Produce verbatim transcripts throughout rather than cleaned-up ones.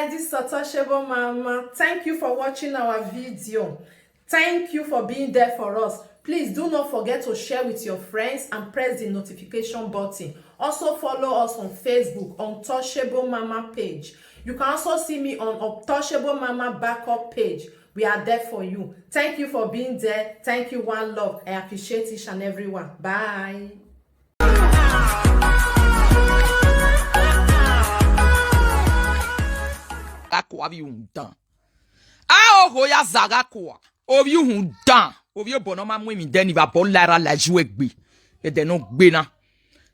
This is Untouchable Mama. Thank you for watching our video. Thank you for being there for us. Please do not forget to share with your friends and press the notification button. Also follow us on Facebook, Untouchable Mama page. You can also see me on Untouchable Mama backup page. We are there for you. Thank you for being there. Thank you, one love. I appreciate each and every one. Bye. Gha kua ovbi uhunmwu dan. A, oho ya za gha kua. Ovbi uhunmwu dan. Ovbi obọ ne ọ ma mu emwi dẹ ni vbe abọ la erha la ju egbe. Ẹdẹ ne ọ gbe na.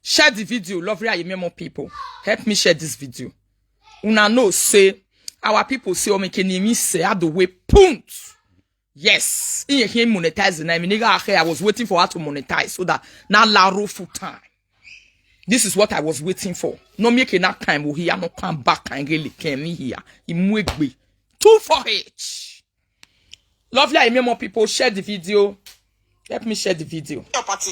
Share the video, lovely Ayemiọmọ people. Help me share this video. Una know say our people say, "Ọmọ eke ne emwi sẹ, a do we punt." Yes, iye khin monetize na, emwi ne I gha khe, I was waiting for her to monetize so that na la ro full time. This is what I was waiting for. No make enough time we here, no come back and really came here. Imuegbe. Two for each. Lovely Ayemiọmọ people, share the video. Help me share the video. Your party.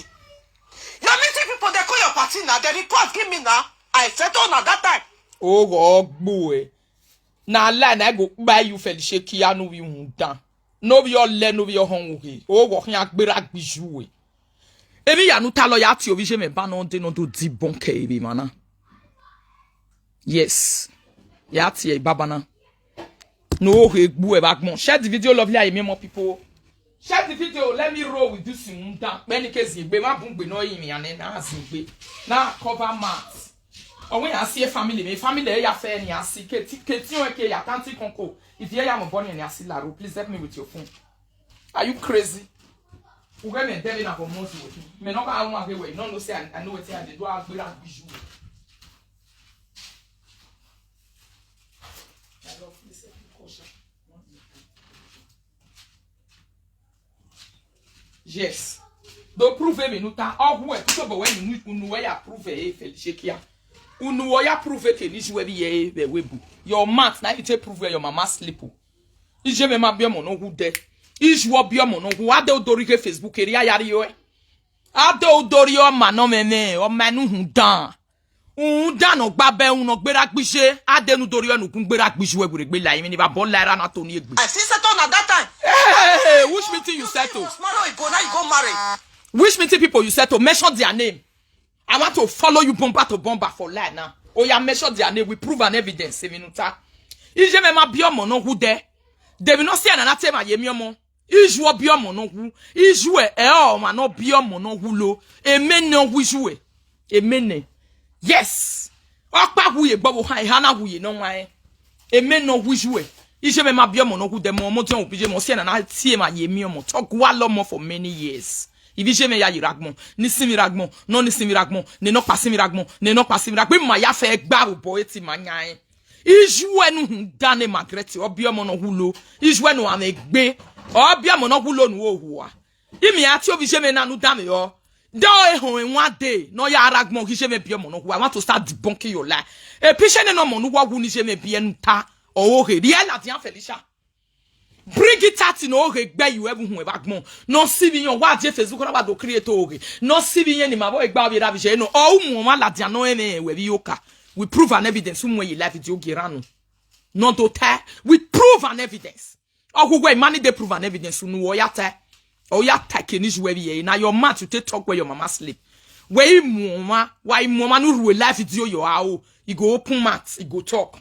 Your meeting people, they call your party now. They report, give me now. I settle now that time. Oh, God, boy. Na lie na I go buy you Felicia Kia no we undan. No be your le, no be your home we. Oh, wo khian gbera gbiju we. Emi ya nu ta lọ ya tie ovbi ye mẹ ba nọ de nọ do di bọnkẹ ebe mana. Yes. Ya tie baba na. No he gbu ẹ vbe agbọn. Share the video, lovely Ayemiọmọ people. Share the video. Let me roll with this undan. Bẹni ke zin egbe, ma bun gbe nọ yin yan na zin egbe. Na cover mouth. Ọ wẹ ya si e family me, family ya fẹ ni a si ke ti ke ti ọn ke ya tanti konko. If you ya mo born ni a si laro, please help me with your phone. Are you crazy? U get me devil na for months with me. Me no ka wan get way. No, no say I, I know wetin I dey do. I gbera gbiju. I love this culture. Yes. Do prove me nuta. Ọ hu ẹ, tutu bọ wẹ unu, unu wẹ ya prove ẹ, Felicia Kia. Unu wẹ ya prove ke ni ju ẹ bi ye vbe webu. Your mouth na you take prove where your mama sleep. Ije me ma bi ọmọ nọ hu dẹ. Iju ọ bi ọmọ nọ hu. Ade odori ke Facebook eri a ya ri ẹ. Ade odori ọma nọ mẹ mẹ, ọma nu hu dan. Undan nọ gba bẹ, undan nọ gbera gbije, ade nu dori ọnu gun gbera gbije wẹ gbe la, even if I ball like na to ni egbe. I see settle na that time. Hey, which meeting you settle? Marry Igbo, now you go marry. Which meeting people you settle? Mention their name. I want to follow you bomba to bomba for life now. Oh yeah, mention their name. We prove and evidence. Sevinuta. Ije me ma bi ọmọ nọ hu dẹ. Devi no si ana na te ma ye mi ọmọ. Iju ọ bi ọmọ nọ hu. Iju ẹ, ẹ ọmwa nọ bi ọmọ nọ hu lo. Emene ọ hu iju ẹ. Emene. Yes. Ọkpa hu ye gbọvbo han, eha na hu ye nọ wan. Emene ọ hu iju ẹ. Ije me ma bi ọmọ nọ hu dẹ mọ, ọmọ diọn obi je mọ, si ẹna na tie ma ye mi ọmọ. Tọ gua lọ mọ for many years. Ivi ije me ya ye ragbọn, ni sinmi ragbọn, nọ ni sinmi ragbọn, ne nọ kpa sinmi ragbọn, ne nọ kpa sinmi ragbọn. Ma ya fẹ gba obọ eti ma yan ẹn. Iju ẹ nu hu dan ne Margaret, ọ bi ọmọ nọ hu lo. Iju ẹ nu amẹ gbe. Ọ bi ọmọ nọ hu lo nu ohua. Imi a tie ovbi ije me na nu dan me ọ. De ọ ehọn ẹwan de, ne ọ ya ragbọn ghi ije me bi ọmọ nọ hu. I want to start debunking your lie. E picture ne nọ mọ nu wọ hu ni ije me bi ẹnu ta. Ọ ghe, rie ladian Felicia. Bring it out in oghe gbe you ever hun eva gbọn. No si vi yan wa je Facebook na wa do create oghe. No si vi yan ni ma bo egba obi ra vi je no. O mu ma ladian no ene we vi oka. We prove and evidence, umu ye live video ge ranu. No do te. We prove and evidence. Ọ hu we money dey prove and evidence unu o ya te. O ya te ke ni ju we vi ye. Na your mouth you take talk where your mama sleep. We imu ma, wa imu ma nu ru live video yo a o. You go open mouth, you go talk.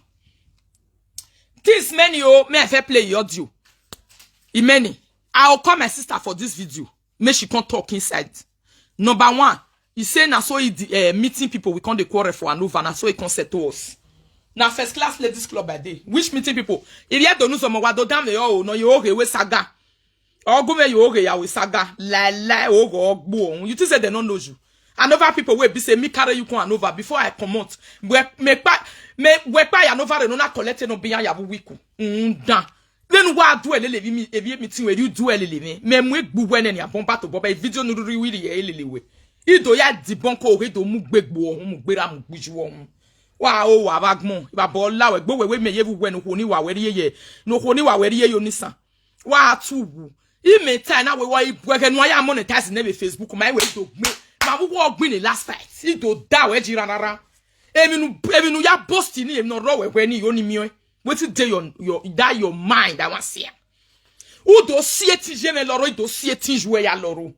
This many o, me I fit play your audio. E many. I will call my sister for this video. Make she come talk inside. Number one, he say na so he the uh, meeting people we come dey quarrel for Anova. Na so he come settle us. Na first class ladies club I dey. Which meeting people? If you don't know some wa do down the oh no you okay we saga. Ọ gu me you okay ya we saga. Lie lie ogo ogbo. You think say they no know you? Anova people wey be say me carry you come Anova before I comot. We me pa me we pa Anova re no na collect no be ya bu wiku. Undan. Then wa do elele vi mi evi mi tin we you do elele mi. Me mu egbu we ne ni abon ba to bo ba video nu ruri wiri ye elele we. Ido ya debunk o he do mu gbegbo ohun mu gbera mu gbiju ohun. Wa o wa ba gbọn. Ba bo la we gbo we we me ye vu we no kho ni wa we ri ye. No kho ni wa we ri ye yo nisan. Wa tu wu. I me ta na we wa i bwe ke nu ya monetize ne be Facebook ma we do gbe. Ma wu wo gbin ni last fight. I do da we ji rarara. Emi nu emi nu ya boast ni emi no ro we we ni yo ni mi o. Wetin dey your, your, that your mind, I wan see am. U do si etin ye mwẹ lọrọ, I do si etin yuẹ ya lọrọ.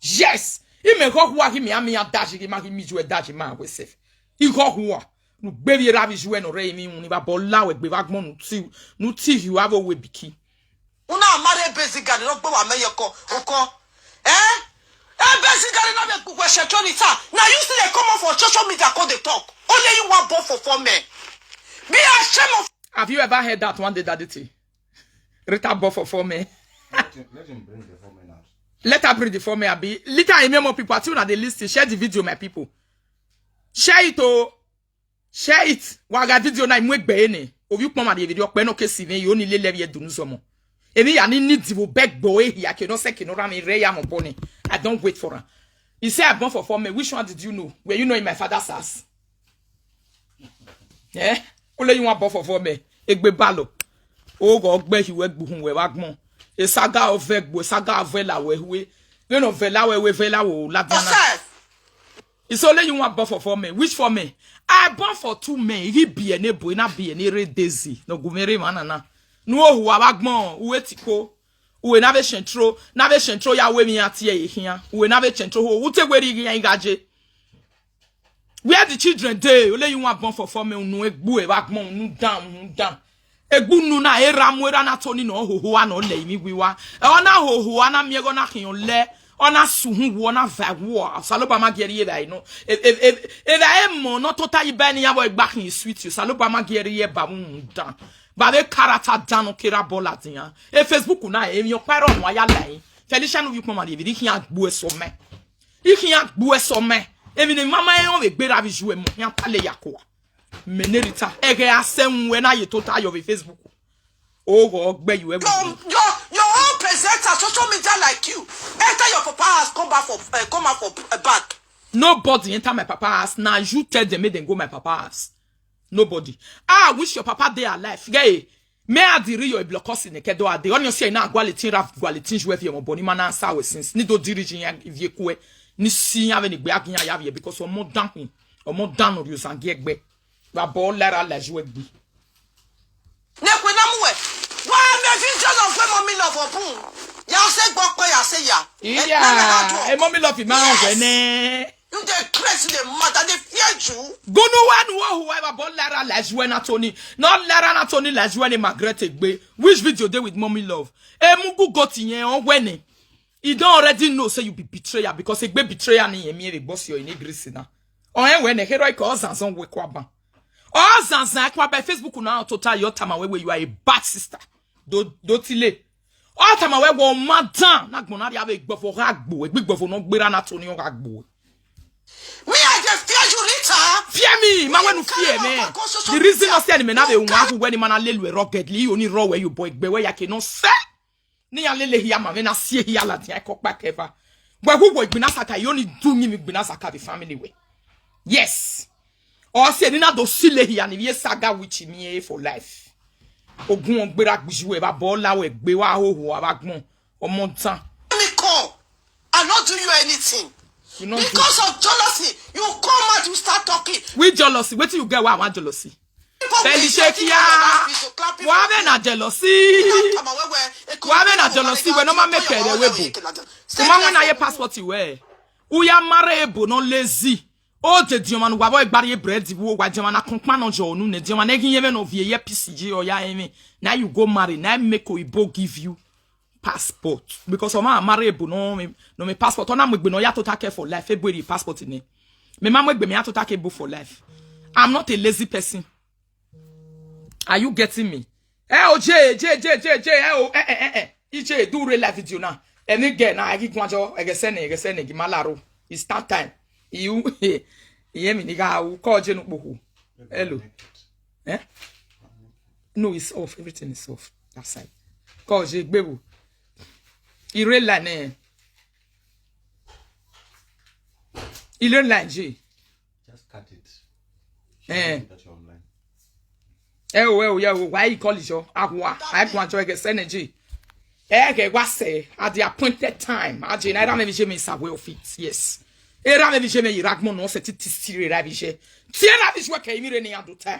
Yes, imẹ ghọ khua ghi mẹ a miẹn dashi ghi ma ghi mi yuẹ dashi ma wẹ sef. I ghọ khua, ne u gbe vbe erha vbe yuẹ ne ọ rre emwi iwunni vbe abọ la wẹ gbe vbe agbọn ne u ti, ne u ti hi avbe owe biki. Una marry Ebezigari ne ọ gbe wa mẹ ye ọkọ, ọkọ. Eh? Ebezigari na vbe gbugbẹ sẹ Tony ta. Na you still dey come up for social media come dey talk. Only you wan born for four men. Be ashamed of Have you ever heard that one day, Daddy T? Rita born for four men. Let him, let him bring the four men out. Let her bring the four men, abi. Later, I hear more people. I think una dey listen. Share the video, my people. Share it, oh. Share it. Wa gha video na, I mu egbe ne. Ovbi ukpọn ma rhie video ọkpẹ nọ ke si vbe yo ni lele vbe dunu zọmọ. Emwi ya ni ni divo bẹgbo ehia ke nọ sẹ ke nọ ra mi rre ya mọ bọ ni. I don't wait for am. He say I born for four men. Which one did you know? Were you not in my father's house? Eh? Ole you wan born for four men. Egbe balọ. Oghọ gbe hi wẹ gbuhun wẹ vbe agbọn. Esaga ọ vẹ gbo, esaga ọ vẹ la wẹ hue. Vbene ọ vẹ la wẹ, wẹ vẹ la wo ladian na. Yourself. It's only you wan born for four men. Which four men? I born for two men. He be an ebo, na be an ere dezi. No gu mere man na. Nu ohu avbe agbọn, uwe tiko. Uwe na vbe central, na vbe central ya we mi ati e khian. Uwe na vbe central ho, u te weri ghi yan ighaje. Where the children dey? Only you wan born for four men, unu egbu e vbe agbọn, unu dan, unu dan. Egbe unu na, erha mu erha na Tony nọ hoho a nọ lẹ emwi wiwa. Ọ na hoho a na miẹn ẹghẹ ọ na khian lẹ, ọ na suhun wu, ọ na va wu, Osanobua ma gie rhie vbe nọ. E, e, e, erha emọ nọ tota yi ba ni ya vbe gba khian sweet, Osanobua ma gie rhie ba mu dan. Ba vbe character dan nọ kere abọ ladian. E Facebook na, emwi ọkpa ẹre ọmwa ya la ẹre. Felicia ne ovbi ukpọn ma rhie vbe, I khian gbu ẹsọ mẹ. I khian gbu ẹsọ mẹ. Emwi ne mama ẹre ọ vbe gberra vbe iye ẹmọ, iran ta lele ya kua. Mẹ ne Rita, ẹghẹ a sẹ ẹwẹn na ye tota yọ vbe Facebook. Oghọ gbe you everything. Your, your, your own presenter, social media like you, enter your papa house, come back for, uh, come out for, uh, back. Nobody enter my papa house. Now you tell them make them go my papa house. Nobody. I wish your papa dey alive. Yeah. Me a di ri yo block us in the kedo ade. Only say na quality ra quality you have your body man answer we since. Ni do di ri jin ya vie kue. Ni si ya vbe ni gbe agian ya vie because ọmọ dan hin. Ọmọ dan no ri ozan gi egbe. Wa bọ lara la ju egbe. Ne kwe na mu we. Wa me video of we Mommy Love obun. Ya se gbo pe ya se ya. Iya, e Mommy Love ma hàn wẹ nẹ. You dey crazy, dey mad, I dey fear you. Gunu wa nu wo whoever but Lara Lajue na Tony. Not Lara na Tony Lajue ni Margaret egbe. Which video dey with Mommy Love? E mu gu goat yẹn on wene. He don already know say you be betrayer because egbe betrayer ni yẹn mi e boss your in Greece na. On e wene, hero ko zanzan we kwa ban. O zanzan kwa ba Facebook na total your time away where you are a bad sister. Do, do tile. Ọ tama wẹ wẹ ọ ma dan na gbọn na rhia vbe igbọvo gha gbo, egbe igbọvo ne ọ gberra na Tony ọ gha gbo. Me, I dey fear you, Rita. Fear me, ma wẹ nu fear mẹ. The reason ọ sẹ ni mẹ na vbe wan hu wẹ ni ma na lele ruggedly, oni rọ wẹ yo boy gbe wẹ ya ke nọ sẹ. Ni ya lele hia ma vbe na sie hia ladian ko kpa keva. Wẹ hu wẹ igbina saka, you only do me igbina saka the family way. Yes. Ọ sẹ ni na do sile hia ni vbe saga witch mi e for life. Ogun ọ gberra gbiju ẹ vbe abọ la wẹ gbe wa hoho avbe agbọn. Ọmọ dan. Me come. I no do you anything. You no do. Because of jealousy, you come out, you start talking. We jealousy. Wetin you get why I want jealousy? People will say things like that, you should clap people. Wa vbe na jealousy. Wa vbe na jealousy. We no ma make ere we bo. Uma wẹ na ye passport we. U ya marry ebo no lazy. O de diọmwa ne uwa vbe gba rrie bread vbe uwa diọmwa na kọnkpan nọ jọ unu nẹ diọmwa ne ghi yẹn vbe nọ viẹ ye P C G or ya ẹmwẹ. Now you go marry, now make Oyibo give you passport. Because ọmwa marry ebo nọ mẹ, nọ mẹ passport. Ọ na mu egbe ne ọ ya tota kẹ for life, ebo eri passport nẹ. Mẹ ma mu egbe mẹ ya tota kẹ ebo for life. I'm not a lazy person. Are you getting me? Eh, oh, J, J, J, J, J, eh, oh, eh, eh, eh, eh. E J, do real live video now. Any girl now, I give one job, I get send, I get send, give my laro. It's start time. You, yeah, me, nigga, I will call J no kpokpo. Hello. Eh? No, it's off. Everything is off. That side. Call J, baby. I real line, eh? I real line, J. Just cut it. Eh. That you're online. Eh, oh, eh, oh, yeah, oh, why you call it your ahua? I want to get energy. Eh, okay, what's say? At the appointed time. I did not have any Jimmy Savoy of it. Yes. Era me Jimmy Ragmon no se ti ti siri ra bi je. Ti era bi je ke mi re ni adu ta.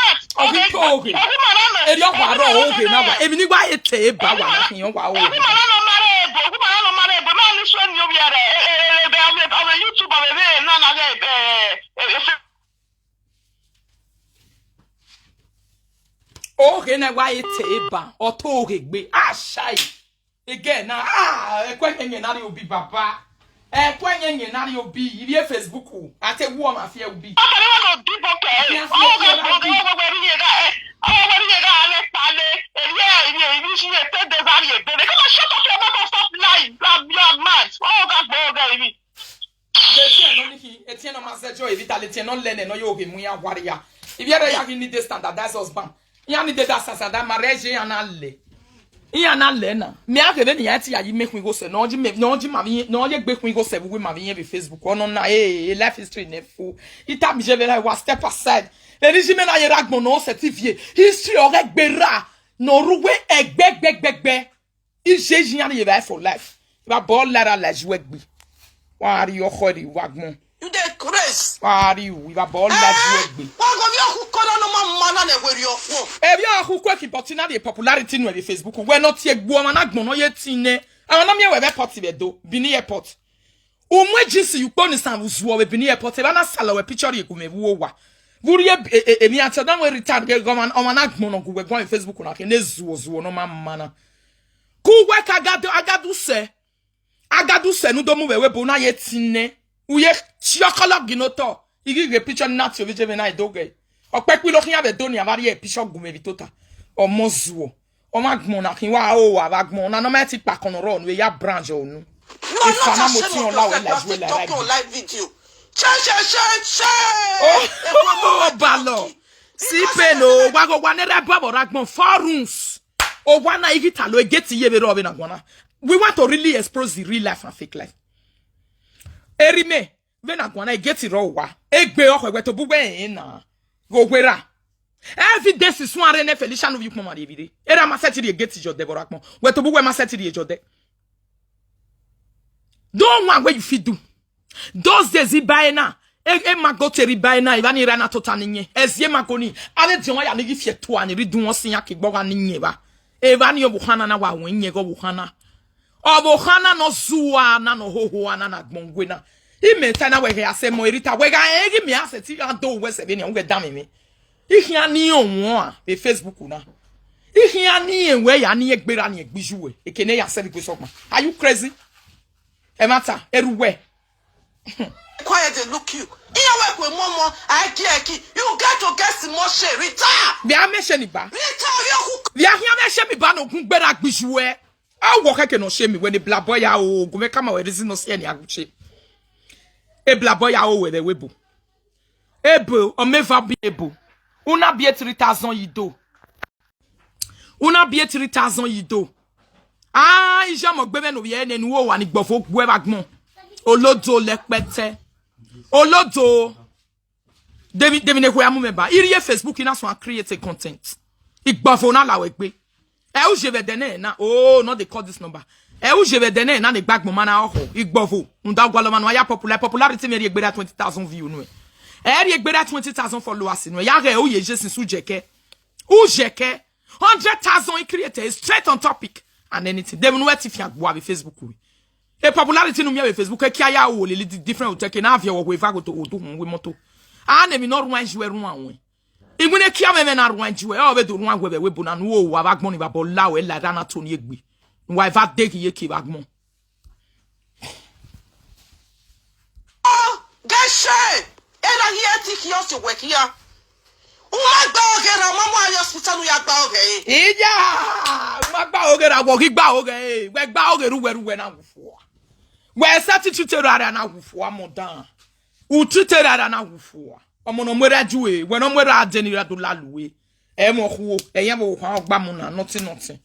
Ọ ghi to oghe. Erriọ wa rrọọ oghe na wa. Emwi ne I wa he te eba wa na khian wa oghe. Ẹguma na nọ ma rre ebo, ẹguma na nọ ma rre ebo, ma ni suẹn ni ovbi ẹre, ebe, ebe, ebe YouTube, ebe, ebe, na, na, ebe, ebe, ebe. Oghe na wa e te eba, ọ to oghe gbe. Ashai. Ege na, ah, ẹkue yẹnyẹn na rrie obi baba. Ẹkue yẹnyẹn na rrie obi, ivbi e Facebook, a te wu ọmwa fi ẹre ubi. Ọkọ ni wẹ do dibo kẹ. Ọmwa fi ẹre ubi. Etiẹn nọ ni khin, etiẹn nọ ma zẹdẹ, evita lẹ etiẹn nọ lẹ nẹ nọ yo ghe mu iran warria. Ivbi ẹre ya ghi need a standardized husband. Iran need a standard marriage, iran na lẹ. Iran na lẹ na. Mẹ a ghe vbene iran ti ya yi mẹ khuin igho sẹ, nọ ji mẹ, nọ ji ma vbe, nọ ye gbe khuin igho sẹ vbe uwu ma vbe irẹn vbe Facebook. Ọnọ na, eh, eh, life history nẹ fo. Ita mi je vbe na wa step aside. Eni ji mẹ na ye rre agbọn nọ sẹ ti vie. History ọghe gbe ra. Nọ rre uwu ẹgbẹgbẹgbẹgbẹ. Iye yi iran ye vbe for life. Iba bọ la ra la ju ẹgbe. Wa ri ọkhọ ri wa gbọn. You dey craze. Wa ri u, iba bọ la ju ẹgbe. Wa go mi ọkhu kọrọ nọ ma ma na ne weri ọkhuọ. Ebi ọkhu kwe ki bọti na rhie popularity nu vbe Facebook. Wẹ nọ tie gbu ọmwa na gbọn nọ ye ti nẹ. Àwọn na miẹn wẹ vbe airport vbe do. Benin airport. U mu jeans ye ukpo ni san vbe uzuọ vbe Benin airport. Eva na sala wẹ picture rhie gu mẹ vbe uwu owa. Vbe u rhie e, e, emwi atiọdan wẹ return ghe ọmwa, ọmwa na gbọn nọ gu wẹ guan vbe Facebook na khe ne zuọ zuọ nọ ma ma na. Ku uwẹ ka gadu, agadu sẹ. Agadu sẹ ne u do mu vbe ẹvbo ebo na ye tinẹ. U ye tie ọkọlọ gin otọ. I ghi ghe picture ni na tie ovbi jevbe na do ghe. Ọkpẹkpẹ lo khian vbe do ni avbe a rhie picture gu mwẹ vbe tota. Ọmọ zuọ. Ọmwa agbọn na khin wa o, avbe agbọn na nọ ma ti kpakọn nọ rrọọ nu, eya branch ọ nu. You are not ashamed of yourself. You are still talking on live video. Che, che, che, che. Oh, balọ. See pain o, wa go wa ne rẹ bọ vbe ọre agbọn four rooms. Owa na i ghi ta lo egeti ye vbe rrọọ vbe na guan na. We want to really expose the real life and fake life. Eri mẹ, vbe na guan na egeti rrọọ owa. Egbe ọkhọ wẹ tobọ uwẹ ẹre na. Gho werra. Evidence suẹn rre ne Felicia ne ovbi ukpọn ma rhie vbe rre. Erha ma sẹtin rhie egeti ye ọdẹ vbe ọre agbọn. Wẹ tobọ uwẹ ma sẹtin rhie ye ọdẹ. Do one way you fit do. Those days, iba ẹre na, e, e ma go te rre iba ẹre na, evba ni ra na tota ni yẹn. Ẹzi e ma go ni, avbe ediọn mwa ya ni ghi fi ẹtua ni rhie idunmwu ọse iran ke igbe ọgha ni yẹn evba. Evba ni ọvbokhan na na wa ru iyẹn ghe ọvbokhan na. Ọvbokhan na ne ọ zua na, ne ọ hoho a na, ne agbọn wẹ na. Imẹ ta na wẹ ghẹ a sẹ mọ Erita, wẹ gha rẹn ghi mẹ a sẹ te iran do wẹ sẹ vbenian, u ghẹ danmwẹ mwẹ. I khian ni rẹn owọnmwa vbe Facebook na. I khian ni rẹn wẹ ya ni egbe ra ni egbe iye uwẹ, eke ne ya sẹ vbe igue sọkpan. Are you crazy? Ẹmwata, erha uwẹ. Quiet dey look you. Iran wẹ kue mọmọ, I care ki. You get to get some more shit, Rita. Vbe a mẹ shame ni ba? Rita, vbe ọkhu. Vbe a khian mẹ shame ni ba ne ogun gberra gbe iye uwẹ. A wọ khẹke ne ọ shame ni wẹ ne black boy ya o, gu mwẹ kama wẹ reason nọ si ẹre ni a gu shame. E black boy ya o wẹ vbe ẹvbo ebo. Ebo, ọ mẹ eva biẹ ebo. U na biẹ three thousand yi do. U na biẹ three thousand yi do. Ah, iye ọmọ gbe mwẹ ne ovbi ẹre nene, u ho owa ni gbọvo guẹ vbe agbọn. Olodo lẹkpẹtẹ. Olodo. Demi, demi ne ekhue a mu mwẹ ba. I rhie Facebook, I na suẹn create content. Igbọvo na la wẹ gbe. Ẹ u je vbe ẹdẹ nẹ na. Oh, no dey call this number. Ẹ u je vbe ẹdẹ nẹ na ne egbe agbọn ma na ọhọ. Igbọvo. Rhunmwuda gualọ ọmwa ne uwa ya popular. Popularity mwẹ rhie gberra twenty thousand view nuẹn. Ẹ rhie gberra twenty thousand followers nuẹn. Ya ghẹ u ye je since u je kẹ. U je kẹ. Hundred thousand I create straight on topic and anything. Dem nu ẹ ti fian gua vbe Facebook re. E popularity nu miẹn vbe Facebook, e kia ya wo lele di-, different hotel ke na viọ wọ eva go to odu hun we moto. A ne mi no ruan ju ẹ ruan wẹ. Iwinna kia mwẹ mwẹ na ruan ju ẹ, ọ vbe do ruan wẹ vbe ẹvbo ebo na, ne u ho owa vbe agbọn ni vbe abọ la wẹ la ra na to ni egbe. Ne uwa eva deghi ye ke vbe agbọn. Ọ, ghe shame. Erha ghi ẹ ti khian si owẹ khian. U ma gba ọghe ra, u ma mu a rrie hospital ne u ya gba ọghe ẹre. Iya, u ma gba ọghe ra, wọ ghi gba ọghe ẹre. Wẹ gba ọghe ru wẹ ru wẹ na wu fua. Wẹ sẹtin treat erha ra na wu fua mọ dan. U treat erha ra na wu fua. Ọmọ ne ọ mu erha ju e, wẹ ne ọ mu erha dẹ ne erha do la lu e. Ẹmwẹ okhuo, ẹyẹn vbe okhuo ọgba mu na, nothing, nothing.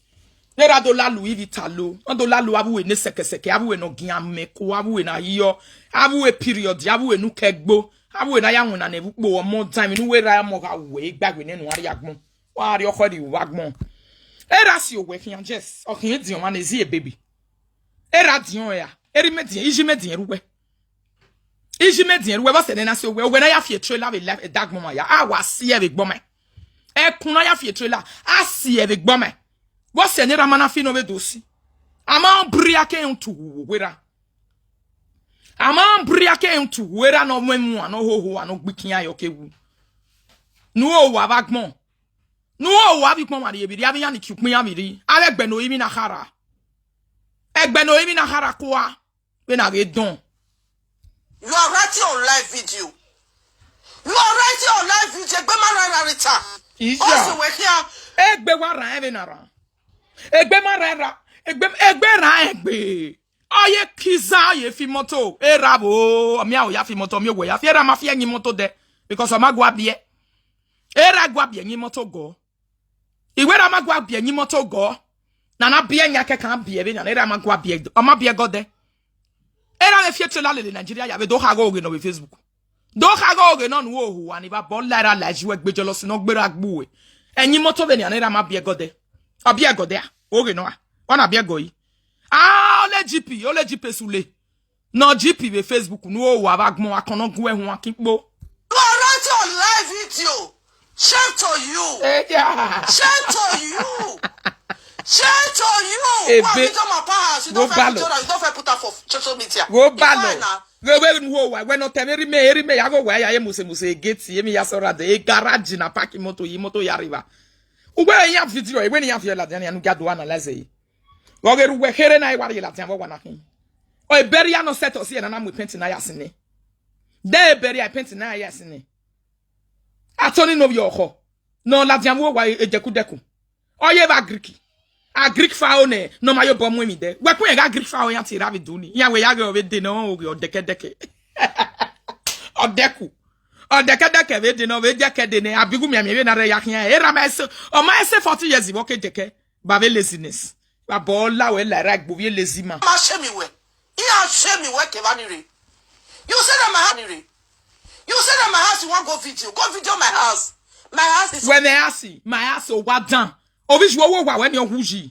Ne erha do la lu ivbi ta lo, ọ do la lu avbe uwe ne sẹkẹsẹkẹ, avbe uwe ne ọ gian mẹ ko, avbe uwe ne a yọ, avbe uwe period, avbe uwe ne u kẹ gbo, avbe uwe ne a ya winna ne ẹvbo ukpo, ọmọ dan emwi ne uwẹ erha ọmọ gha wẹ, igbawe nene u a rrie agbọn, wa rrie ọkhọ rrie uvọ agbọn. Erha si owẹ khian, yes, ọ khian ediọn mwa ne ezi ebebe. Erha diọn ẹre a, erha imẹ diẹn, iye imẹ diẹn ru wẹ. Iye imẹ diẹn ru wẹ, vbọ sẹ ne na si owẹ, owẹ na ya fi trailer vbe la ẹdagbọn ma ya, a wa si ẹvbe egbọn mẹ. Ẹkun na ya fi trailer, a si ẹvbe egbọn mẹ. Vbọ sẹ ne erha ma na fi ne ọ vbe do si. A ma bria ke rhun tu wu werra. A ma bria ke rhun tu wu erha ne ọ mu ẹmwẹ uan, ne ọ hoho uan, ne ọ gbe ikian yọ ke wu. Ne u ho owa vbe agbọn. Ne u ho owa vbe ikpọnmwa rrie vbe rri, avbe iran ni kie ukpọn iran vbe rri. Avbe ẹgbẹ ne orinmwi na khara. Ẹgbẹ ne orinmwi na khara kua, vbene a ghe dọn. You are writing on live video. You are writing on live video. Egbe ma rran erha rita. Iya. Ọ sẹ wẹ khian. Egbe wa rran vbene a rran. Egbe ma rran erha. Egbe, egbe rran egbe. Ọ ye kiza, ọ ye fi imoto. Erha vbo, ọ miẹn aro ya fi imoto, ọ miẹn owẹ ya fi. Erha ma fi ẹyin imoto dẹ. Because ọ ma gua biẹ. Erha gua biẹ ẹyin imoto gọ. Iwẹ erha ma gua biẹ ẹyin imoto gọ. Na na biẹ ẹyin akẹkan biẹ vbe na, erha ma gua biẹ, ọ ma biẹ gọ dẹ. Erha vbe fi trailer lele Nigeria ya vbe do khagha oghe nọ vbe Facebook. Do khagha oghe nọ ne u ho owa ni vbe abọ la erha la ezi wẹ gbe jealousy ne ọ gberra gbe uwẹ. Ẹyin imoto vbe nian erha ma biẹ gọ dẹ. Ọ biẹ gọ dẹ a, oghe nọ a. Ọ na biẹ gọ yi. A, ole G P, ole G P sule. Ne ọ G P vbe Facebook ne u ho owa vbe agbọn akọn ne ọ gu ẹre huan kin kpo. You are writing on live video. Shame to you. Eh, yeah. Shame to you. Shame to you. Ebe. Who have you done my power? You don't first put on, you don't first put her for social media. Wo ba lọ. Wo ba lọ. It's fine now. Ghe vbe nu ho owa, wẹ ne ọ tẹ vbe erha imẹ, erha imẹ ya ghe owa ya ye muse muse gate, emwi ya sẹ ọra dẹ, e garage na park imoto, yi imoto ya rre evba. Uwẹ iran video, iwẹ ne iran fi ladian nian ne u gia do analyze yi. Vbe ọ ghe erha uwẹ kherhe na, e wa rhie ladian vbe owa na khin. Ọ, e burial ne ọ sẹtin si ẹre na na mu paint na ya sinẹ. De e burial, paint na ya sinẹ. Atoni ne ovbi ọkhọ. Ne ọ ladian vbe owa edẹkudẹku. Ọ ye vbe a Greek. A Greek Pharaoh nẹ, ne ọ ma ye obọ mu emwi dẹ. Wẹ kun rẹn gha Greek Pharaoh iran tie erha vbe do ni. Iran wẹ ya ghe ọ vbe de ne ọ ghe ọdẹkẹdẹkẹ. Ọdẹku. Ọdẹkẹdẹkẹ vbe de ne ọ vbe dẹkẹ de nẹ, a bi gu mianmian vbe na rre ya khian. Erha ma ẹse, ọ ma ẹse forty years vbe ọ ke dẹkẹ. Ba vbe laziness. Ba bọ la wẹ la erha egbe ovbi lazy man. Ma shame wẹ. Iran shame wẹ kevba ni rre. You say that my house ni rre. You say that my house, you wan go video. Go video my house. My house is Wẹ mẹ house, my house owa dan. Ovbi iju wo owa wẹ ni ọ hu yi.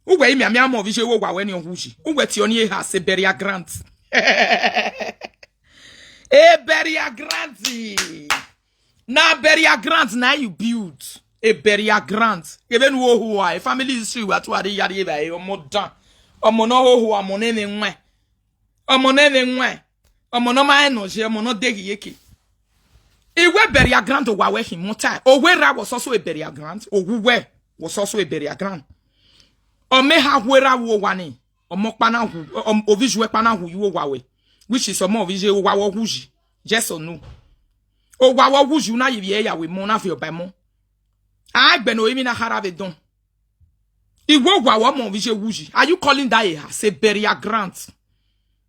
Uwẹ imiamia mọ ovbi iju wo owa wẹ ni ọ hu yi. Uwẹ tie ọni eha sẹ burial ground. E burial ground. Na burial ground na you build. E burial ground. Kevbe ne u ho owa, e family history wa tu a rri ya rri evbare, ọmọ dan. Ọmọ ne ọ ho owa, ọmọ ne ẹmwẹ wan. Ọmọ ne ẹmwẹ wan. Ọmọ ne ọ ma rẹn ne ọ ye, ọmọ ne ọ deghi iyeke. Iwẹ burial ground owa wẹ khin mọta. Owa erha wẹ ọsọsọ e burial ground. Owa uwẹ wẹ ọsọsọ e burial ground. Ọ mẹ eha hu erha vbe owa ni. Ọmọ ọkpa na hu, ọm-, ovbi iju ẹkpa na hu ye owa wẹ. Which is ọmọ ovbi iju owa wẹ ọ hu yi. Yes or no? Owa wẹ ọ hu yi, u na ye ivbi ẹre ya wẹ emọ, u na viọ ba emọ. A, egbe ne orinmwi na khara vbe dọn. Iwẹ owa wẹ ọmọ ovbi iju hu yi. Are you calling that a house a burial ground?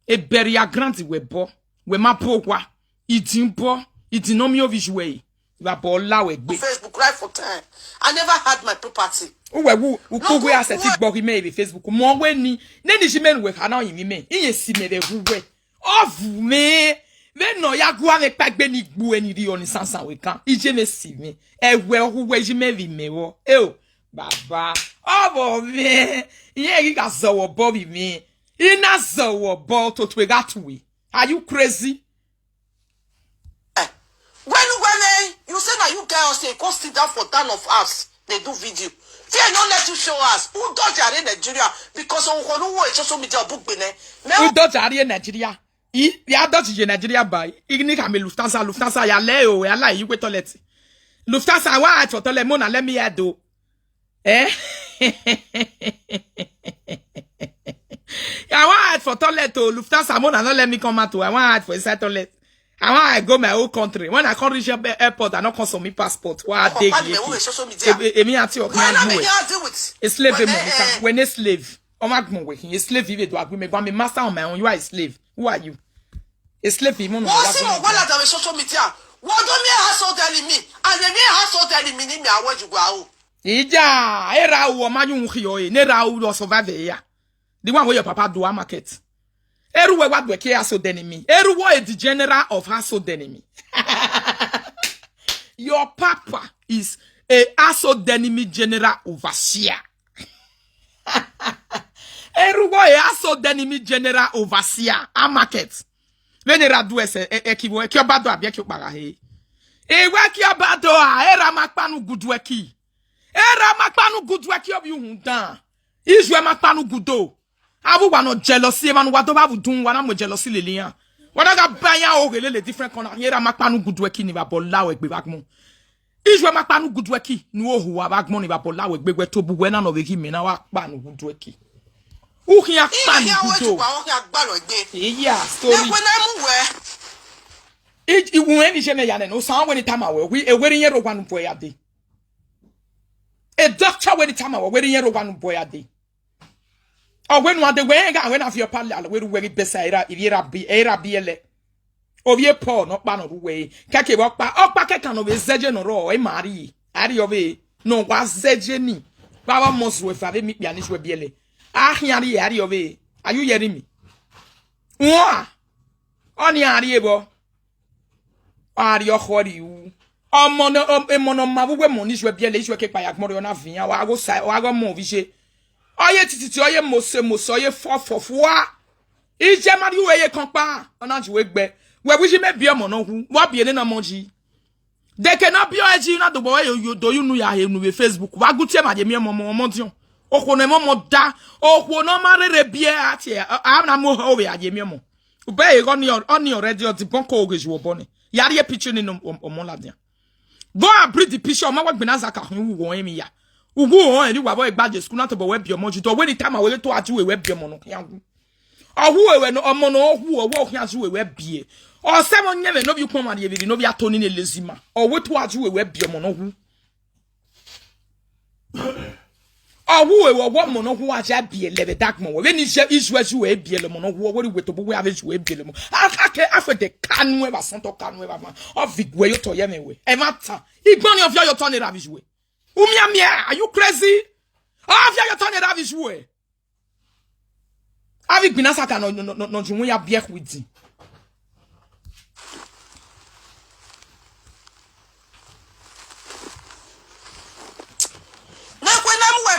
A burial ground wẹ bọ. Wẹ ma bọ owa. Idin bọ. Idin ne ọ miẹn ovbi iju ẹre. Vbe abọ la wẹ gbe. Facebook right for time. I never had my property. Uwẹ wu, ukpogho ya sẹtin gbọghe imẹ vbe Facebook. Mọ wẹ ni, nene isi mẹ ne uwẹ kha na yin mẹ. Iye si mẹ vbe hu wẹ. Ọ vu mwẹ. Vbene ọ ya gua mwẹ kpaegbe ni gbuẹ ni rhie ọnii sansan wẹ kan. Iye mwẹ si mwẹ. Ẹwẹ ọ hu wẹ iye mwẹ vbe imẹ vbọ. Eo, baba. Ọ vbọ mwẹ. Iran ghi gha zẹ ọvbọ vbe imẹ. I na zẹ ọvbọ, toto gha tue. Are you crazy? Eh, when you were there, you say na you get us here, come sit down for down of us. They do video. Fear no let you show us. Who dodge are in Nigeria? Because of who who social media bugbe ne. Me Who dodge are in Nigeria? I, ya dodge ye Nigeria by. Igni ka me Lufthansa, Lufthansa, ya le o, ya la you go toilet. Lufthansa, why I for toilet? Mona, let me hear do. Eh? I wan hide for toilet o. Lufthansa, Mona no let me come out o. I wan hide for inside toilet. I wan hide go my own country. When I come reach air-, airport, I no come submit passport. Why I dey Papa, here? Me, we social media. E, e, emi ati o When I'm here, I deal with. A slave, When, mo eh, nika. Eh. When a slave. O ma gbọn wẹ khin. A slave, even do agree me, but I'm a master on my own. You are a slave. Who are you? A slave, even. Wọ́n sì mọ̀ wọ́n ládàá social media. Wọ́n tó ní household enemy. And èmi household enemy ni mi àwọn jù gbà o. Ija, erha u ọ ma yin uhunmwu khian ọre, ne erha u ọ survive ya. The one where your papa do a market. Erha uwẹ wa do eke household enemy. Erha uwẹ is the general of household enemy. Your papa is a household enemy general overseer. Erha uwẹ a household enemy general overseer a market. Vbene erha do ẹse, e, ẹki vbo, ẹki ọba do abi ẹki okpagha he. Iwẹ ẹki ọba do a, erha ma kpanu gudu ẹki. Erha ma kpanu gudu ẹki ovbi uhunmwu dan. Iju ẹ ma kpanu gudo. Avbe uwa nọ jealousy, emwa ne uwa do vbe avudun, wa na mu jealousy lele iran. Wa na gha ba iran oghe lele different corner. Erha ma kpanu gudu ẹki ni vbe abọ la wẹ gbe vbe agbọn. Ijuẹ ma kpa ne ugudu ẹki ne u ho uwa vbe agbọn ni vbe abọ la wẹ egbe wẹ tobọ uwẹ na nọ vbe ghi mẹ na wa kpa ne ugudu ẹki. U khian kpa ne ugudu. Iya, story. Iwun ẹmwẹ iye mwẹ ya nẹ, osa wẹ ne I tama wẹ, ewere iyẹn rre owa ne u bu ẹre ya dee. E doctor wẹ ne I tama wẹ, ewere iyẹn rre owa ne u bu ẹre ya dee. Ọ wẹ ne u dee wẹ rẹn gha wẹ na viọ palal, wẹ rre uwẹ ghi bẹsa ivbi era bi ẹlẹ. Ovbi e Paul ne ọkpa ne ọ rre uwẹ re, kẹkẹ vbe ọkpa, ọkpa kẹkan ne ọ vbe zẹdẹ ne ọ rrọọ, ima rrie, a rrie ọvbehe, ne ọ wa zẹdẹ ni, vbe avbe ọmọ zuẹ eva vbe emi ikpia ni zuẹ biẹlẹ. A khian rrie, a rrie ọvbehe, are you hearing me? Uan, ọnii a rrie vbọ, a rrie ọkhọ rrie u. Ọmọ ne, ọ-, emọ ne ọ ma vbe uwu emọ ni zuẹ biẹlẹ, izuẹ ke kpa ya agbọn rre, ọ na viọ iran, ọ gha ghe osa, ọ gha ghe ọmọ ovbi iye. Ọ ye tititi, ọ ye mose mose, ọ ye fọfọ fua. Iye ma rrie uwẹ ye kọn kpa, ọ na ju egbe. Wẹ wẹ iye mẹ biẹ ọmọ ne ọ wu, vbe ọ biẹ nene ọmọ yi? Deke ne ọ biẹ ọre yi na dobọ wẹ yo, yo do unu ya he unu vbe Facebook. Vbe a gu tie ma ye miẹn ọmọ, ọmọ, ọmọdiọn. Okhuo ne ọmọ da, okhuo ne ọ ma rherhe biẹ a tie, a, a na mu ohọ vbe a ye miẹn ọmọ. Ubẹ eghọ ni, ọ ni already ọ dibọn ko oghe ju obọ nẹ. Ya rhie picture ni nọ ọmọ ladian. Go and bring the picture, ọ ma wa gbinna zaka hin uwu ọnrẹn emwi ya. Uwu ọnrẹn ni wa vbe gba je school na tobọ wẹ biẹ ọmọ yi, do wẹ ni tama wẹ ghe to a ju wẹ biẹ ọmọ nọ khian wu. Ọ wu wẹ nọ, ọmọ ne ọ wu, ọ wẹ ọ khian ju wẹ biẹ. Ọ sẹ vbe ọyẹnmwẹ ne ovbi ukpọn ma rhie vbe ne ovbi a to ni ne lazy man. Ọ wẹ to a ju wẹ biẹ ọmọ ne ọ wu. Ọ wu wẹ, ọ wẹ ọmọ ne ọ wu a ya biẹlẹ vbe dagbọn wẹ. Vbene iye, ijuẹ ju wẹ biẹlẹ ọmọ ne ọ wu, ọ wẹ rhie uwẹ tobọ wẹ a vbe ju wẹ biẹlẹ ọmọ. A, a ke, a fẹ de ka nuẹ vbe asọn tọ ka nuẹ vbe ama. Ọ vi guẹ ye otọ ye ẹmwẹ wẹ. Ẹmwata. Igbọn ni ọ viọ ye otọ ne erha vbe ijuẹ. U miẹn miẹn, are you crazy? Ọ viọ ye otọ ne erha vbe ijuẹ. Avbe igbinna Satan nọ, nọ, nọ, nọ ju wẹ ya biẹ khu idin.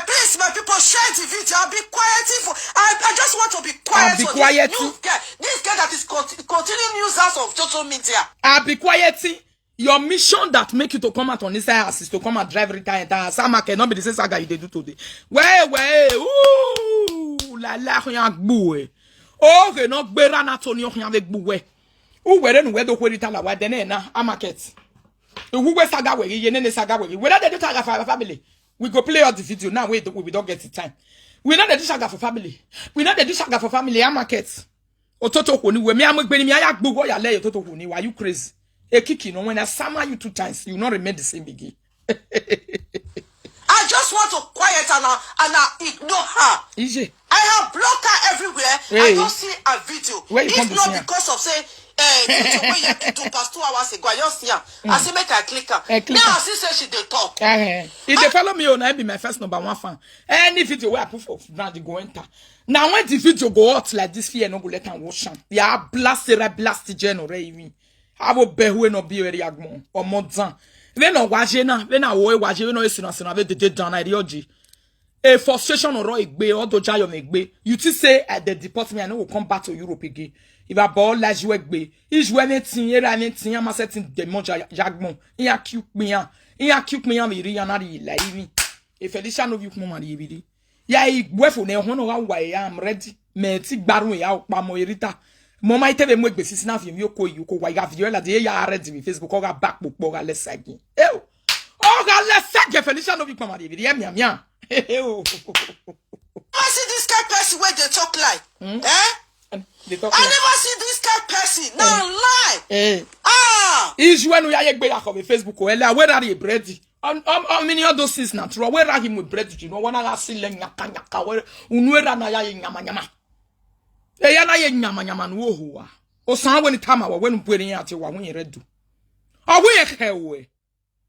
Please, my people, share the video. I'll be quiet if I, I just want to be quiet. I'll be quiet. This girl, this girl that is cont-, continuing news out of social media. I'll be quiet. Your mission that make you to come out on this house is to come and drive Rita enter house. Ama cannot be the same saga you dey do today. Wait, wait, ooh, la la, khian gbu wẹ. Oghe ne ọ gberra na to ni ọ khian vbe gbu wẹ. U wẹ rre ne uwẹ do khuẹ Rita la wa dẹ nẹ na, a market. Uwu wẹ saga wẹ ghi ye nene saga wẹ ghi. We no dey do saga for our family. We go play all the video now. We do, we don't get the time. We no dey do saga for family. We no dey do saga for family, a market. Ototo okhuo ni wẹ, mẹ a mu egbe ne mẹ a ya gbe ughọ ya lẹ ye ototo okhuo ni wẹ, are you crazy? Ekiki nọ wẹ na sama you two times, you no remain the same again. I just want to quiet and I, and I ignore her. Ije. I have blocked her everywhere. I don't see her video. Where you come to see her? If not because of say, eh, video wey you do past two hours ago, I just see her. I say make I click her. Eh, click her. Now I see say she dey talk. Eh, eh. If they follow me, oh, na be my first number one fan. Any video wey I put for ground, they go enter. Now when the video go out like this, fear no go let am watch am. Ya blast it, right, blast the gen already. Avbe obẹ hu ne ọ biẹ vbe rrie agbọn, ọmọ dan. Vbene ọ wa ye na, vbene a ru ẹre wa ye, vbene ọ sina sina vbe dede dan na, erriọ je. A frustration ọrọ egbe, ọ do ja yọ mwẹ egbe. You think say, eh, they deport me, I no go come back to Europe again. If I ball like you egbe, is you anything, era anything, I'm a setting the monja ya agbọn. Iran kill me, iran kill me, iran vbe rri, iran na rri like me. If Felicia no view come on, you be. Ya i gbe fo ne ọhọn nọ gha wa ya, I'm ready. Mẹ ti gbarun ya ọkpa mọ Rita. Mọ ma i te vbe mu egbe sisi na fi emi oko yi oko wa, i gha video la de ya ready vbe Facebook, ọ gha ba kpokpo, ọ gha lẹ sẹgin. Eo. Ọ gha lẹ sẹgin, Felicia no view come on, you be. Emiamia. Eo. I see this kind person wey dey talk lie. Eh? They talk I lie. Never see this kind person. Now lie. Eh. Ah. Is you when we are egbe ya khọ vbe Facebook, o, ẹlẹ, where are you, bread? How, how, how many of those things na true? Where are him with bread? You know, one I see len nyaka nyaka. Where unu era na ya ye nyama nyama. E ya na ye nyama nyama nu ohu wa. O san when tama wa, when we ya ti wa, when you ready. Are we a we?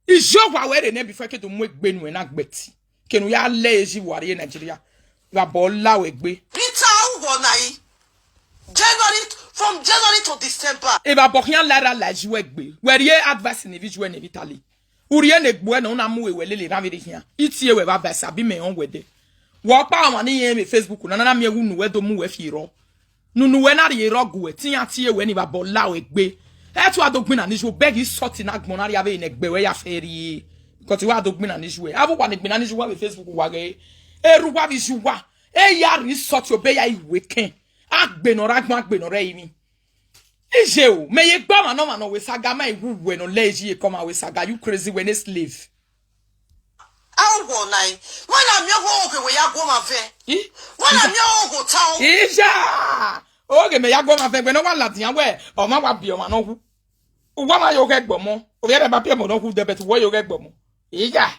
Is your wa where ne before ke do mu egbe nu na gbeti. Kenu ya le eji wa re Nigeria. Wa bọ la we gbe. Peter Ugonai. January, from January to December. Eva bọ khian lara la ju egbe. Where ye advice ni vi ju ne vitali. Uri ene gbe na una mu we lele ran viri khian. Itie we va advice abi me on we de. Wa pa wa ni ye me Facebook na na mi wu nu we do mu we fi ro. Nunu wẹ na rhie rọ gu wẹ, te iran tie wẹ ni vbe abọ la wẹ gbe. Ẹ tu a do gbinna ni ju, bẹghe sọti na gbọn na rhie avbe ne ẹgbẹ wẹ ya fẹ rrie. Because wa do gbinna ni ju ẹ. Avbe uwa ne gbinna ni ju wa vbe Facebook wa ghe. Erha uwa vbe ju wa. E ya rhie sọti obọ ya i wẹ kẹn. A gbe nọ ra gbọn, a gbe nọ rẹ ivbi. Ije o, mẹ ye gbe ọmwa ne ọmwa nọ wẹ saga, ma i wu wẹ nọ lẹ iji ye kọ ọmwa wẹ saga, you crazy wẹ ne slave. Awọ na i. Wẹ na miẹn ọghe oghe wẹ ya gu ọmwa vẹ. I? Wẹ na miẹn ọghe ota o. Ija! Oghe mẹ ya gu ọmwa vẹ, wẹ ne ọ wa ladian wẹ, ọmwa wa biẹ ọmwa nọ wu. Uwa ma yo ghẹ gbọmọ. Ovbi ẹre ba biẹ ọmọ nọ wu dẹ, but uwẹ yo ghẹ gbọmọ. Ija!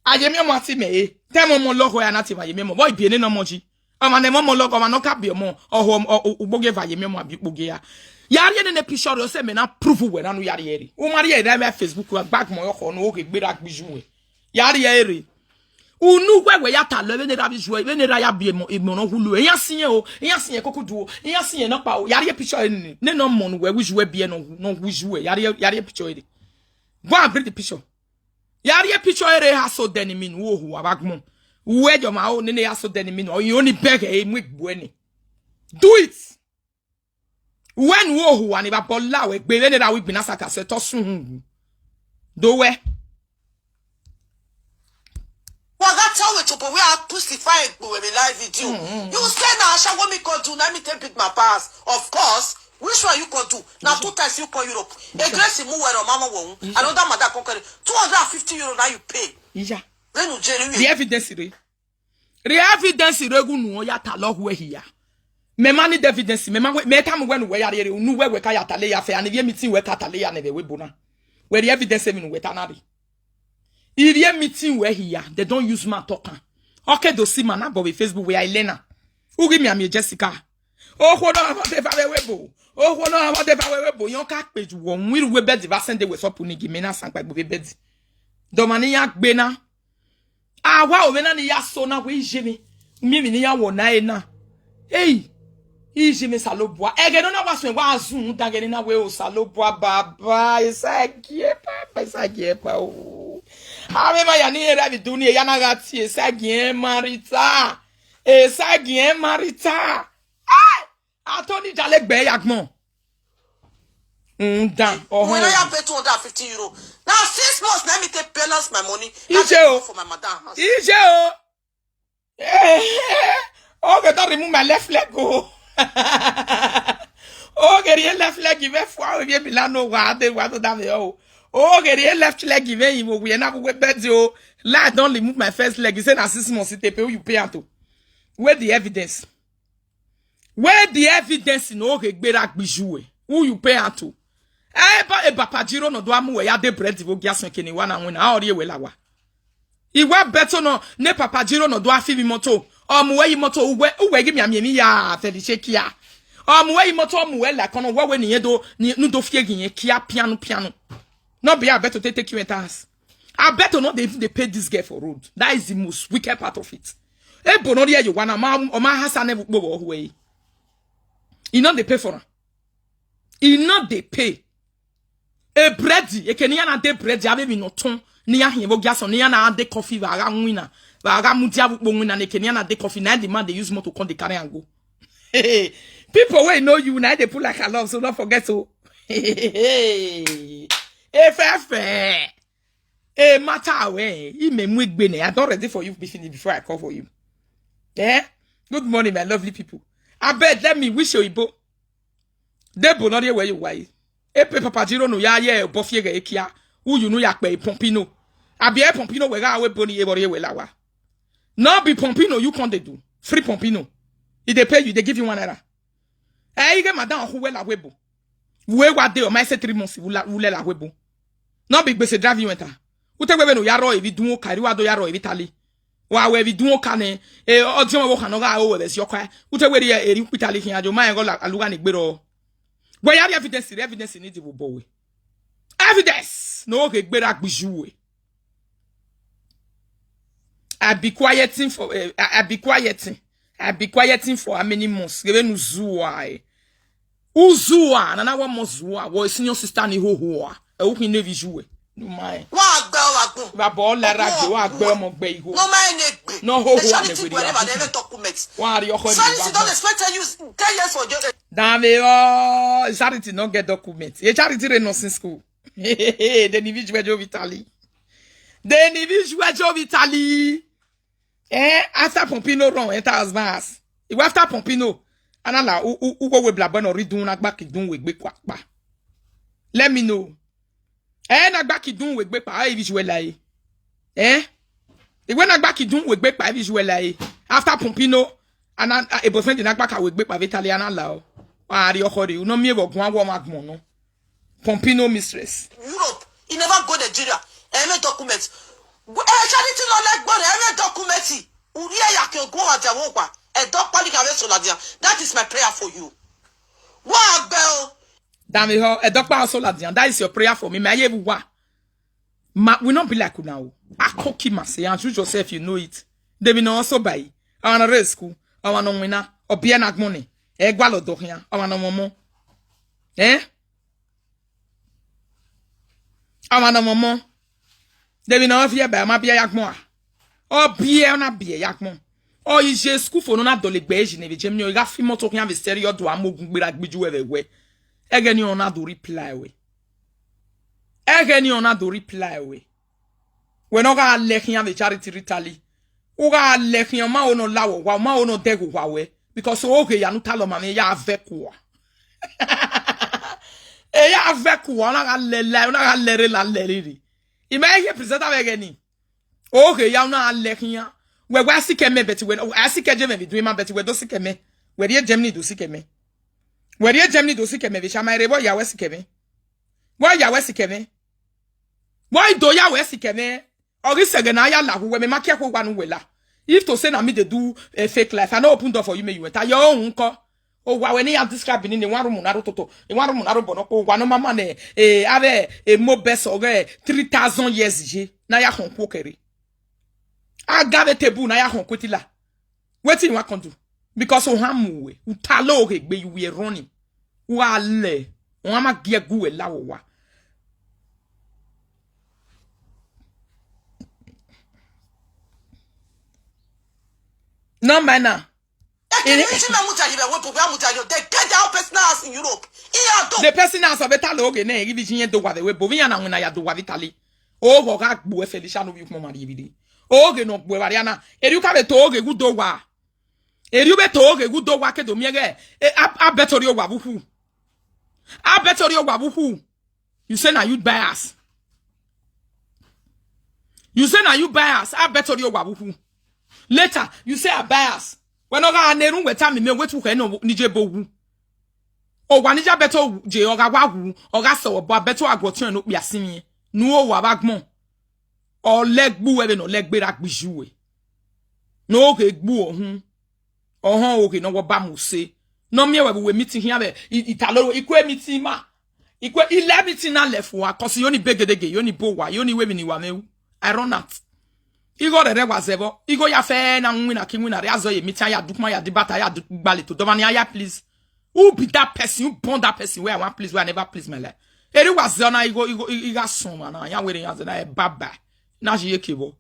A ye miẹn ọmọ a ti mẹ re. Te ẹmwẹ ọmọ lọghọ ya na te ma ye miẹn ọmọ. Vbọ ibiene ne ọmọ yi. Ọmwa ne ẹmwẹ ọmọ lọghọ, ọmwa ne ọ ka biẹ ọmọ, ọhọ, ọ, ọ, ugbogie eva ye miẹn ọmọ abi ukpogie ra. Ya rhie nene picture rre, ọ sẹ mẹ na prove wẹ na ne u ya rhie rre. U ma rhie rre vbe Facebook, wa gba agbọn ọkhọ ne oghe gberra gbe iju wẹ. Ya rhie rre. Unu wẹ wẹ ya talọ vbene erha vbe iju, vbene erha ya biẹ ọmọ, ọmọ nọ wu lo. Iran si ẹn o, iran si ẹn kokudu o, iran si ẹn nọkpa o. Ya rhie picture rre nene, nene ọmọ ne uwẹ wẹ iju wẹ biẹ nọ wu, nọ wu iju wẹ. Ya rhie, ya rhie picture rre. Go and bring the picture. Ya rhie picture ẹre ha so dẹ ne iminu ohu avbe agbọn. Uwẹ jọ ma o nene ya so dẹ ne iminu, ọ i oni bẹghe e mu egbe uẹ ni. Do it. Uwẹ ne u ohu wa ni vbe abọ la wẹ gbe vbene erha wẹ igbinna saka sẹ tọ sun hu. Do wẹ. Wa gha ta wẹ tobọ wẹ a crucify egbe wẹ vbe live video. You say na ashawo mi come do, na me take big my pass. Of course, which one you come do? Na two times you come Europe. A Grace mu wẹ rọ ma mọ wọ hu. Another mother come carry two hundred and fifty euro, now you pay. Iya. Then you jerry. The evidence re. The evidence re gu nu ya ta lọ hu ehia. Mẹ ma need evidence, mẹ ma wẹ, mẹ ta mu wẹ nu wẹ ya rere, unu wẹ wẹ ka ya ta le ya fẹ, and ivie meeting wẹ ka ta le ya nẹ vbe ẹvbo ebo na. Wẹ the evidence emwi nu wẹ ta na re. Ivie meeting wẹ hia, they don't use mouth talk am. Ọ ke do si ma na bọ vbe Facebook wẹ a ile na. U ghi mianmian Jessica. Okhuo nọ vbe ọdeva vbe ẹvbo ebo. Okhuo nọ vbe ọdeva vbe ẹvbo ebo. Yọn ka kpe ju wọ, wọn iru wẹ bed va send wẹ sọpu ni gi mẹ na san gba egbe vbe bed. Dọmwa ne iran gbe na. A wa ro vbene a ni ya so na wẹ iye mwẹ, miẹn emwi ne iran wọ na re na. Ei, iye mwẹ Osanobua. Ẹghẹ ne ọ na wa suẹn wa zun dan ẹghẹ ne na wẹ Osanobua baba, Esagie baba, Esagie baba o. Avbe emwa ya ni rre vbe idu ni, eya na gha tie Esagie Marita. Esagie Marita. Ai! Atoni dale gbe ya gbọn. Nda, ọhọn. When I pay two hundred and fifty euro. Now six months, let me take balance my money. Now Ije take o. Go for my madam house. Ije o. Eh, okay, don't remove my left leg o. Okay, the left leg, if I fall, if you be la no, wa de wa do that o. Okay, the left leg, if you we na we bed o. Like, don't remove my first leg. He say na six months it pay, you pay am to. Where the evidence? Where the evidence in oghe gberra gbe iju wẹ? Who you pay am to? Eh, but e Papa Jiro nọ do a mu wẹ ya de bread vbe ogia sẹ kene wa na winna, a ọ rhie wẹ la wa. I wa better nọ, ne Papa Jiro nọ do a fi vbe imoto. Ọ mu wẹ ye imoto, uwẹ, uwẹ ghi mianmian emwi ya fẹli chekia. Ọ mu wẹ ye imoto, ọ mu wẹ la ẹkọnọ, wẹ wẹ ne irẹn do, ni, ne u do fi eghi irẹn kia pianu pianu. No be, I bet to take, take you enter house. I bet to not dey even dey pay this girl for road. That is the most wicked part of it. Ebo nọ rhie ye owa na, ọ ma, ọ ma hasa ne vbe ukpo vbe ọ hu ẹre. He no dey pay for am. He no dey pay. E bread, eke ne iran na de bread, avbe emwi ne ọ tọn, ne iran hin vbe ogia sọn, ne iran na de coffee vbe a gha winna, vbe a gha mudia vbe ukpo winna, ne eke ne iran na de coffee, na the man dey use motor come dey carry am go. People wey know you, na dey put like I love, so don't forget to. Efefe. E matter wẹ, I mẹ mu egbe nẹ, I don ready for you be finish before I call for you. Eh? Good morning, my lovely people. Abeg, let me wish you Igbo. Debo nọ rhie wẹ ye owa yi. Epe Papa Jiro no ya ye obọ fi eghe ekia. Uyu nu ya kpe Pompino. Abi e Pompino wẹ gha wẹ ebo ni ye vbe ọ rhie wẹ la wa. No be Pompino you come dey do. Free Pompino. If they pay you, they give you one naira. Eh, ighe madam khu wẹ la wẹ ebo. Wẹ wa de, ọ ma say three months, u la, u lẹ la wẹ ebo. No be gbese drive you enter. U te wẹ vbene u ya rrọọ evbi idunmwu oka, erriọ wa do ya rrọọ evbi Italy. Wa wẹ evbi idunmwu oka nẹ, eh, ọdiọn mwẹ ọvbokhan nọ gha ro wẹ vbe ẹziọ ọka. U te wẹ erriọ, erriọ ukpo Italy khian, yo ma rẹn ghe ọlugha ni gberọ. Wẹ ya rhie evidence, rhie evidence ni dee vbe obọ wẹ. Evidence ne oghe gberra gbe iju wẹ. I be quieting for, eh, I, I be quieting. I be quieting for how many months? Ghe vbene u zuwa, eh. U zuwa, nana wa mọ zuwa, wọ senior sister ni hohoa. Ẹ, u khin ne vbe iju wẹ. Nu ma ẹ. Wa gbe ọ wa gbọn. Wa bọ la ra gbe, wa gbe ọmọ gbe igho. No ma ẹ ne gbe. No hohoa ne were. Document. Wa ri ọkọ ni. Charity don expect ten years, ten years for jail. Danvbe ọ, Charity no get document. E Charity re nursing school. Deni vbe iju wẹ je ovbi Italy. Deni vbe iju wẹ je ovbi Italy. Eh, after Pompino run enter husband house. He go after Pompino. Ana la u, u, u wo we blabọ nọ rhie idunmwu na gba kidunmwu wegbe kua kpa. Let me know. Ẹ na gba kidunmwu wegbe kpa, ẹ visualize. Eh? Iwe na gba kidunmwu wegbe kpa, ẹ visualize. After Pompino, ana, a, a boyfriend na gba ka wegbe kpa vbe Italy, ana la o. Wa rhie ọkhọ rre, u nọ miẹn vbe ọguan wọ ọmwa agbọn nọ. Pompino mistress. Europe, he never go Nigeria. Ẹ mwẹ document. Eh, Charity nọ lẹgbẹ rẹ, ẹ mwẹ document. U rhie ya ke ogun wa dia wo gba. Ẹ dọ kpali ka vbe so ladian. That is my prayer for you. Wa gbẹ o. Danmwehọ, ẹ dọ kpali so ladian. That is your prayer for me. Ma ye vbe uwa. Ma, we not be like una o. Akoki ma say, and you yourself, you know it. Debi nọ so bai. Ọmwa nọ rre school. Ọmwa nọ winna. Ọ biẹ na agbọn nẹ. Ẹ gualọ dọ khian. Ọmwa nọ mọmọ. Eh? Ọmwa nọ mọmọ. Debi nọ viẹ bai, ọ ma biẹ ya agbọn a. Ọ biẹ, ọ na biẹ ya agbọn. Ọ i je school fo ne ọ na dọlegbe ẹre yi ne vbe Germany, ọ gha fi imọto khian vbe sẹrriọ do a mu ogun gberra gbiju ẹvbo ẹwẹ. Ẹghẹ ni ọ na do reply wẹ. Ẹghẹ ni ọ na do reply wẹ. Wẹ ne ọ gha lẹ khian vbe Charity rre Italy. U gha lẹ khian, ọ ma ho ne ọ la wẹ owa, ọ ma ho ne ọ dẹghe owa wẹ. Because oghe ya ne u talọ ma mwẹ ya vẹ kua. E ya vẹ kua, ọ na gha lẹ la, ọ na gha lẹ rre la lẹ rre. I ma he presenter vbe ẹghẹ ni. Oghe ya, u na lẹ khian. Wẹ, wẹ a sikẹ mẹ, but wẹ, a sikẹ je mwẹ vbe iduẹn ma, but wẹ do sikẹ mẹ. Wẹ rhie Germany do sikẹ mẹ. Wẹ rhie Germany do sikẹ mẹ, vbe cha ma rre, vbọ ya wẹ sikẹ mẹ. Vbọ ya wẹ sikẹ mẹ. Vbọ i do ya wẹ sikẹ mẹ. Ọ ghi sẹ ẹghẹ ne a ya la uwẹ, mẹ ma kie ẹkhuo owa ne uwẹ la. If to say na me dey do a fake life, I no open door for you, make you enter. Your own nko. Owa wẹ ne ya describe ni, ne one room na rre toto, ne one room na rre obọ nọ kpo, owa nọ ma ma nẹ, eh, avbe emo best ọghe three thousand years ye, na ya khọn ku okẹre. A ga vbe table na ya khọn ku etila. Wetin you wan come do? Because ohan mu uwẹ, u talọ oghe gbe, you were running. U gha lẹ, ọ ma gie gu wẹ la wẹ owa. No man na. Eke ni si me muta yi vbe webo, we muta yo. They get their own personal house in Europe. Iya do. The personal house of Italo oge ne, if you do wa vbe webo, we ya na wina ya do wa vbe Italy. Ogho gha gbu e Felicia no bi ukpọn ma rhie vbe. Oghe nọ gbu e vbe ariana. Eri u ka vbe to oghe gu do wa. Eri u vbe to oghe gu do wa ke do miẹn ghe. E, a, a bet ori owa vbe ukhu. A bet ori owa vbe ukhu. You say na you bias. You say na you bias. A bet ori owa vbe ukhu. Later, you say I bias. Wẹ ne ọ gha na erhunmwu wẹ tama mẹ, wẹ tu khẹ nọ ni je bo wu. Owa ni ya bet je ọ gha wa wu, ọ gha sẹ obọ, a bet a gu ọtiọnrẹn ne okpia sinmwi. Ne u ho owa vbe agbọn. Ọ lẹ gbe uwẹ vbene ọ lẹ gberra gbe iye uwẹ. Ne oghe gbe uwẹ uhunmwu. Ọhọn oghe ne ọ wẹ ọba mu use. Ne ọ miẹn wẹ vbe uwe meeting khian vbe I-, Italo, I kue meeting ma. I kue, I lẹ meeting na lẹ fua, cause I ho ni begedege, I ho ni bo owa, I ho ni wẹ emwi ne I wa mwẹ ru. I run out. Igho rẹrẹ wa zẹ vbọ, igho ya fẹ na winna ki winna rre, a zọ ye meeting, a ya dukuma, a ya di bata, a ya du gbale to dọmwa ni, a ya please. Who be that person? Who born that person where I wan please, where I never please my life? Eri wa zẹ ọna igho, igho, i, i gha sọn ọmwa na, a ya were ya zẹ na, ẹ baba. Na yi ye ke vbọ.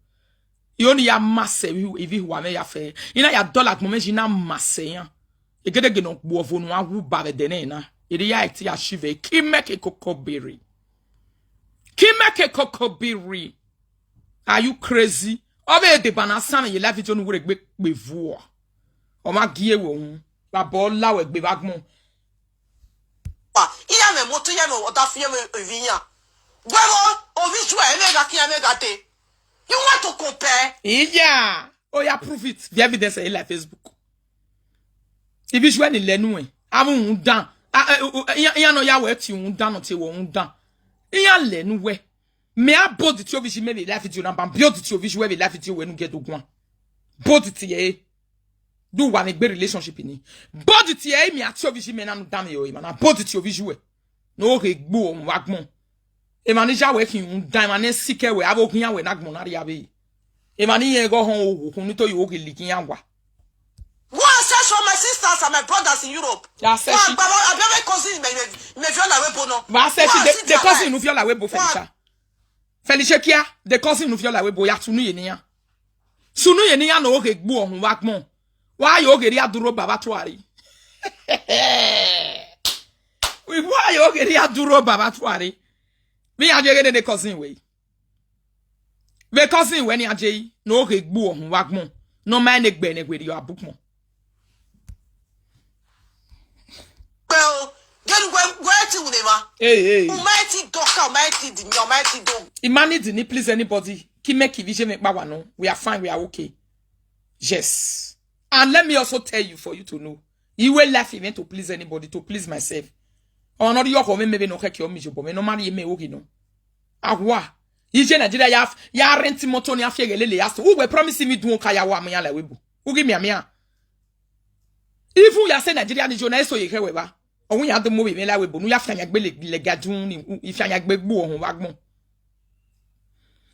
I ho ni ya ma sẹ ivbi, ivbi hua mwẹ ya fẹ. I na ya dọlọ agbọn mwẹ yi na ma sẹ iran. Egedege ne ọ gbe ọvo ne uwa wu ba vbe ẹdẹ nẹ na. Eri ya ẹtin ya shi vẹ. Ki mẹ ke koko biri. Ki mẹ ke koko biri. Are you crazy? Ọ vbe deba na sa mwẹ ye live video ne u were gbe kpe vuọ. Ọ ma gie wẹ uhunmwu. Vbe abọ la wẹ gbe vbe agbọn. Pa, iran mwẹ moto, iran mwẹ ọdafian, iran mwẹ ovbi iran. Wẹ vbo, ovbi Israel, ẹmwẹ gha khian, ẹmwẹ gha dee. You want to compare? Iya, oya prove it. The evidence ẹ i la Facebook. Ivbi Israel ni lẹ nuẹn. Avbe uhunmwu dan. A, ẹ, o, o, iran, iran nọ ya wẹ tie uhunmwu dan, nọ tie wẹ uhunmwu dan. Iran lẹ nuẹn. Mẹ a body tie ovbi Israel mẹ vbe live video na, ban body tie ovbi Israel vbe live video wẹ ne u gie do guan. Body tie ẹre. Do wa ne egbe relationship ni. Body tie ẹre, mẹ a tie ovbi Israel mẹ na nu dan mẹ yọ emwa na. Body tie ovbi Israel. Ne oghe gbe uwẹ vbe agbọn. Emwa ni ya wẹ khin uhunmwu dan, emwa ne sikẹ wẹ, avbe oghian wẹ ne agbọn na rhie avbe. Emwa ni rẹn igho họn ogho, ukhunmwu ni to ye oghe ligian wa. Go and search for my sisters and my brothers in Europe. Ya search. Wa gba, abi avbe cousin mẹ, mẹ, mẹ viọ la webo nọ. Wa search. Go and the, see the their cousin life. Nu viọ la webo, Felicia. Felicia kia, the cousin nu viọ la webo, ya sunu ye ne iran. Sunu ye ne iran ne oghe gbe uhunmwu vbe agbọn. Wa ye oghe rhie a duro baba tuare. Wa ye oghe rhie a duro baba tuare. Vbe iran je ghe ne cousin wẹ. Vbe cousin wẹ ne iran je yi, ne oghe gbe uhunmwu vbe agbọn. Ne ọ ma ne egbe ne wẹ rhie a bu ukpọn. Hey, hey. U ma ti dọka, u ma ti di mia, u ma ti do. I ma need ni please anybody. Ki make ivbi je mwẹ kpa wa nọ. We are fine, we are okay. Yes. And let me also tell you, for you to know, I wẹ life event to please anybody, to please myself. Ọmwa ne ọ rhie ọkhọ mwẹ, mẹ vbene ọ khẹke ọ miẹn iyobọ mwẹ, ne ọ ma rhie mẹ oghe nọ. Awa, iye Nigeria ya, ya rent motor ni a fi ẹghẹ lele ya so. U wẹ promise me duo ka ya wa mu iran la ẹvbo ebo. U ghi mianmian. Even ya sẹ Nigeria ni yo na eso ye khẹ wẹ vba. Ọ wẹ iran do mu ovbi mwẹ la ẹvbo ebo, ne u ya fian yan gbe lẹga dun ni, u, I fian yan gbe gbu ọhọn vbe agbọn.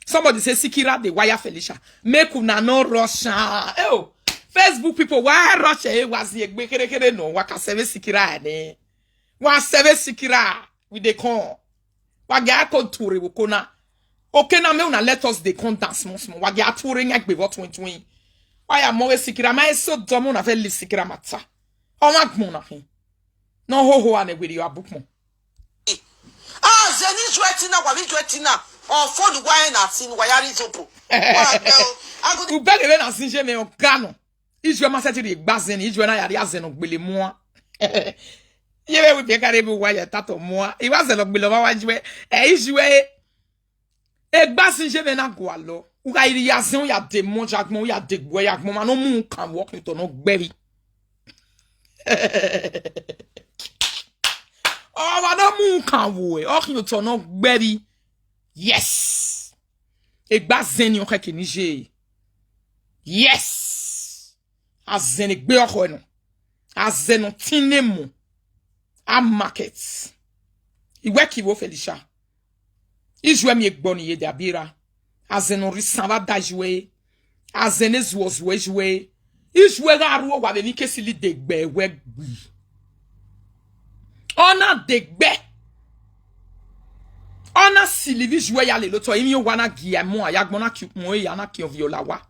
Somebody say Sikira dey wire Felicia. Make una no rush am. Eh, oh, Facebook people, why rush? Eh, wa zi egbe khere khere nọ, wa ka sẹvbe Sikira ne. Wa sẹvbe Sikira, we dey come. Wa gẹ a ko ture wo kona. Okay, now make una let us dey come down small small. Wa gẹ a ture yan gbe vbọ twin twin. Wa ya mọ vbe Sikira, ma eso dọmọ na fẹ leave Sikira matter. Ọmwa gbọn na hin. Ne ọ hoho a nẹ were ya bukpọn. A zẹ ne ijuẹ tina, wa vbe ijuẹ tina. Ọ fo ne uwa rẹn na sin, wa ya rri izobo. Wa gbẹ o. Agu- Ubẹghe vbe na sin ye mwẹ ọga nọ. Ijuẹ ma sẹtin rhie egba zẹn ni, ijuẹ na ya rhie azẹn ne ọ gbele muan. Ye vbe wẹ ibiẹka rre vbe uwa ya tato muan. I wa zẹ ne ọ gbele ọmwa wa ijuẹ. Ẹ ijuẹ e. Egba sin ye mwẹ na gualọ. U gha rhie azẹn, u ya de emọ ya agbọn, u ya de egbuẹ ya agbọn, ọmwa ne ọ mu kan vbe ọkhiotọ ne ọ gbẹvbi. Ọmwa ne ọ mu kan vbe ọkhiotọ ne ọ gbẹvbi. Yes. Egba zẹn ni ọ khẹke ni ye. Yes. Azẹn ne egbe ọkhọ nọ. Azẹn ne ọ tin ne emọ. A market. I wẹ ki vbo Felicia. Ijuẹ miẹn egbe ni ye da biera. Azẹn ne ọ rre isan vbe ada ijuẹ. Azẹn ne zuọ zuọ ijuẹ. Ijuẹ gha rre owa vbe emwi ke sili degbe wẹ gbi. Ọ na degbe. Ọ na sili vbe ijuẹ ya lele otọ, emwi owa na gie mu a ya gbọn na ki ukpọn ya na ki ọviọ la wa.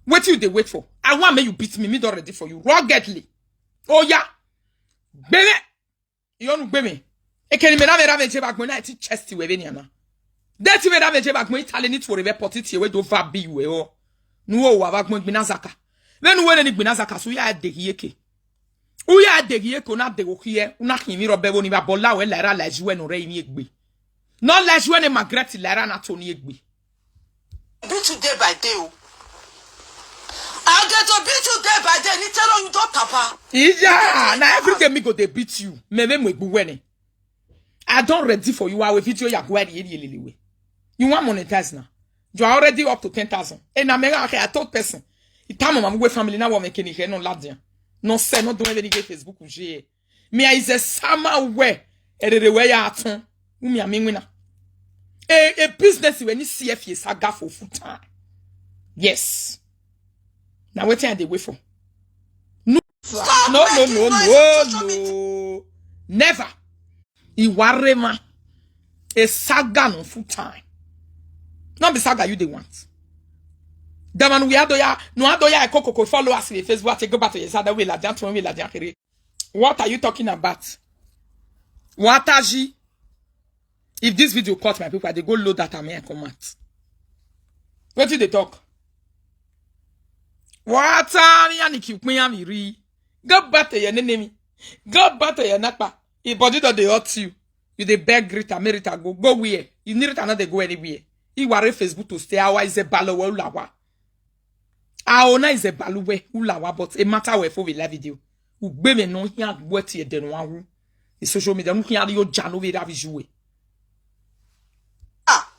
Wetin you dey wait for? I wan make you beat me, me don ready for you ruggedly. Oya. Gbe mwẹ. Iyọnu gbe mwẹ. Ekeni mẹ na vbe ra vbe je vbe agbọn na, ẹ ti chest wẹ vbe nian na. De ti vbe ra vbe je vbe agbọn, Italy ni tuorre vbe port tie wẹ do va bi wẹ ọ. Ne u ho owa vbe agbọn igbinna zaka. Vbene u were ne igbinna zaka, so u ya deghe iyeke. U ya deghe iyeke, u na deghe okhiẹ, u na khian emwi rre ọbẹ vbe ni vbe abọ la wẹ la erha la ijuẹ ne ọ rre emwi egbe. Ne ọ la ijuẹ ne Margaret la erha na to ni egbe. Beat you day by day o. I get to beat you day by day. Ni tell you don't tapa. Iya, na every day me go dey beat you. Me me mu egbe wẹ nẹ. I don ready for you. Our video ya go eri eri lele we. You wan monetize now? You are already up to ten thousand. And I'm a, I told person. It time my family now want me can hear no ladian. No sẹ, no do anything Facebook je. Me I is a summer where. Erere wẹ ya atọn. Umi ami winna. A, a business wẹ ni C F ye saga for full time. Yes. Now wetin I dey wait for? No, no, no, no, no, no. Never. Iwa rema. A saga no full time. Not be saga you dey want. The man we had ya, no had ya, kokoko follow us in Facebook. Take go back to your side. We la down to we la down here. What are you talking about? What are you? If this video cut, my people, I dey go load that and may I come out. Wetin dey talk? What are you? Ani ki ukpin ya mi ri. Go back to your enemy. Go back to your nakpa. Your body don dey hurt you. You dey beg Rita, make Rita go. Go where? You need Rita, not dey go anywhere. He worry Facebook to stay. Our is a balo we ulawa. Our na is a balu we ulawa, but a matter we for the live video. Ugbe me no here what you dey no wu. The social media no here yo jano we ravi juwe. Ah.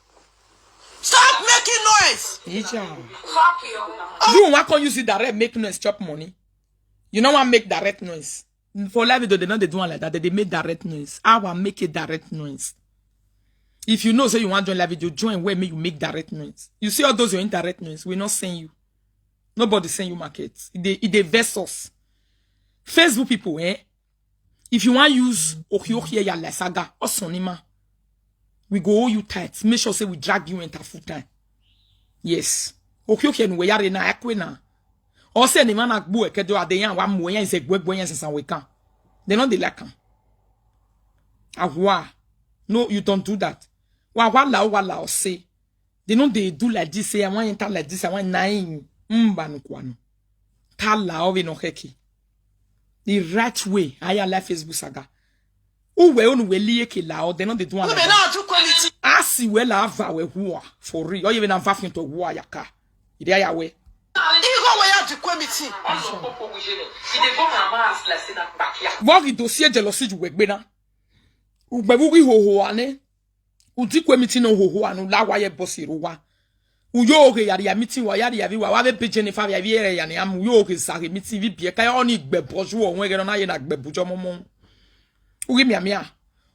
Stop making noise. Ija. You want come use it direct make noise chop money. You know what make direct noise. For live video, they not they do one like that. They, they make direct noise. I will make a direct noise. If you know say you want join live video, join where make you make direct noise. You see all those your indirect noise, we not send you. Nobody send you market. It dey, it dey vex us. Facebook people, eh? If you want use Okiokie ya la saga or Sonima, we go hold you tight. Make sure say we drag you enter full time. Yes. Okiokie nu we ya re na akwe na. Ọ sẹ ne emwa na gbu ẹkẹ do ade yan wa mu yan zẹ gbuẹgbuẹ yan sansan we kan. They no dey like am. Awa. No, you don't do that. Wa wa la wa la ọ sẹ. They no dey do like this, say I wan enter like this, I wan na him. Mba no kwa no. Ta la ọ vbe no kheki. The right way, I ya like Facebook saga. Uwẹ unu wẹ liye ke la ọdẹ nọ de duan. Uwẹ na du kue meeting. A si wẹ la va wẹ hua for real. Ọ ye vbe na va fian otọ hua ya ka. Ire ya wẹ. Igho wẹ ya du kue meeting. Vbọ ghi do si jealousy ju wẹ gbe na. Ugbẹn vbe u ghi hoho a nẹ. U di kue meeting nọ hoho a ne u la wa ye boss ro wa. U yo ghe ya ria meeting wa ya ria vbe wa wa vbe be Jennifer via vbe ẹre ya ne a mu yo ghe zaghe meeting vbe biẹ ka ọ ni gbẹbọ ju ọhọn ẹghẹ nọ na ye na gbẹbọ ju ọmọmọ. U ghi mianmian.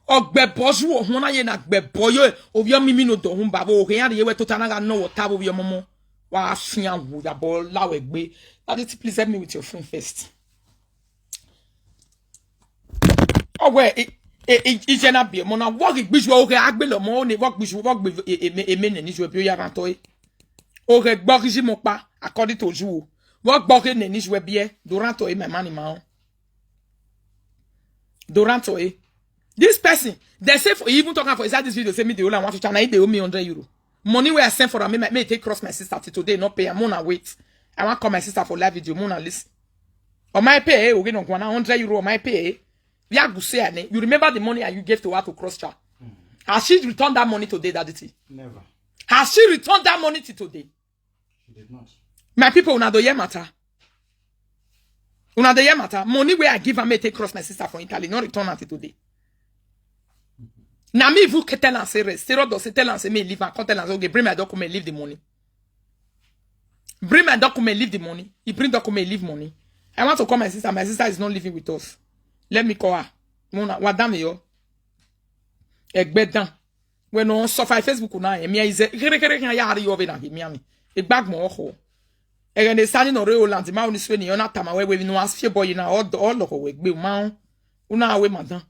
Ọ gbẹbọ ju ọhọn na ye na gbẹbọ yo ovbi ọmimi no dọ hun ba vbe oghe iran rhie wẹ tota na gha nọ wẹ ọta vbe ovbi ọmọmọ. Wa fian wu ya bọ la wẹ gbe. Daddy, please help me with your phone first. Ọ wẹ, e, e, e, iye na biẹ ọmọ na, vbọ ghi gbe iye oghe a gbele ọmọ ne, vbọ gbe iye, vbọ gbe e, e, eme, eme nene iye biẹ ya rhan otọ ẹre. Oghe gbe ọghe iye mọ ọkpa, according to you o. Vbọ gbe ọghe nene iye biẹ, do rhan otọ ẹre, my man, ma rẹn. Do rhan otọ ẹre. This person, they say for, he even talking for inside this video, say me dey owe am one fifty, and I dey owe me hundred euro. Money wey I send for am, make, make e take cross my sister till today, not pay am. Mona wait. I wan call my sister for live video, mona listen. Ọ ma pay e, oghe nọ guan na hundred euro, ọ ma pay e. Via gu se ane. You remember the money you gave to her to cross her? Has she returned that money today, Daddy T? Never. Has she returned that money till today? She did not. My people, una do hear matter. Una dey hear matter? Money wey I give am make e take cross my sister for Italy, no return am till today. Na me even ke tell am say rest. Say Rodo say tell am say me leave am. Come tell am say, "Okay, bring my document, leave the money." Bring my document, leave the money. He bring document, leave money. I want to call my sister. My sister is not living with us. Let me call her. Mona, wa dan me yo. Egbe dan. Wẹ ne ọ suffer Facebook na, ẹ miẹn ize kherhe kherhe khian ya rri ọvbe na ghi miẹn mwẹ. Egbe agbọn ọkhọ. Ẹghẹ ne Sani nọ rre Holland, ma unu sue ni, ọ na tama wẹ wẹ vbe ne uwa fi obọ yi na, ọ dọ, ọ lọghọ wẹ gbe, u ma rẹn, u na wẹ ma dan.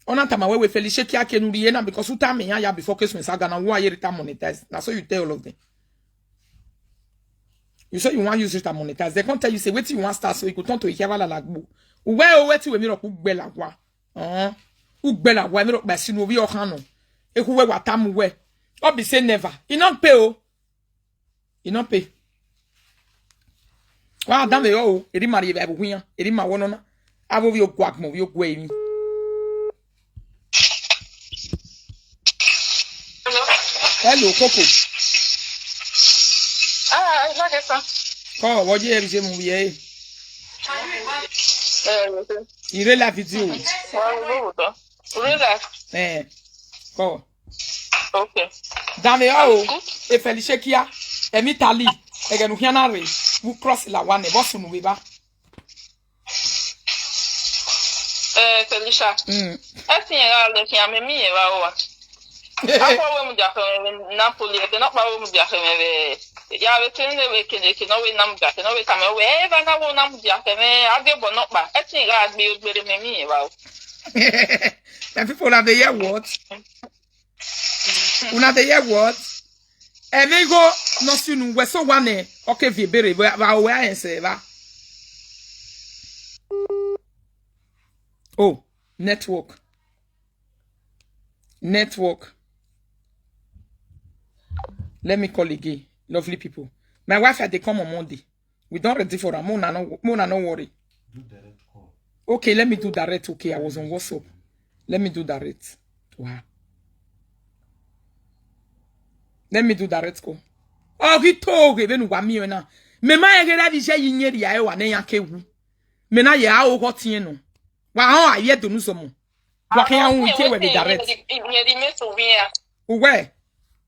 Ọ na tama wẹ wẹ Felicia kia ke ne u rhie na, because u tama iran ya before ke suẹn saga na, wa ye Rita monetize. Na so you tell all of them. You say you wan use Rita monetize. They can't tell you say wetin you wan start, so you go turn to Ikhiavalala gbo. Uwẹ o, wetin wẹ mi rọ ku gbẹ la wa. Ọhọn. U gbẹ la wa, mi rọ kpa sinu ovbi ọkhan nọ. Ekhu wẹ wa tama uwẹ. Ọ be say never. I no pay o. I no pay. Wa dan vbe o, eri ma rhie vbe ẹvbo wian, eri ma wọ nọ na. Avbe ovbi ogu agbọn, ovbi ogu emwi. Hello, Koko. Ah, it's okay, sir. Kọ, vbọ ye vbe je mu vbiẹ e? Eh, okay. I rre la video. Wa wo wo do. Relax. Eh. Kọ. Okay. Danmwehọ o, e Felicia kia, emwi Italy, ẹghẹ ne u khian na rre, vbe u cross la wa nẹ, vbọ sunu vbe evba? Eh, Felicia. Mm. Ẹtin ẹre gha lẹ khian, mẹ miẹn evba ua. Akhuẹ wẹ mudia khẹ mwẹ vbe Napoli, ẹdẹ nọkpa wẹ mudia khẹ mwẹ vbe, ya vbe te ne vbe kene kene ọ wẹ na mudia khẹ ne ọ wẹ tama wẹ, "Eh, evba na wẹ na mudia khẹ mwẹ, a de obọ nọkpa." Ẹtin gha gbe ogbere, mẹ miẹn evba o. My people, una dey hear what? Una dey hear what? Emwi igho nọ sunu wẹ so wa nẹ, ọ ke viọ ebere vbe aro wẹ a rẹn sẹ evba. Oh, network. Network. Let me call again. Lovely people. My wife had to come on Monday. We don ready for am. Mona no, Mona no worry. Do direct call. Okay, let me do direct. Okay, I was on WhatsApp. Let me do direct to her. Let me do direct call. Ọ ghi to ghe vbene uwa miẹn na. Mẹ ma rẹn ghe ra vbe iye yi yen rhia ẹre wa ne iran ke wu. Mẹ na ye a oghọ tiẹn nọ. Wa họn a ye do nu zọmọ. Wa khian hu tie wẹ vbe direct. Uwẹ.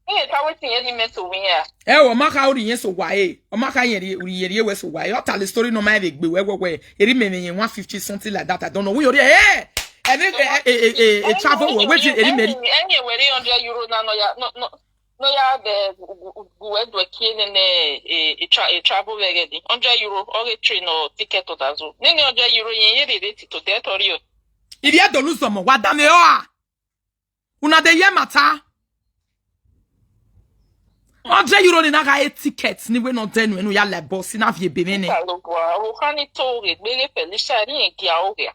Iye ta wetin yẹn ni mẹ so wian. Ẹ o, ọ ma kha ori yẹn so wa e. Ọ ma kha yẹn ri, ori yẹn ri wẹ so wa e. Ọ ta le story nọ ma vbe gbe wẹ wẹ wẹ. Eri mẹ mẹ yẹn one fifty something like that. I don't know. We ori e. Ẹ ni e, e, e, e, e travel wẹ. Wetin eri mẹ ri. Ẹni wẹ ri hundred euro na nọ ya, nọ, nọ, nọ ya de gu, gu, gu wẹ do kie nene e, e tra-, e travel vbe ẹghẹ ni. Hundred euro, ọ ghe train or ticket or dazo. Nene hundred euro yẹn, yẹn rere tito de tọrọ. Ivie do lu zọmọ, wa da mẹ ọ a. Una dey hear matter? Hundred euro ni na gha e ticket ni wẹ ne ọ dẹnu ẹnu ya la bus na viọ ebe mwẹ nẹ. Owo kha ni to ghe gbe ghe Felicia ni e gia oghe.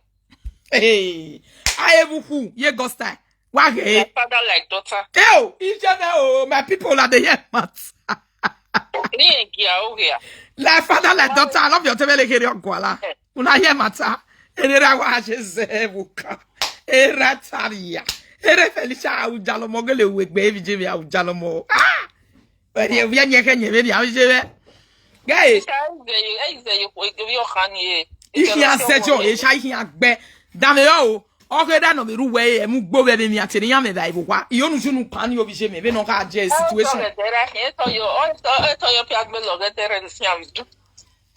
Hey, a evbu khu ye God style. Wa ghe. Like father, like daughter. Eo, ije mẹ o, my people, una dey hear matter? Ni e gia oghe. Like father, like daughter, I love your tebele kere oguala. Una hear matter? Ere ra wa je ze ebuka. Erha taria. Erha Felicia Awujalọmọ gele wegbe evije vbe Awujalọmọ. Ah! Wẹrẹ via nyẹ khẹ nyẹ vbe ni avije vbe. Guy, ikhian sẹjọ, esha ikhian gbẹ. Danmwehọ o. Ọ ghe da nọ vbe rre uwẹ ẹmwẹ ugbo vbe emwi a te ne iran mwẹ vbe evba owa. Iyonu junu kan ni ovbi je mẹ vbe nọ gha jẹ situation. Etọ yọ, etọ yọ pia gbe lọghẹdẹ rẹ ni fian vbe idu.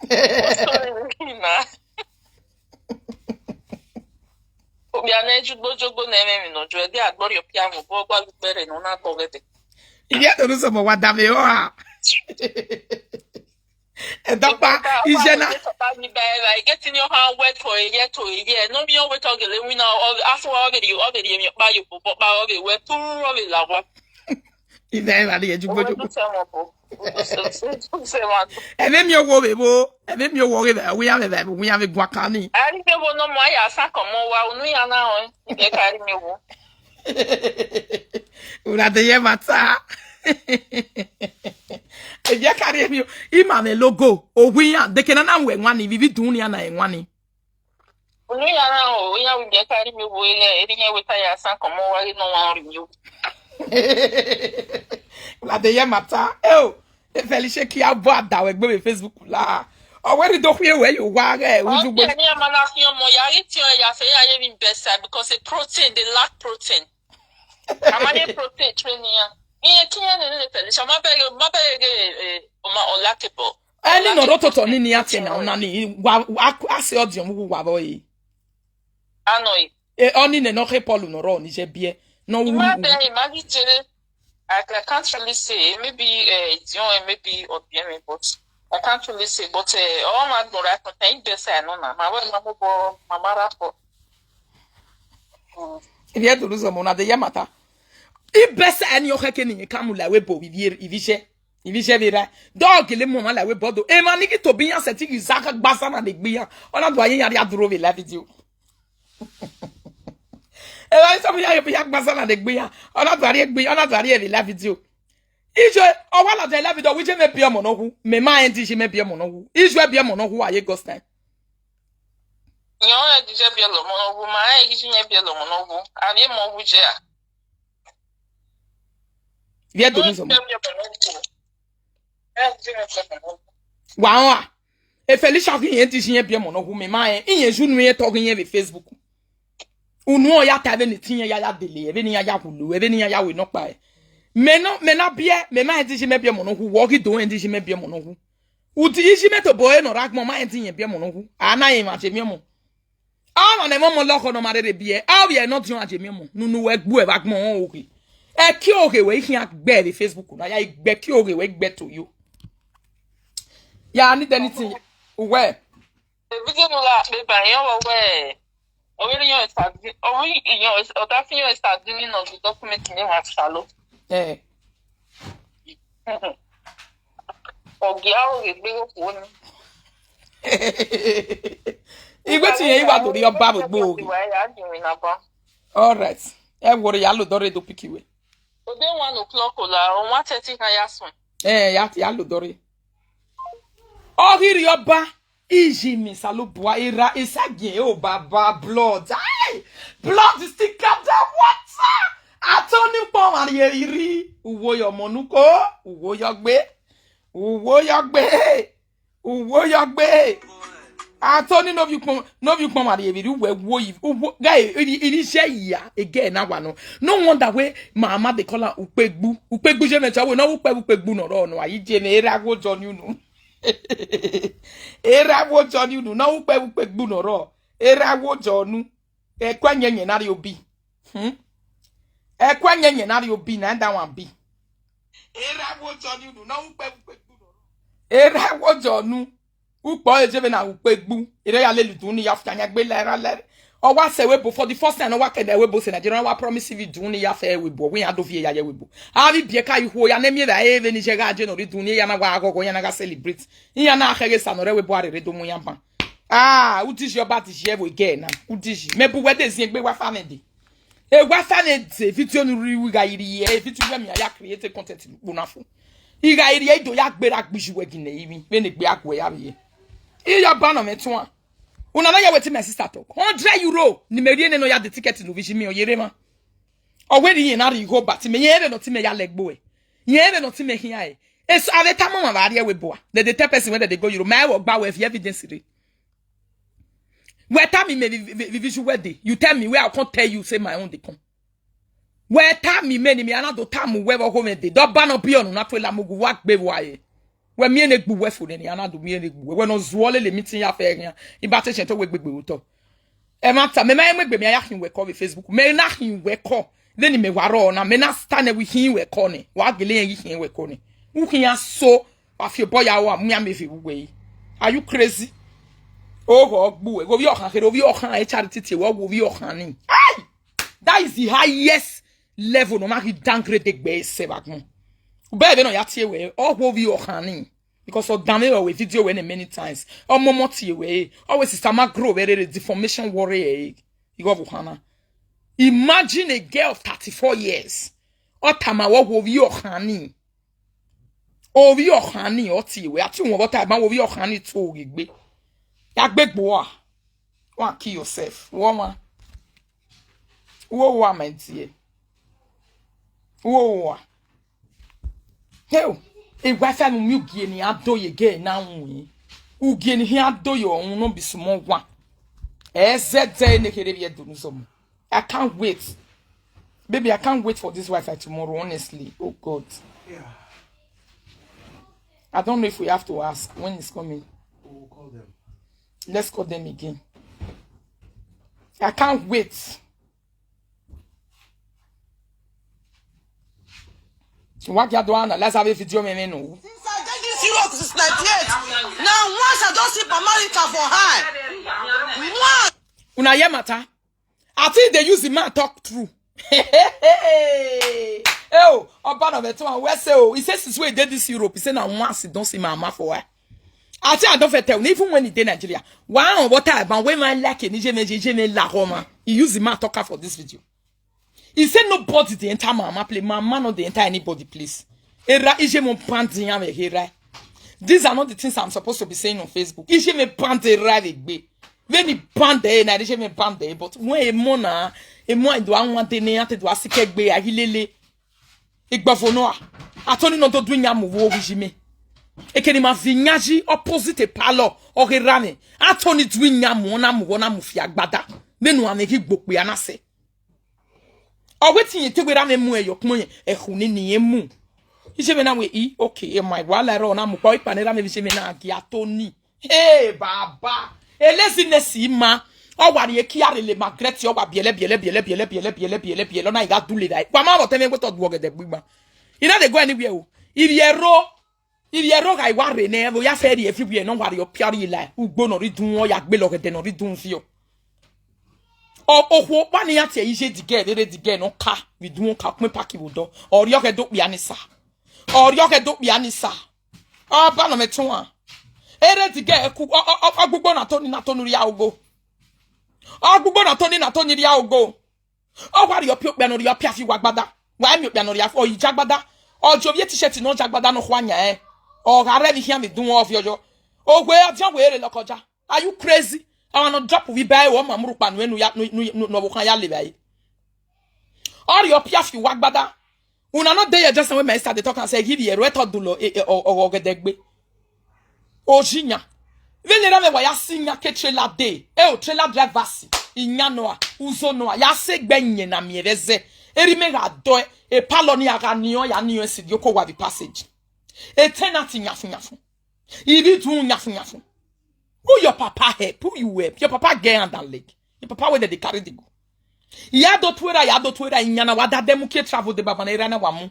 Sorry, na. Okpia ne jugbo jogbo ne ẹmwẹ emwi ne ọ ju ẹdẹ agbọrriọ pia vbe obọ gba gbe ukpẹrẹ ne ọ na tọ ghẹdẹ. Ivie to ru sọmọ wa danmwehọ a. Ẹdọkpa, ije na. Papa ni ba ẹvba, I get in your hand wet for a year to a year. No me your wet ogele winna, afu ọ vbe rhie, ọ vbe rhie emwi ọkpa ye obọ ọkpa, ọ vbe wẹ turu, ọ vbe la owa. Ivie ẹvba rhie jugbo jugbo. Ẹmwẹ miẹn owo vbe vbo, ẹmwẹ miẹn owo ghe vbe, uwu iran vbe vbe, uwu iran vbe guan kan ni. A rhie vbe vbo nọ mu a ya sa kọmọ owa, unu iran na rẹn, ivie ka rhie miẹn owo. Una de ye mata. Ivie ka rhie miẹn, ima mwẹ logo, owu iran, de ke na na wẹ wan ni, vivi dun ni ana wan ni. Unu iran na o, iran wi ivie ka rhie miẹn owo, erha, erha iran wẹ ta ya sa kọmọ owa ghe nọ wan rhie miẹn owo. Una de ye mata. Eo, Felicia kia bọ ada wẹ gbe vbe Facebook la. Ọ wẹ rhie do khie wẹ ye owa ghẹ, uju gbe. Ọkpia ni a ma na khian ọmọ ya ghi tiọn ya sẹ ya ye vbe best side because a protein, they lack protein. A ma need protein training ya. Iye kiyan ne ne Felicia, ma bẹghe, ma bẹghe ghe, eh, ọma unlikable. Ẹni nọ rototọ ni ni a tie na una ni, wa, wa, a se ọdiọn vbe uwu wa vbọ e. Anọ e. E, ọni nẹ nọ khe Paul nọ rọ ni je biẹ. Nọ wu. Ima bẹ, ima ghi jere. I, I can't really say. Maybe, eh, it's young, maybe ọbiẹmwẹ, but I can't really say. But, eh, ọ ma gbọn ra kọta, I best I know na. Ma wẹ ma mo bo, ma ma ra kọ. Ivie do ru sọmọ una de ye mata. I best I ni ọ khẹke ni ka mu la we bo ivie, ivie iṣẹ. Ivie iṣẹ vbe ra. Dọ gele mu ọmwa la we bo do. Emwa ni ghi tobi iran sẹtin ghi za gbaza na de gbe iran. Ọ na do a ye iran rhia duro vbe live video. Emwa ni tobi iran ya gbaza na de gbe iran. Ọ na do a rhie gbe, ọ na do a rhie vbe live video. Ijo, ọ wa lọdẹ live video, wẹ iye mẹ biẹ ọmọ nọ wu. Mẹ ma rẹn di iye mẹ biẹ ọmọ nọ wu. Ijo ẹ biẹ ọmọ nọ wu, a ye God's time. Iran rẹn di iye biẹ ọmọ nọ wu, ma rẹn iye iran biẹ ọmọ nọ wu. A rhie mọ wu je a. Vie do mi zọmọ. Wa họn a. E Felicia ghi rẹn di iye iran biẹ ọmọ nọ wu, mẹ ma rẹn, iran ju nu iran tọ ghi iran vbe Facebook. Unu ọ ya ta vbene itiyan ya ya dele, vbene iran ya wulu, vbene iran ya wẹ nọkpa. Mẹ nọ, mẹ na biẹ, mẹ ma rẹn di iye mẹ biẹ ọmọ nọ wu, wẹ ọ ghi do rẹn di iye mẹ biẹ ọmọ nọ wu. Udi iye mẹ tobọ ẹre nọ rre agbọn, ma rẹn di iran biẹ ọmọ nọ wu. A na rẹn emwa je miẹn ọmọ. Ọmwa ne ẹmwẹ ọmọ lọkhọ ne ọ ma rherhe biẹ, a ovbi ẹre ne ọ diọn a je miẹn ọmọ, ne unu wẹ gbe uẹ vbe agbọn ọnrẹn oghe. Ẹki oghe wẹ i khian gbe vbe Facebook na, ya i gbe ẹki oghe wẹ i gbe to yo. Ya need anything, uwẹ. Video no la pe ba yan wọ wẹ. Ọ vbe yan esa di, ọ vbe yan esa, ọ da fi yan esa di ni nọ document ne wa salo. Eh. Ọ gia ro ghe gbe okhuo ni. Iwẹ ti yẹn i wa do rhie ọba vbe gbe oghe. Wa ya di mi na ba. All right. Ẹ wo re ya lo dọre do pick iwe. Ode one o'clock la, o one thirty kan ya suẹn. Eh, ya, ya lo dọre. Ọ ghi rhie ọba, iji mi Osanobua, erha, esagiẹn, o baba, blood. Ai! Blood still come down water. Atoni kpọnmwa rhie rhirhi, uwo ye ọmọ nuko, uwo ye ọgbe, uwo ye ọgbe, uwo ye ọgbe. Atoni ne ovbi ukpọn, ne ovbi ukpọnmwa rhie vbe rre uwẹ wo yi, uwo, guy, iri, iri iṣẹ ya, ege na wa nọ. No wonder wẹ mama dey call am ukpegbu. Ukpegbu je mẹ cha wẹ, nọ ukpe, ukpegbu nọ rọ nọ, ayi je mẹ, erha wo jọ ni unu. Erha wo jọ ni unu, nọ ukpe, ukpegbu nọ rọ. Erha wo jọ nu. Ẹkua yẹnyẹn na rrie obi. Hmm? Ẹkua yẹnyẹn na rrie obi, na da wan bi. Erha wo jọ ni unu, nọ ukpe, ukpegbu nọ rọ. Erha wo jọ nu. Ukpo eje vbe na ukpegbu, ire ya lele udunmwu ni ya fian yan gbe la erha lẹ. Ọ wa sẹ ẹvbo ebo for the first time, ọ wa kẹdẹ ẹvbo ebo sẹ Nigeria, ọ wa promise vbe udunmwu ni ya fẹ ẹvbo ebo, ọ wẹ iran do viẹ ya ye ẹvbo ebo. A vbe biẹ ka ikhuo ya ne miẹn vbe a, e vbene iye gha je ne ọ rre udunmwu ni, iran na wa ghọghọ, iran na gha celebrate. Iran na khẹ ghe esa ne ọ rre ẹvbo ebo a rherhe do mu iran ban. Ah, udiyi ọba diyi ẹvbo ege na, udiyi. Mẹ bu wẹ de ziengbe wa fa mwẹ de. E wa fa mwẹ de, video ne u rhie, u gha rhie, e video wẹ mẹ ya create content ne ukpo na fo. I gha rhie, i do ya gberra gbe uwẹ ginẹ ivbi, vbene egbe a guẹ ya vbe ye. Iye ọba nọ mwẹ tuan. Una na ya wetin my sister talk. Hundred euro ne imẹ rhie nene ọ ya de ticket ne ovbi iye mwẹ, ọ ye rre emwa. Ọ wẹ ne irẹn na rhie igho ba te imẹ, irẹn vbe nọ te imẹ ya lẹ egbe ẹre. Irẹn vbe nọ te imẹ khian ẹre. Eso avbe tama ọmwa vbe a rrie ẹvbo ẹbua. They dey tell person when they dey go Europe. Ma ẹvbo gba wẹ fi evidence rre. Wẹ tama imẹ vbe, vbe, vbe, vbe issue wẹ dey. You tell me where I can't tell you say my own dey come. Wẹ tama imẹ ne imẹ a na do tama uwẹ vbe ọghe mwẹ dey. Dọba nọ biẹ ọnrẹn na tuẹ la mu gu wa gbe vbe uwa ye. Wẹ miẹn ne egbe uwẹ fo nẹ, ne a na do miẹn ne egbe uwẹ. Wẹ ne ọ zuọ lele meeting ya fẹ khian. I ba te sẹn te wẹ gbegbe otọ. Ẹmwata, mẹ ma mu egbe mẹ a ya khin wẹ kọ vbe Facebook. Mẹ na khin wẹ kọ. Vbene mẹ wa rrọọ na, mẹ na stand wẹ khin wẹ kọ nẹ. Wa gele rẹn ghi khin wẹ kọ nẹ. U khian so, wa fi obọ ya ua, mu iran mẹ vbe uwẹ. Are you crazy? Oghọ gbu wẹ, ghe ovbi ọkhan kherhe, ovbi ọkhan e charity tie wẹ, ọ wẹ ovbi ọkhan ni. Ai! That is the highest level ne ọ ma ghi downgrade egbe ẹre sẹ vbe agbọn. Ubẹ vbene ọ ya tie wẹ, ọ wẹ ovbi ọkhan ni. Because ọ danmwehọ wẹ video wẹ nẹ many times. Ọ momo tie wẹ, ọ wẹ sister ma grow vbe rere deformation worry ẹ. Igho vbe okhan na. Imagine a girl of thirty-four years. Ọ tama wẹ ọ wẹ ovbi ọkhan ni. Ovbi ọkhan ni ọ tie wẹ. A te wọn vbe ọ ta ma wẹ ovbi ọkhan ni to ghe egbe. Ya gbe egbe ua. Go and kill yourself. Uwọ wan. Uwọ wan, my dear. Uwọ wan. Hell, e wife mu mi ugie ne iran do ye girl na win. Ugie ne iran do ye ọhun no be small one. Ẹ zẹdẹ ne kherhe vbe ẹdẹ unu zọmọ. I can't wait. Baby, I can't wait for this Wi-Fi tomorrow, honestly. Oh God. Yeah. I don't know if we have to ask when it's coming. We'll call them. Let's call them again. I can't wait. Wa gia do analyze avbe video mwẹ mwẹ nọ. Since I dey this Europe since ninety-eight, na once I don see Mama Rita for eye. Once. Una hear matter? I think they use the man talk true. Oh, Obanobetuma, where say, oh, he says since we dey this Europe, he say na once he don see Mama for eye. I think I don fit tell, even when he dey Nigeria, why on what time, when I like it, he use the man talk am for this video. He say nobody dey enter Mama place. Mama no dey enter anybody place. Era ije mo pandi yan me hera. These are not the things I'm supposed to be saying on Facebook. Ije me pandi era vbe egbe. Vbene pandi na ije me pandi, but when emo na, emo do a wan de ne a te do a sikẹ gbe a hi lele. Igbọvo nọ a. Atoni nọ do du iyan mu vbe ovbi ije mwẹ. Ekene ma vi iyan yi opposite palọ, ọ ghe ra mwẹ. Atoni du iyan mu, ọ na mu, ọ na mu fi agbada. Vbene uan mwẹ ghi gbe okpia na sẹ. Ọ wẹ te irẹn te wẹ ra mwẹ mu ẹyọ kpọn yẹn, ẹkhu ni ne irẹn mu. Ije mwẹ na wẹ, i, okay, e ma wa la ẹrọ na mu kpa, ikpa ne ra mwẹ vbe ije mwẹ na gie Atoni. Hey, baba. E laziness ma. Ọ wa rhie kia rele Margaret, ọ wa biẹlẹ, biẹlẹ, biẹlẹ, ọ na i gha dule ra. Wa ma vbe ọtẹn mwẹ wẹ te ọ du ọgẹdẹ gbigba. I na dey go anywhere o. Ivbi ẹro, ivbi ẹro gha i wa rre nẹ, vbe ọ ya fẹ rhie everywhere ne ọ wa rhie ọpia rhie la. Ugbo ne ọ rhie idunmwu, ọ ya gbele ọgẹdẹ ne ọ rhie idunmwu viọ. Ọ, okhuo ọkpa ne iran tie iye the girl, vbe rre the girl ne ọ ka, vbe idunmwu ọ ka, ọ kpẹn park vbe odọ. Ọ rhie ọghe do kpia ni sa. Ọ rhie ọghe do kpia ni sa. Ọ ba nọ mwẹ tuan. E rre the girl ku, ọ, ọ, ọ, ọ gbugbo na Atoni, na Atoni rhie ogo. Ọ gbugbo na Atoni, na Atoni rhie ogo. Ọ wa rhie ọpia, okpia ne ọ rhie ọpia fi wa agbada. Wa miẹn okpia ne ọ rhie, ọ yi ja agbada. Ọ jẹ ovbi e t-shirt ne ọ ja agbada ne ọ khua yan ẹn. Ọ gha rre vbe khian vbe idunmwu ọ viọ yọ. Owe ọdiọn wẹ rre lọkọ ja. Are you crazy? Ọmwa ne ọ drop vbe iba ẹre, ọ ma mu rhukpa nuẹn ne u ya, ne, ne, ne, ne ọvbokhan ya le vbe ẹre. Ọ rhie ọpia fi wa agbada. Una no dey here just when my sister dey talk and say, "Give you a right to do lo, eh, eh, ọ, ọ, ọgẹdẹ gbe." Oji yan. Vbene erha mwẹ wa ya si iyan ke trailer dey. Eh, o trailer drivers. Iyan nọ a, uzo nọ a, ya sẹ egbe iyẹn na miẹn vbe ẹzẹ. Erha mwẹ gha dọe, e palọ ni a gha niọn, ya niọn esi di oko wa vbe passage. E tenant yafun yafun. I rhie idunmwu yafun yafun. Who your papa help? Who you help? Your papa get hand and leg. Your papa wey dem dey carry dey go. Ya do tuẹ ra, ya do tuẹ ra, iyan na wa da dẹ mu kie travel de baba na, erha na wa mu.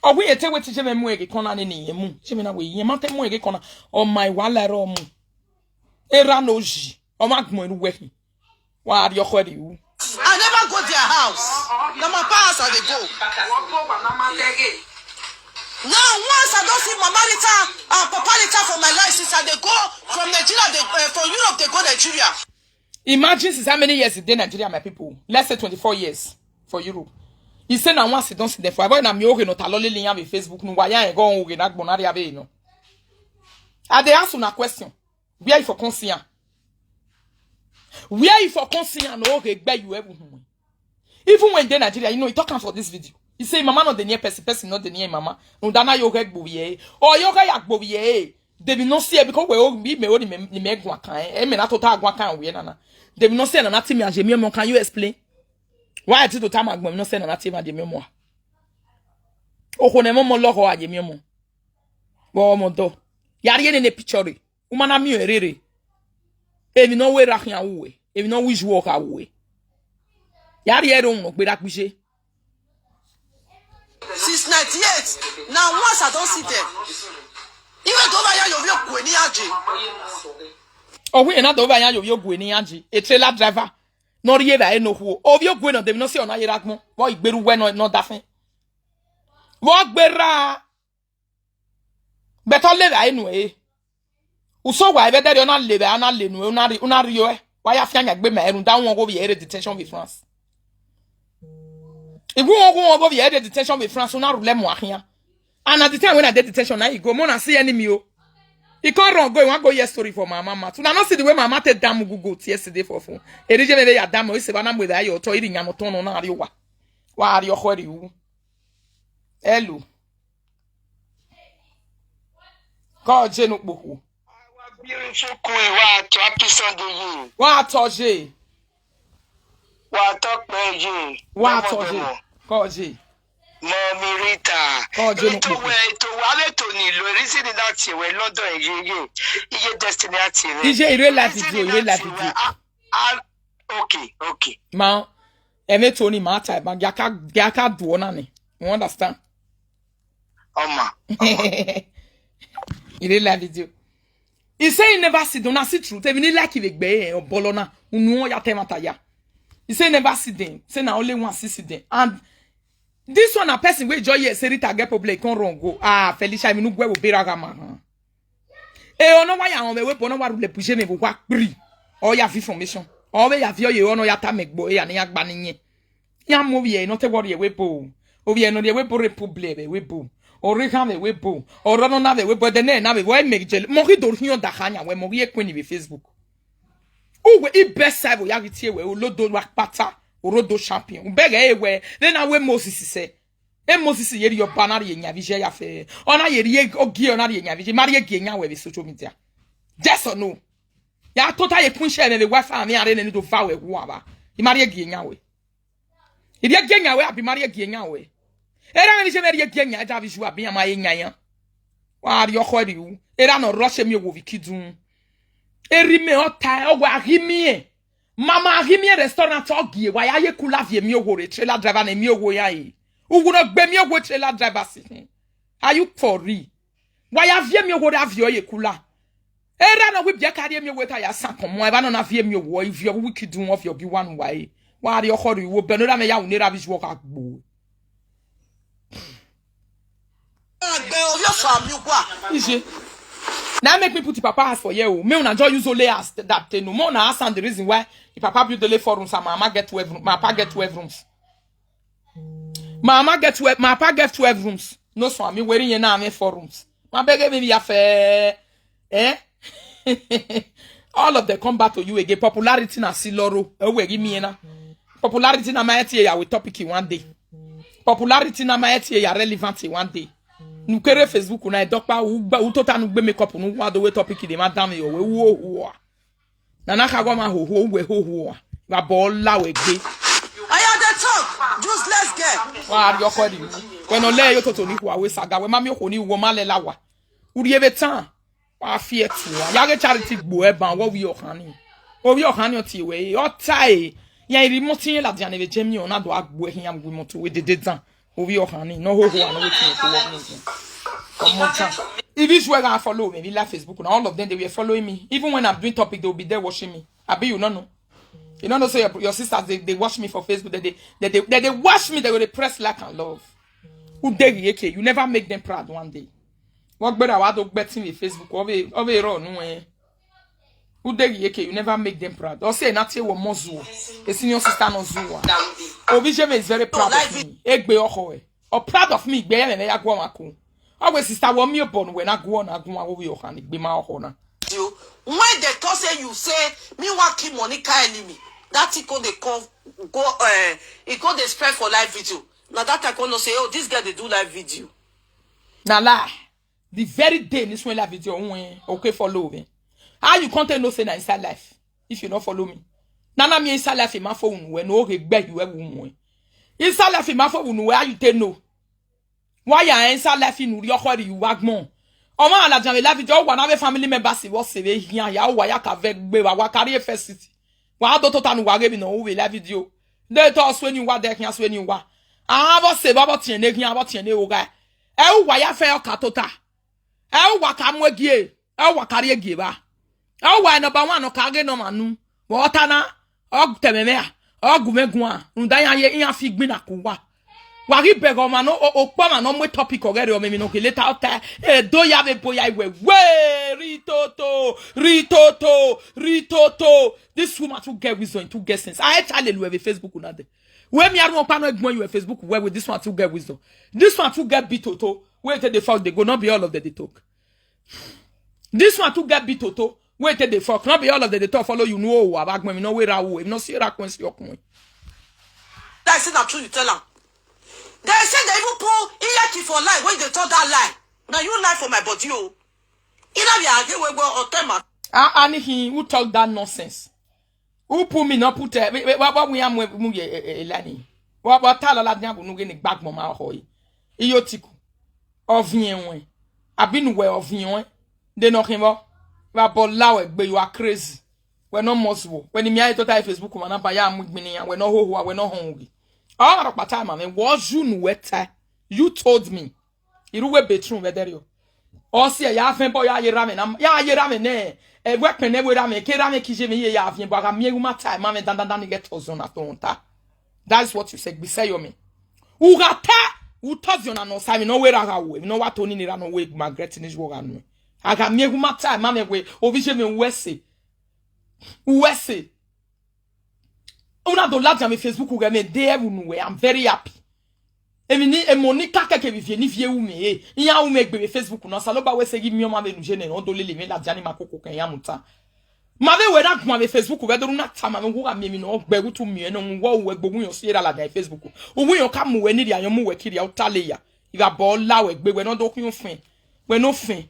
Ọ wẹ irẹn te wẹ te ije mwẹ mu ẹghẹ kọn na nene irẹn mu. Ije mwẹ na wẹ irẹn ma te mu ẹghẹ kọn na. Ọ ma i wa la ẹrọ mu. Erha ne ọ yi, ọ ma gbẹn ru wẹ khin. Wa rhie ọkhọ rhie ru. I never go their house. Na my papa house I dey go. Now once I don see Mama Rita and Papa Rita for my life since I dey go from Nigeria, dey, eh, from Europe dey go Nigeria. Imagine since how many years he dey Nigeria, my people? Let's say twenty-four years for Europe. He say na once he don see them for. Avoid na mi oghe nọ ta lọ lele iran vbe Facebook nu, wa ya ẹn gọ oghe na gbọn na rria vbe nọ. I dey ask una question. Where you for come see am? Where he for come see am no ghe gbe you ever home. Even when dey Nigeria, you know, he talk am for this video. He say, "Mama no dey near person, person no dey near mama." Rhunmwuda na yo ghe gbe ovbi ẹre. Or yo ghe ya gbe ovbi ẹre. They be no see it because we all be me only me me guan kan. Eh, me na tota guan kan we nana. They be no see nana ti me aje me mo. Can you explain? Why I to tell my mom no say nana ti me aje me mo. Okhuo ne mo mo lọghọ aye miẹn ọmọ. Vbe ọmọ dọ. Ya rhie nene picture re. U ma na miẹn ẹre rere. Emwi ne ọ wẹ ra khian ru wẹ. Emwi ne ọ wẹ izu ọ kha ru wẹ. Ya rhie ẹre uhunmwu gberra gbije. Since ninety-eight, na once I don see them. Even though I have your real Gwenny Aji. Ọ wẹ na do ba yan yo yo Gwenny Aji. A trailer driver. Ne ọ rhie evbare ne okhuo. Ovbi ogue nọ, de emwi ne ọ si ọna ye rre agbọn. Vbe igberu wẹ nọ, nọ dafẹn. Vbe ọ gberra. Bẹtẹ ọ le evbare nuẹn. Uso wa vbe ẹdẹrriọ na le evbare, na le nuẹn, u na rri, u na rriọ ẹe. Wa ya fian yan egbe ma ẹre, rhunmwuda wọn ghe ovbi ẹre detention vbe France. Igu wọn ghe wọn ghe ovbi ẹre detention vbe France, u na rhulẹ mu a khian. And at the time when I dey detention, na I go, mo na see enemy o. He come run go, he wan go hear story for my mama. Una no see the way my mama take damn Google yesterday for phone. Eri je me ya damn, he say, "Bana mu evbare ye otọ, iri yan otọ nọ na rri owa." Wa rri ọkhọ rri u. Hello. Kọ je nu kpokhuo. Our beautiful queen, wa tọ, happy Sunday ye. Wa tọ je. Wa tọ kpẹ ye. Wa tọ je. Dọmọdọmọ. Kọ je. Mommy Rita. Kọ je nu kpokhuo. Eto wẹ, eto wẹ, avbe eto ni lo, erisi ni na tie wẹ London ye ye. Iye Destiny a tie wẹ. Iye ire live video, ire live video. Ah, ah, okay, okay. Ma, ẹmwẹ eto ni ma ta, ma, ya ka, ya ka duọ na ni. You understand? Ọma. Ire live video. He say he never sit down. Na see truth. Even he like vbe gbe e obolo na. Unu ya te mata ya. He say he never sit down. Say na only one sit sit down. And this one na person wey just hear say Rita get problem, come run go. Ah, Felicia, even ugwe wo bera gama. Eh, ono wa ya on we po, ono wa rule puje me wa kpri. Ọ ya fi information. Ọ vbe ya fi oye, ono ya ta me gbo, e ya ni ya gba ni yen. Ya mu ovbi ẹre, no te worry ẹre bo. Ovbi ẹre nọ rrie ẹre bo, rre problem vbe ẹre bo. Ọ rre khan vbe ẹre bo. Ọ rre ọnọ na vbe ẹre bo, ẹdẹ nẹ na vbe ẹre bo, ẹ mẹ jẹ. Mo ghi do rhiọn da kha yan wẹ, mo ghi e queen vbe Facebook. Uwẹ i best side vbe ya ghi tie wẹ, olodo wa kpata, orodo champion. U bẹghe ẹre wẹ, vbe na wẹ Moses sẹ. E Moses ye rhie ọba na rhie yan vbe iye ya fẹ. Ọ na ye rhie ogie, ọ na rhie yan vbe iye, ma rhie gie yan wẹ vbe social media. Yes or no? Ya tota ye kun share vbe wife a, vbe a rre nene do va wẹ wu ava. I ma rhie gie yan wẹ. I rhie gie yan wẹ, abi ma rhie gie yan wẹ. Erha mwẹ vbe iye mwẹ rhie gie yan, da vbe iye abi yan ma ye yan yan. Wa rrie ọkhọ rrie u. Erha nọ rush emiovwo vbe kidun. Erha mẹ ọ ta, ọ wa ghi miẹn. Mama ghi miẹn restaurant ọ gie, wa ya ye kula viọ emiovwo rre, trailer driver ne emiovwo ya re. Uwu nọ gbe emiovwo trailer driver si hin. Are you for real? Wa ya viọ emiovwo rre, a viọ ye kula. Erha nọ wẹ ibiẹka rhie emiovwo ta ya san kọmọ, evba nọ na viọ emiovwo, ivio wiki dun, ọ viọ gi wa nu wa re. Wa rrie ọkhọ rrie u, obẹ ne erha mwẹ ya wu ne erha vbe iye ọ kha gbo. Agbe ovbi ọsọ ami ugua. Iye. Now make me put the papa house for here o. Me una just use only as that thing. No more na ask am the reason why the papa build only four rooms and my mama get twelve rooms. My papa get twelve rooms. My mama get twelve, my papa get twelve rooms. No so ami weri yen na ame four rooms. Ma beg me ya fe. Eh? All of them come back to you again. Popularity na si lọrọ. E we gi mi na. Popularity na ma tie ya with topic one day. Popularity na ma tie ya relevant one day. Nu kere Facebook na edokpa u gba u tota nu gbe makeup nu wa do we topic de ma dan mi yo we wo wo. Na na kha gọ ma ho ho we ho ho. Wa bo la we gbe. I had a talk. Useless girl. Wa ri ọkọ di. We no le yo toto ni wa we saga we ma mi okhuo ni wo ma le la wa. U rie vbe tan. Wa fi ẹtu a. Ya ghe Charity gbo ẹban, wẹ ovbi ọkhan ni. Ovbi ọkhan ni ọ tie wẹ, ọ ta e. Ya i rhie imọto iran ladian ne vbe Germany, ọ na do gha gbe ẹre khian vbe imọto wẹ dede dan. Ovbi ọkhan ni, ne ọ hoho a, ne ọ wẹ tie ko wọ gun. Ọmọ tan. If you swear gha follow me, we like Facebook, now all of them, they were following me. Even when I'm doing topic, they will be there watching me. Abi you no know? You no know say your, your sisters, they, they watch me for Facebook, they, they, they, they, they, they watch me, they go, they press like and love. Who dey here, you never make them proud one day. What better wa do betting with Facebook? Ove, ove ro nu eh. Who dey here, you never make them proud. Or say na tie wo mo zuo. A senior sister no zuo. Ovijeme is very proud of me. Egbe oho eh. Or proud of me, gbe me ya gwo ma ku. Always sister wo mi obon we na gwo na gwo wo yo khan gbe ma oho na. When they talk say you say me wan kill Monica enemy, that thing come dey come go, eh, e come dey spread for live video. Na that time come know say, oh, this girl dey do live video. Na lie. The very day this one live video, when okay, follow me. How you come take know say na inside life if you no follow me? Na na me inside life, e ma fo unu wẹ, no ghe gbe you ewu mu. Inside life, e ma fo unu wẹ, how you take know? Wa ya inside life inu rhie ọkhọ rhie uwa agbọn. Ọmwa ladian vbe live video, wa na vbe family members vbe ọ sẹ vbe khian ya, wa ya ka vẹ gbe vba, wa ka rrie first city. Wa do tota ne uwa ghe emwi ne ọ ru vbe live video. De te ọ suẹn ne uwa, de khian suẹn ne uwa. A vbe ọ sẹ vbe ọ tiẹn ne khian, vbe ọ tiẹn ne ogha. Ẹ u wa ya fẹ ọka tota. Ẹ u wa ka mu egie, ẹ u wa ka rrie egie vba. Ẹ u wa number one ne ọ ka ghe ne ọmwa nu. Vbe ọ ta na, ọ tẹmwẹ mwẹ a, ọ gu mwẹ guan, rhunmwuda iran ye, iran fi gbinna ku uwa. Wa ghi bẹghe ọmwa nọ, o- okpọ ọmwa ne ọ mu topic ọghẹe rre, ọmọ emwi ne ọ gele ta, ọ ta, e do ya vbe ebo ya iwẹ, wẹ, Ritoto, Ritoto, Ritoto. This woman too get wisdom, too get sense. A i ta lele uẹ vbe Facebook na dẹ. Wẹ miẹn arhuẹn ọkpa nọ egbọn ye uẹ Facebook, wẹ with this one too get wisdom. This one too get big toto. Where they dey fuck, they go, not be all of them they talk. This one too get big toto. Where they dey fuck, not be all of them they talk. Follow you, no, wa ba gbẹn mi, no, where I wo, if no see ra kuen si okun. That's it, na true you tell am. They say they even pull Iyaki for lie when they talk that lie. Now you lie for my body, oh. You know, they argue with or tell my Ah, Anihi, who talk that nonsense? Who put me, not put, eh, wait, wait, what, what we am, we, we, eh, eh, eh, Lani? What, what tell all that, you know, gini gbagbọn ma hoi? Iyotiku. Ovienwe. Abi nu wẹ ovienwe. De nọ khin vbọ. Vbe abọ la wẹ gbe, you are crazy. Wẹ nọ must wo. Wẹ ni mi aye tota Facebook ma na ba ya mu gbini ya. Wẹ nọ hoho, wẹ nọ họn ugi. Ọ ma rọkpa ta ma mwẹ. Wọ yu nu wẹ ta. You told me. Iru wẹ bedroom vbe dẹrriọ. Ọ si ẹ ya vẹn bọ ya ye ra mwẹ na, ya ye ra mwẹ nẹ. Ẹ wẹ kpẹn nẹ wẹ ra mwẹ, ke ra mwẹ kije mwẹ ye ya viẹn, but a gha miẹn u ma ta, ma mwẹ dandan ni ghẹ tọ zọn na tọ ta. That is what you say, gbisẹ yọ mẹ. U gha ta, u tọ zọn na nọ sa, emwi nọ wẹ ra gha wo, emwi nọ wa to ni ni ra nọ wẹ Margaret ni ju gha nuẹ. A gha miẹn u ma ta, ma mwẹ wẹ, ovbi je mwẹ uwẹ sẹ. Uwẹ sẹ. Una do ladian vbe Facebook ghẹ mwẹ de ẹvbo unu wẹ, I'm very happy. Emwi ni, emọ ni ka kẹkẹ vbe ivie ni viẹ ru mwẹ, eh, iran ru mwẹ egbe vbe Facebook na, Osanobua wẹ sẹ ghi miẹn ọmwa vbene u ye nẹ, ọ do lele mwẹ ladian ni ma koko kẹ iran muta. Ma vbe wẹ na guan vbe Facebook vbe do ru na ta ma mwẹ, u gha miẹn emwi ne ọ gbe ẹghẹ utu miẹn nọ, u wẹ egbe uwu yọn si ra ladian vbe Facebook. Uwu yọn ka mu wẹ ni rhie ayọn mu wẹ kirria, u ta lele ya. Ivba bọ la wẹ gbe, wẹ ne ọ do khian ofẹn. Wẹ ne ofẹn.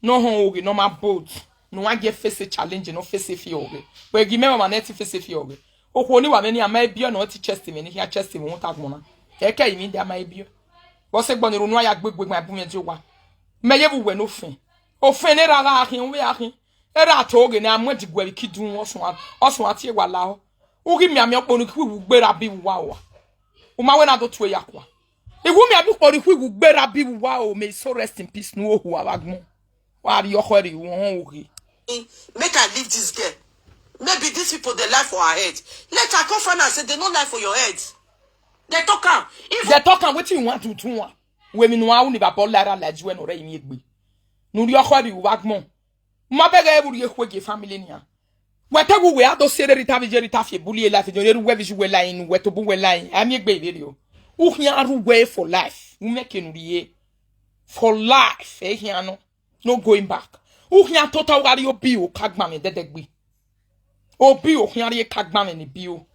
Ne ọ họn oghe, ne ọ ma bold. Ne uwa gie face challenge, ne ọ face fi ọghẹ. Wẹ ghi mẹ mama ne ẹ ti face fi ọghẹ. Okhuo ni wa mwẹ ni a ma ebiọ, ne ọ ti chest mwẹ, ne khian chest mwẹ, won't agbọn na. Ẹkẹ yi mi da ma ebiọ. Vbọ sẹ gbọ ni ro ne uwa ya gbe egbe gban bu mwẹ die owa. Mẹ ye vbe uwẹ ne ofẹn. Ofẹn ne ra gha khin, u vbe gha khin. Erha to oghe ne a mu ẹdiguẹ vbe kidun, ọsuan, ọsuan tie wa lahọ. U ghi mianmian ọkpọnọ ikhuiwu gbe ra bi uwa ua. U ma wẹ na do tue ya kua. Iwu mianmian ọkpọnọ ikhuiwu gbe ra bi uwa o, may his soul rest in peace, ne u ho vbe agbọn. Wa rhie ọkhọ rhie uhọn oghe. Make I leave this girl. Maybe these people dey lie for her head. Later I come find out say they no lie for your head. They talk am. If They talk am, wetin you want to do am? Wẹ emwi ne uwa ru ni vbe abọ la ra la ju ẹre ne ọ rre emwi egbe. Ne u rhie ọkhọ rhie vbe agbọn. Ma bẹghe vbe u rhie ekhue gie family nian. Wẹ te wu wẹ a do si erha Rita vbe iye Rita fi ebulẹ life, do erha uwẹ vbe iye uwẹ line, wẹ tobọ uwẹ line. A miẹn egbe vberriọ. U khian rre uwẹ for life. U mẹ ke ne u rhie. For life, e khian nọ. No going back. U khian tota, u gha rrie obi o ka gban mwẹ dẹdẹgbe. Obi o khian rrie ka gban mwẹ ne bi o.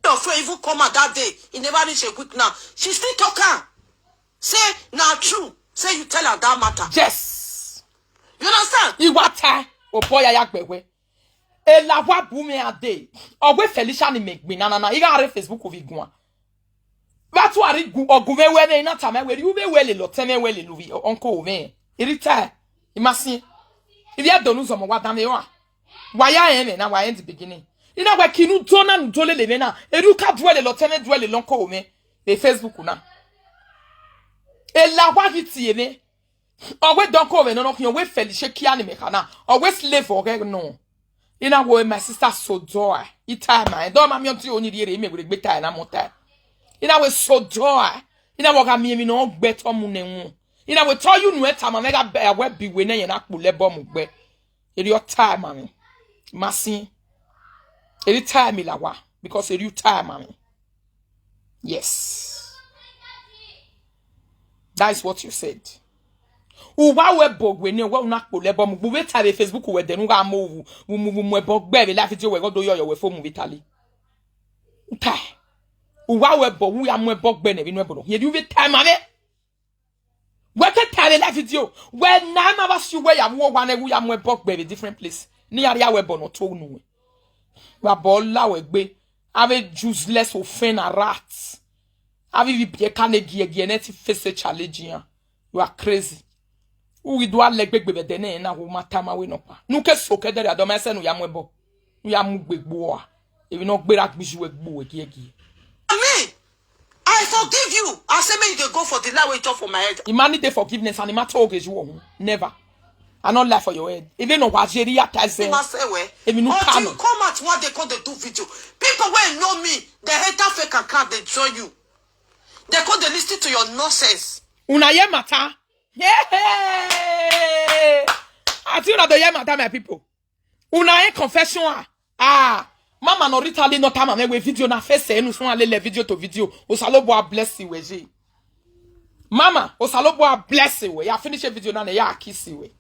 Your friend even come out that day. He never reach a week now. She still talk am. Say, na true. Say you tell her that matter. Yes. You understand? I wa ta, o boy, ya ya gbe wẹ. E la wa bu mwẹ a day. Ọ wẹ Felicia ni mẹ gbe na na na. I gha rre Facebook vbe guan. Vbe a tu a rhie gu, ọ gu mwẹ wẹ mwẹ, I na tama wẹ, rhie u vbe wẹ lele ọtẹn mwẹ, wẹ lele ovbi uncle mwẹ. I rhie ta, I ma sin. I vbe do ne uzọmọ wa dan mwẹ ua. Wa ya rẹn mwẹ na, wa rẹn the beginning. I na wẹ ke ne u do na, ne u do lele mwẹ na. Erriọ u ka do lele ọtẹn mwẹ, do lele uncle mwẹ. Vbe Facebook na. E la wa ghi tie mwẹ. Ọ wẹ dọnko vbe nọ nọ khian, ọ wẹ Felicia kia ni mẹ kha na. Ọ wẹ slave ọghẹ nọ. I na wẹ my sister so joy. I ta ma, e do ma miẹn ọtẹn oni rhie rre, imẹ wẹ egbe ta na mọ ta. I na wẹ so joy. I na wẹ ọ gha miẹn emwi ne ọ gbe tọ mu nẹ wọn. I na wẹ tọ you nu ẹ ta ma, mẹ gha bẹ wẹ bi wẹ nẹ yẹn na kpulẹ bọ mu gbe. Erriọ ta ma mwẹ. Ma sin. Erriọ ta mi la wa, because erriọ ta ma mwẹ. Yes. That is what you said. Uwa wẹ ẹbọ wẹ ne wẹ una kpolo ẹbọ mu gbe, u vbe ta vbe Facebook wẹ dẹ ne u gha mu owu, u mu, u mu ẹbọ gbe vbe live video wẹ ghe do yọyọ wẹ fo mu vbe Italy. U ta, uwa wẹ ẹbọ, u ya mu ẹbọ gbe nẹ vbe inu ẹbọ nọ. Ye u vbe ta ma vbe. Wẹ ke ta vbe live video. Wẹ na ma vba si uwẹ ya vbe owa nẹ, u ya mu ẹbọ gbe vbe different place. Ne I ya rhie wẹ ẹbọ ne ọ to unu wẹ. Wa bọ la wẹ gbe. Avbe useless ofẹn na rat. Avbe ivbi biẹ ka ne giẹgiẹ ne ti face challenge iran. You are crazy. U ghi do a lẹ egbe vbe ẹdẹ nẹ na, u ma tama wẹ nọkpa. Ne u ke so ke ẹdẹrriọ, adọmwa ẹsẹ ne u ya mu ẹbọ. Ne u ya mu gbe gbe ua. Emwi ne ọ gberra gbe iye uwẹ gbe uwẹ giẹgiẹ. Me, I forgive you. I say make you dey go for the lie wey you talk for my head. I ma need the forgiveness and I ma talk as you want. Never. I no lie for your head. Even though wa jeri ya ta ẹsẹ. I ma say well. If you no Until can. You come out one day, come dey do video. People wey know me, they hate that fake account, they join you. They come dey listen to your nonsense. Una hear matter? Hey, hey. I think una dey hear matter, my people. Una hear confession, ah. Ah, mama no Rita Lee no tama me we video na face enu sun alele video to video. Osalobua bless you, we ji. Mama, Osalobua bless you, we. Ya finish a video na, ya kiss you, we.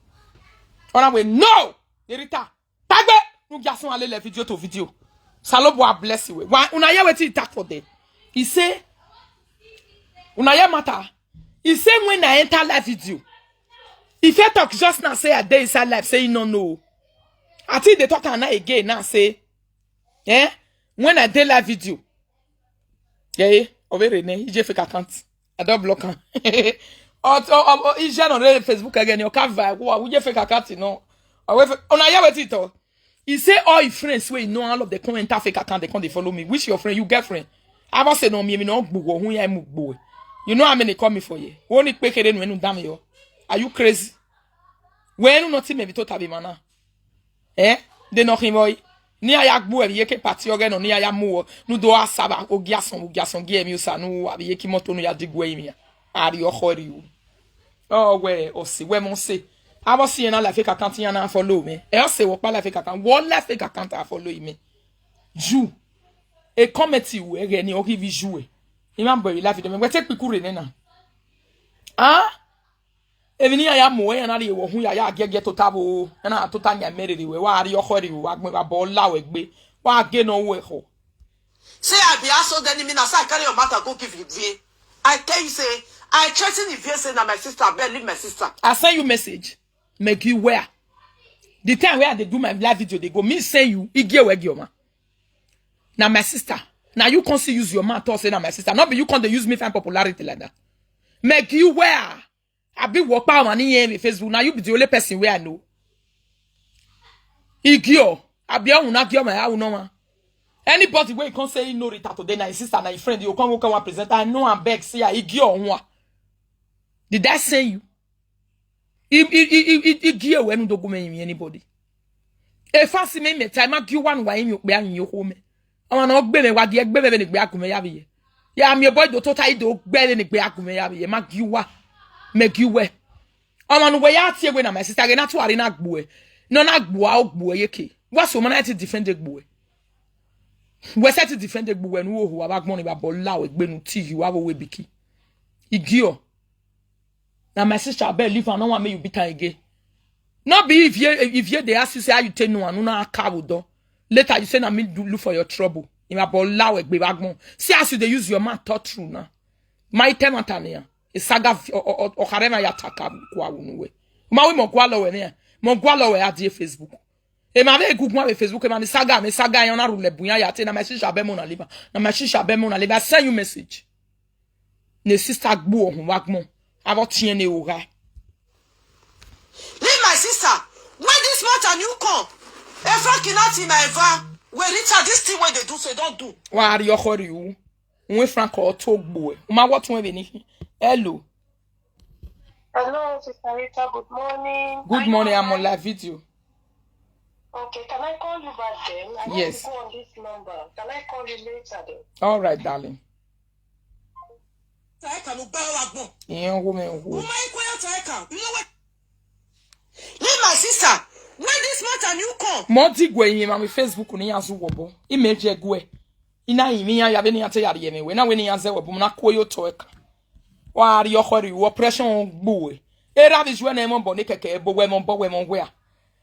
Ona we, no! Rita, tagbe, nu gia sun alele video to video. Osalobua bless you, we. Wa, una hear wetin he talk for there? He say, una hear matter? He say when I enter live video, if he talk just now say I dey inside live, say he no know. I think they talk am now again now say, eh? When I dey live video, yeah, over ne, he just fake account. I don't block am. Or, or, or, or, he share on Facebook again, you can't vibe. Wow, we just fake account, you know. Or we fe-, una hear wetin he talk? He say all his friends wey he know, all of them come enter fake account, they come dey follow me. Which your friend? You girlfriend? I was say no, me, me no gbugo, who ya mu gbugo. You know how many call me for here? Only pay kere no, no damn yo. Are you crazy? When you not me, be total be mana. Eh? They no him boy. Ni aya gbu e ye ke party oge no, ni aya mu o. Nu do asaba, ogiason, ogiason, gi emi usa, nu abi ye ki moto nu ya digwe imi ya. Are you hurry you? Oh, wẹ ọse, wẹ mọ ọse. Avbe ọse na live fake account iran na follow me. E ọse wọ kpa live fake account. Wọ live fake account a follow me. You. E comment you ẹghẹ ni ọ ghi vbe you e. I ma bọ live video me. Wẹ te kpiku rre nena. Ah? Emwi ne iran ya mu wẹ, iran na rhie wẹ ohun ya, ya giẹgiẹ tota vbo. Iran na tota yan mẹ rere wẹ. Wa rhie ọkhọ rre, wa gbẹn, wa bọ la wẹ gbe. Wa ghe ne ọ ru ẹkhọ. Say I be household enemy now, so I carry your matter go give Ivie. I tell you say, I threaten Ivie say na my sister, abeg leave my sister. I send you message. Make you where? The time where I dey do my live video, they go, me send you, Igie Wegioma. Na my sister. Now you can't see use your mouth talk say na my sister. Not be you can't dey use me find popularity like that. Make you where? Abi wọ kpa ọmwa ni yẹn vbe Facebook, now you be the only person wey I know. Igio, abi ọhun na gi ọmwa ya unu ọmwa. Anybody wey come say he know Rita today, na his sister, na his friend, you come, come, come and present. I know am beg, see, I Igio ọhun. Did I send you? I, I, I, I, I, Igio we nu do gu me anybody. E fancy me, me time, ma gi uwa nu wa yin okpia yin okhuo mẹ. Ọmwa ne ọ gbe mwẹ wa gie gbe mwẹ vbene egbe a gu mwẹ ya vbe ye. Ya miẹn obọ do tota ido gbe vbene egbe a gu mwẹ ya vbe ye. Ma gi uwa, mẹ gi uwẹ. Ọmwa ne uwẹ ya tie wẹ na my sister, ghe na tuari na gbuẹ. Nọ na gbua, ọ gbuẹ ye ke. Wa so ma na ti defend egbuẹ. Wẹ sẹ ti defend egbuẹ nu ohu, avbe agbọn ni vbe abọ la wẹ gbe nu ti yi wa vbe owe biki. Igio. Na my sister, abeg leave am, no wan make you beat am again. No be if you, if you dey ask you say how you take know am, una ka wo do. Later you say na me do look for your trouble. In my ball la we gbe bagbon. See as you dey use your mouth talk true now. My tenant an ya. E saga fi-, o, o, o, o kharema ya taka kwa unu we. Ma we mo gwa lo we me. Mo gwa lo we a die Facebook. E ma ve gugu ma ve Facebook, e ma ni saga, me saga yan na rule buyan ya te na my sister be mo na live. Na my sister be mo na live. I send you message. Ne sister gbu ohun wa gbọn. Avọ tiẹn ne o gha. Leave my sister. When this matter new come, a Frank Inati my va. We Rita, this thing wey dey do so, don't do. Wa ri ọkhọ ri u. Uwe Frank ọ to gbo e. U ma wọ tun vbe ni. Hello. Hello, Sister Rita. Good morning. Good morning. I'm on live video. Okay, can I call you back then? I want Yes. to go on this number. Can I call you later then? All right, darling. Taeka no ba wa gbọn. Ìyẹn wo mi wo. Mo máa ń kọ́ yàtọ̀ ẹ̀ka. You know what? Leave my sister. When this matter new come. Mo ti gwe yin ma mi Facebook ni ya zu wo bo. Image gwe. Ina yin mi ya ya be ni ya te ya ri eme we. Na we ni ya ze wo bo na ko yo to ẹ̀ka. Wa ri ọkhọ ri wo oppression gbu we. Erha vbe iye uwẹ ne ẹmwẹ obọ ne kẹkẹ ẹbo wẹ ẹmwẹ obọ wẹ ẹmwẹ wẹ a.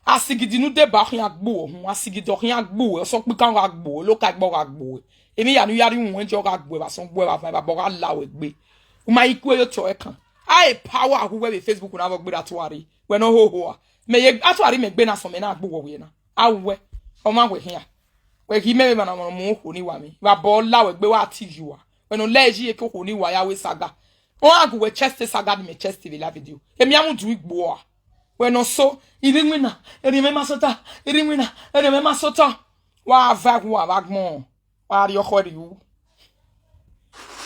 Asigidi ne u deba ọ khian gbe uẹ, uhunmwu asigidi ọ khian gbe uẹ, ọsọkpikan gha gbe uẹ, olokaigbo gha gbe uẹ. Emwi hia ne u ya rhie uhunmwu ẹnjẹ ọ gha gbe uẹ vbe asọn gbe uẹ vbe avan, evba obọ gha la uẹ gbe. U ma i kue ye otọ ẹkan. A e power hu wẹ vbe Facebook na vbe ọ gberra atuare. Wẹ ne ọ hoho a. Mẹ ye atuare mẹ gbe na sọn mẹ na gbe uwẹ wiẹ na. A wẹ, ọ ma wẹ khian. Wẹ ghi mẹ vbe emwa na mu okhuo ni wa mwẹ. Evba obọ la wẹ gbe wa ti yi uwa. Wẹ ne ọ lẹ yi eke okhuo ni wa ya wẹ saga. Ọ gha gu wẹ chest saga ni mẹ chest vbe la video. Emwi a mu du igbo a. Wẹ ne ọ so, I rre iwinna, erriọ mwẹ ma sota, I rre iwinna, erriọ mwẹ ma sota. Wa va gu uwa vbe agbọn. Wa rrie ọkhọ rrie u.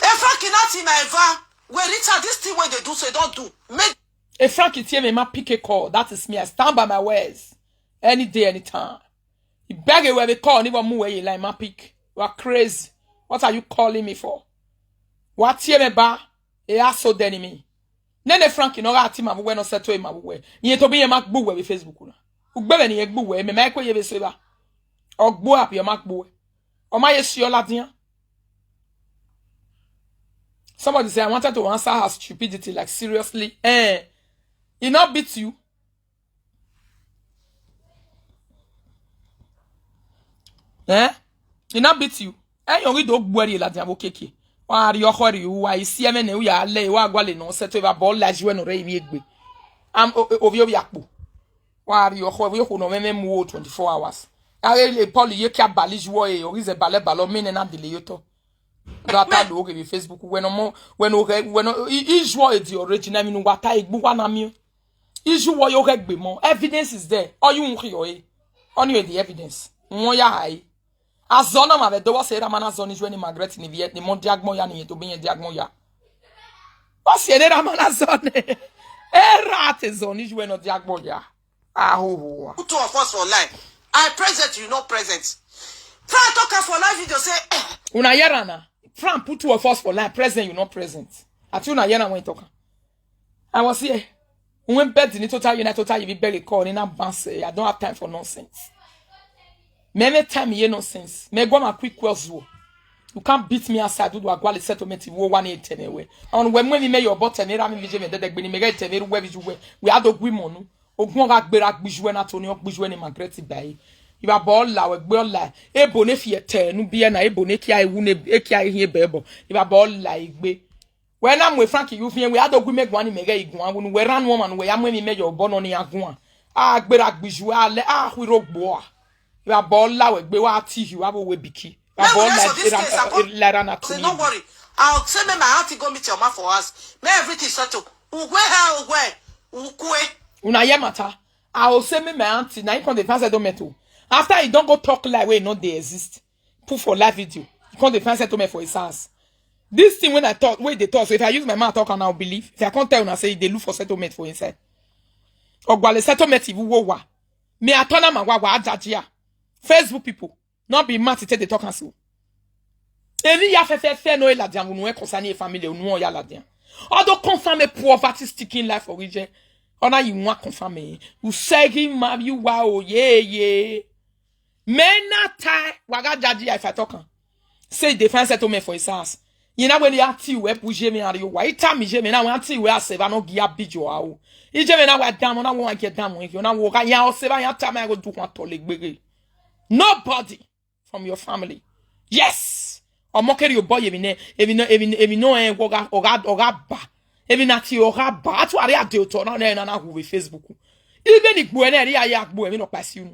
Hey, Frankie, nothing, my eva. Wait, Rita, this thing wey dey do so, don't do. Make E Frankie tie me, ma pick a call. That is me. I stand by my words. Any day, anytime. I beg you, every call, ni vbe mu wẹ ye line, ma pick. You are crazy. What are you calling me for? Wa tie me ba. E a so dẹ ni mi. Nene Frankie nọ gha tie ima vbe uwẹ, nọ sẹto ima vbe uwẹ. Iye to bi iye ma gbe uwẹ vbe Facebook na. Ugbe vbe ne iye gbe uwẹ, mẹ ma kue ye vbe so evba. Ọ gbe uwẹ, ọ ma gbe uwẹ. Ọ ma ye si ọ ladian. Somebody say, I wanted to answer her stupidity, like, seriously. Eh, he not beat you. Eh? He not beat you. Eh, you read the word ladian vbe okiekie. Wa rrie ọkhọ rrie u, wa i si ẹmwẹ ne u ya le, wa gualọ nọ sẹto evba obọ la yi uwẹ ne ọ rre emwi egbe. Am, o-, o-, ovbi ovbi akpo. Wa rrie ọkhọ, ovbi okhuo ne ọ mwẹ mwẹ mu twenty-four hours. A ghe le Paul ye kia bali yi uwẹ, ọ ghi zẹ balẹ balọ, mẹ nẹ na dele ye otọ. Gha ta do ghe vbe Facebook, wẹ nọ mọ, wẹ nọ ghẹ, wẹ nọ, i, i ju ọ the original, emwi ne uwa ta egbe uwa na miẹn. I ju wọ yo ghẹ gbe mọ. Evidence is there. Ọ ye uhunmwu khian ọre. Ọni the evidence. Wọ́n ya ha e. Azọ na ma vbe do, wọ si erha ma na zọ ni ju ẹre ne Margaret ni vbiẹ, ne mọ dia agbọn ya, ne iye to bi iye dia agbọn ya. Wọ si erha ma na zọ nẹ. Erha te zọ ni ju ẹre ne ọ dia agbọn ya. Ahoho. Put two of us for live. I present, you not present. Frank talk am for live video say, eh. Una hear am na? Frank put two of us for live. Present, you not present. Ati una hear am when he talk am. I was here. When bed ni total unite, total you be beg a call, ni na bounce. I don't have time for nonsense. Me, me time here nonsense. Me go my quick well zuo. You can't beat me outside. Do do agwale settlement wo one eight ten away. And when when me your bottom, me ram me vision, me dede gbe ni me get ten, me where you were. We had a gwi monu. Ogun gha gbera gbiju na, Tony, ọ gbiju ne Margaret ba e. Iba bọ la, wẹ gbe ọla. Ebo ne fi ẹtẹ nu bi ẹna, ebo ne kia ewu ne, e kia ehin ebe ẹbọ. Iba bọ la egbe. Wẹ na mu Frank yu fiẹn, wẹ a do gu mẹ guan ni mẹ ghẹ iguan, wunu wẹ ranu ọmwa nu wẹ ya mu emwi mẹ yọ obọ nọ ni a guan. A gbera gbiju, a lẹ, a khu irogbo a. Iba bọ la wẹ gbe wa ti yu, a bo we biki. Iba bọ la, la ra na to ni. No worry. I'll say, me, my auntie go meet your man for us. Me, everything settle. Ugwe ha, ugwe, ukwe. Una hear matter? I will say, me, my auntie, now he come dey find settlement o. After he don go talk lie wey no dey exist, put for live video, he come dey find settlement for his house. This thing when I talk, wey dey talk, so if I use my mouth talk, and I will believe. If I can't tell una say he dey look for settlement for inside. Ogwale settlement, if you wo wa. Me, I turn am, wa, wa, ajajia. Facebook people. No be mouth take dey talk am so. Emwi ya fẹfẹfẹ no e ladian, unu e concern e family, unu ya ladian. Although confirm a poverty sticking life for region. Ona you wan confirm me. You say him ma you wa o ye ye. Me na tie, wa ga jaji if I talk am. Say he dey find settlement for his house. You know when he auntie we push me out of your way. He tell me, Jimmy, now auntie we a seva no gia bijo a o. He Jimmy now wa damn, now wa get damn, you know, wa ya o seva ya tell me I go do one to legbe. Nobody from your family. Yes. Ọmọ kere obọ ye emwi nẹ, emwi nọ, emwi, emwi nọ, eh, ọ gha, ọ gha, ọ gha ba. Emwi na tie ọ gha ba. A tu are a de otọ na, na, na, na hu vbe Facebook. Even ni gbe nẹ, ri a ya gbe emwi nọ kpa si unu.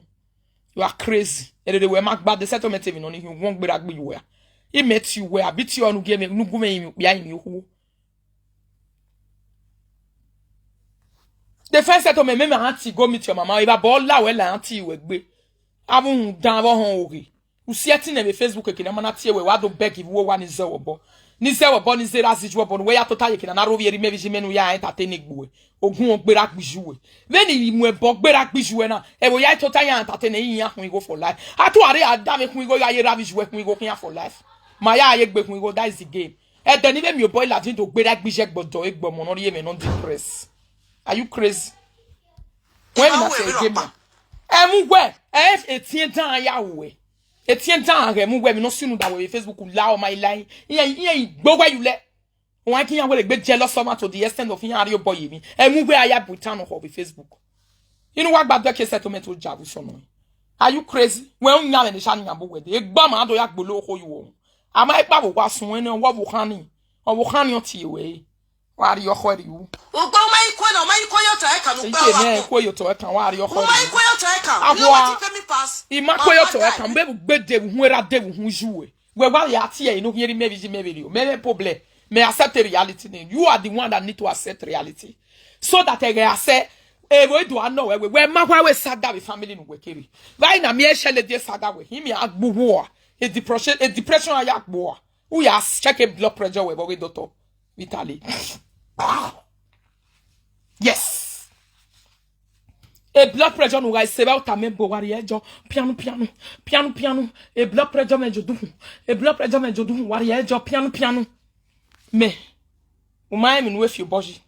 You are crazy. Erere wẹ ma gba de settlement emwi nọ ni hu won gbera gbe you wẹ. I met you wẹ, abi tie ọnu gie emwi, nu gu mẹ emwi, okpia emwi okhuo. The first settlement, me, my auntie go meet your mama. Iba bọ la wẹ la auntie wẹ gbe. Avun dan vbe họn oghe. U si ẹtin nẹ vbe Facebook eke ne a ma na tie wẹ, wa do beg ivbi uwa ni zẹ wẹ obọ. Ni zẹ wẹ obọ, ni zẹ ra ziju obọ, ne uwẹ ya tota ye eke ne a na rhovbiẹ rre imẹ vbe iye imẹ ne u ya entertain egbe uwẹ. Ogun ọ gbera gbiju wẹ. Vbene I mu ẹbọ gbera gbiju wẹ na, ẹvbo ya tota ya entertain, iran khuan igho for life. A tu are a da vbe khuan igho, ya ye ra vbe iju wẹ khuan igho khian for life. Ma ya ye gbe khuan igho, that is the game. Ẹdẹ ni vbe miẹn obọ ladian do gbera gbije gbọdọ egbe ọmọ ne ọ rhie mwẹ ne ọ depress. Are you crazy? Wẹ na se game. Ẹ mu wẹ, ẹ etiẹn dan ya wẹ. Etiẹn dan ghẹ mu wẹ, mi no sunu da wẹ Facebook la ọ ma i lai. Iye, iye igbo wẹ you le. Wan ke iran were egbe jealous ọmwa to the extent of iran rhie obọ ye emwi. Ẹmwẹ uwẹ a ya bu itan nọ khọ vbe Facebook. Inu wa gba dẹ ke settlement o ja vbe sọ nọ. Are you crazy? Wẹ u yan vbe ne sha yan bu wẹ de. Egba ma do ya gbolo okho yu o. A ma ekpa vbe wa sun ẹne, ọ vbe khan ni. Ọ vbe khan ni ọ tie wẹ. Wa rhie ọkhọ rrie u. Ugbo ma ikue na, ma ikue yo ta ẹkan nu gbe Ike wa nẹ ko. Kue yo to ẹkan, wa rhie ọkhọ rrie u. Ma ikue yo ta ẹkan. Ahua. You know what it pay me pass? I ma kue yo to ẹkan, mẹ bu gbe de vbe uhun, era de vbe uhun yu wẹ. Wẹ wa ya tie inu khian rhie mẹ vbe ji mẹ vbe rhie o. Mẹ vbe problem. Mẹ accept reality ni. You are the one that need to accept reality. So that ẹghẹ a sẹ, evo ido a nọ wẹ, wẹ, wẹ ma wa wẹ saga vbe family nu wẹ kere. Right now, mi e shele die saga wẹ. Him ya gbu wo. A depression, a depression a ya gbu wo. U ya check a blood pressure wẹ vbe doctor. Vitali. Yes. A blood pressure nu gha se vbe uta mẹ bo wa rhie ẹjọ pianu pianu, pianu pianu. A blood pressure mẹ joduhun. A blood pressure mẹ joduhun wa rhie ẹjọ pianu pianu. Mẹ, u ma rẹn emwi ne uwẹ fi obọ yi.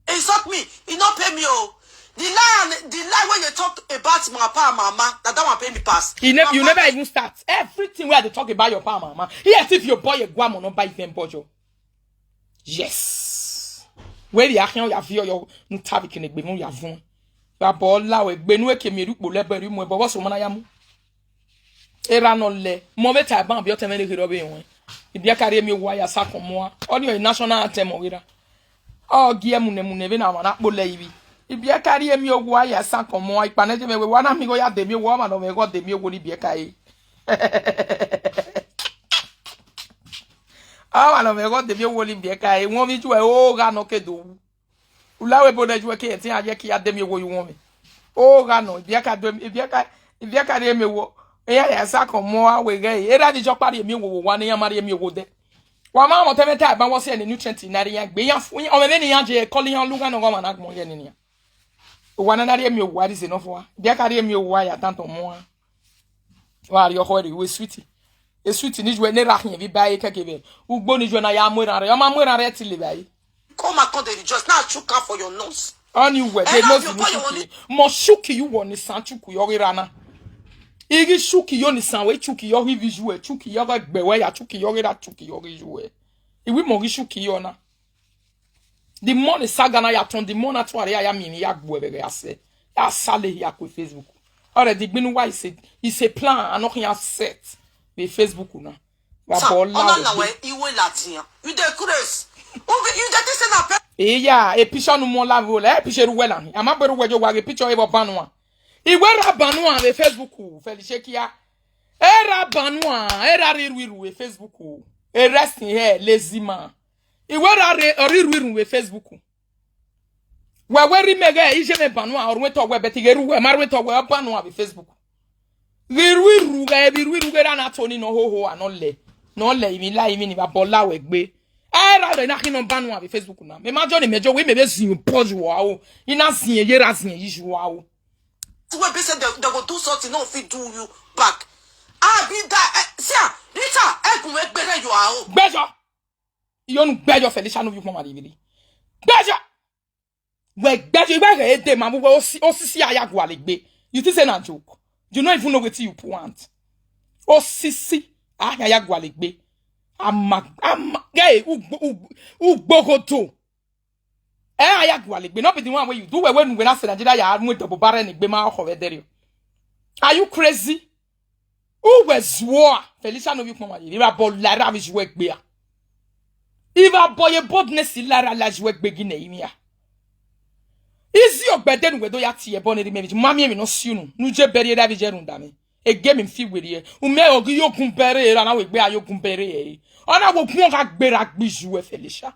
Insult me, e no pay me o. The lie and the lie wey you talk about my papa and mama, na that one pay me pass. You, ne- you never even start. Everything wey I dey talk about your papa and mama, he as if your boy a guamo no buy even bojo. Yes. Wẹ rhie akhian ya viọ yọ nu ta vbe kene egbe mu ya vuọn. Wa bọ la wẹ gbe nu eke mi ru kpo lẹbọ ru mu ẹbọ vbọ so ma na ya mu. Erha nọ lẹ, mọ vbe ta ban bi ọtẹn mwẹ ne kherhe ọ vbe ruẹn. Ibiẹka rhie miẹn owa ya sa kọn mua. Ọ ni ọ national anthem ọ ghi ra. Ọ gie munẹ munẹ vbene ọmwa na kpolẹ ivbi. Ibiẹka rhie miẹn owa ya sa kọn mua, ikpa ne je mwẹ wẹ wa na miẹn igho ya de miẹn owa, ọmwa ne ọ mwẹ igho de miẹn owa ni ibiẹka re. Ọmwa ne ọ mwẹ igho de miẹn owa ni ibiẹka re, wọn vbe ju ẹre ogha nọ ke do wu. U la wẹ ebo ne ju ẹre ke ẹtin a ye ke ya de miẹn owa ye uwọnmwẹ. Ogha nọ, ibiẹka do, ibiẹka, ibiẹka rhie miẹn owa. Iran ya sa kọn mua wẹ ghẹ, erha ni jọ kpa rhie miẹn owa owa ne iran ma rhie miẹn owa odẹ. Wa ma mọ te mwẹ ta ban wọ si ẹre ne nutrient na rre iran gbe, iran fu, ọmwẹ vbene iran je call iran lugha ne ọghe ọmwa na gbọn ye ne iran. Owa na na rhie miẹn owa rhie ze nọ fua. Ibiẹka rhie miẹn owa ya dan tọn mua. Wa rhie ọkhọ rrie, uwẹ sweet. E sweet ni ju ẹre ne erha khian vbe ba ẹre kẹkẹ vbe ugbo ni ju ẹre na ya mu erhan rre. Ọ ma mu erhan rre ẹtin le vbe ẹre. Come and come dey rejoice. Now chuka for your nose. Ọni uwẹ, they know you chuki. Mọ chuki yu wọ ni san chuku yọ ghi ra na. I ghi chuki yo ni san wẹ chuki yọ ghi vbe yu ẹ, chuki yọ ghi gbe wẹ ya, chuki yọ ghi ra, chuki yọ ghi yu ẹ. I wi mọ ghi chuki yọ na. The more the saga na ya turn, the more na tun a ya miẹn emwi ya gbuẹ vbe ẹghẹ a sẹ. Ya sa le hia ku Facebook. Already, gbinu wa is a, is a plan, a nọ khian set vbe Facebook na. Wa bọ la ọna na wẹ iwe ladian. You dey craze. You dey think say na pe- Eya, e picture nu mu la vbe olẹ, e picture ru wẹ la hin. A ma gbe ru wẹ jo wa ghe picture e vbe ọban ua. Iwe ra ban ua vbe Facebook, Felicia kia. E ra ban ua, e ra rhie iru iru vbe Facebook. E rest in here, lazy man. Iwe ra rhie, ọ rhie iru iru vbe Facebook. Wẹ wẹ rhie mẹ ghẹ, iye mwẹ ban ua, ọ rhuẹn tọ wẹ, but ghe ru wẹ, ma rhuẹn tọ wẹ, ọ ban ua vbe Facebook. Ghi ru iru ghẹ, vbe iru iru ghe ra na to ni nọ hoho a nọ lẹ. Nọ lẹ, emwi la emwi ni vbe abọ la wẹ gbe. Ẹ ra rẹ na khin nọ ban ua vbe Facebook na. Mẹ ma jọ ni mẹ jọ wẹ mẹ vbe zin obọ yu aro. I na zin ye ra zin yi yu aro. Wey be say dem, dem go do something, no fit do you back. I be that, eh, see am, Rita, ẹgùn wẹ gbẹrẹ yọ aro. Gbẹjọ. Iyonu gbẹjọ Felicia no vbe ukpọn ma rivili. Gbẹjọ. Wẹ gbẹjọ, iwẹ ghẹ ede ma mu wẹ osi-, osisi a ya gualọ egbe. You think say na joke? You no even know wetin you plant. Osisi a ya ya gualọ egbe. Ama, ama, ghe ugbo-, ugbo-, ugbogodo. Eh, a ya gualọ egbe. No be the one wey you do. Wẹ, wẹ nu wẹ na sẹ Nigeria ya mu edọbo ba rẹ ne egbe ma ọkhọ vbe ẹdẹrriọ. Are you crazy? Uwẹ zuọ a, Felicia no vbe ukpọn ma ye, vbe abọ la ra vbe ju ẹgbẹ a. Ivbe abọ ye boldness la ra la ju ẹgbẹ ghi nẹ ivbi a. Izi ọgbẹdẹ ne uwẹ do ya tie ẹbọ ne rhie mẹ vbe, ma miẹn emwi ne ọ si unu, ne u je bẹrriẹ ra vbe je rhunmwuda mwẹ. Ege mi fi werriẹ, u mẹ ọ ghi ye ogun bẹrẹ ra na wẹ egbe a ye ogun bẹrẹ ẹre. Ọ na wẹ ogun ọ gha gbe ra gbe ju ẹ Felicia.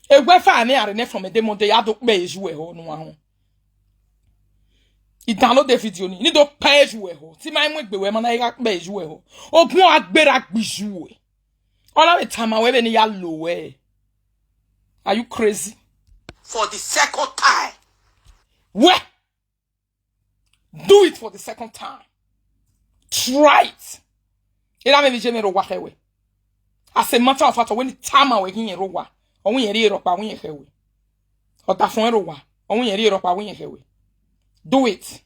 Ewẹ fa ne a rre nẹ from Ede Monday ya do kpẹ ju ẹ họ ne uwa họn. I download the video ni, ni do kpẹ ju ẹ họ. Te ima mu egbe wẹ ma na gha kpẹ ju ẹ họ. Ogun ọ gha gbe ra gbe ju ẹ. Ọ na vbe tama wẹ vbene I ya lo wẹ. Are you crazy? For the second time. Wẹ. Do it for the second time. Try it. Erha mwẹ vbe iye mwẹ rre owa khẹ wẹ. As a matter of fact, ọ wẹ ne I tama wẹ ghi irẹn rre owa, ọ wẹ irẹn rhie rhọkpa, ọ wẹ irẹn khẹ wẹ. Ọdafẹn rre owa, ọ wẹ irẹn rhie rhọkpa, ọ wẹ irẹn khẹ wẹ. Do it.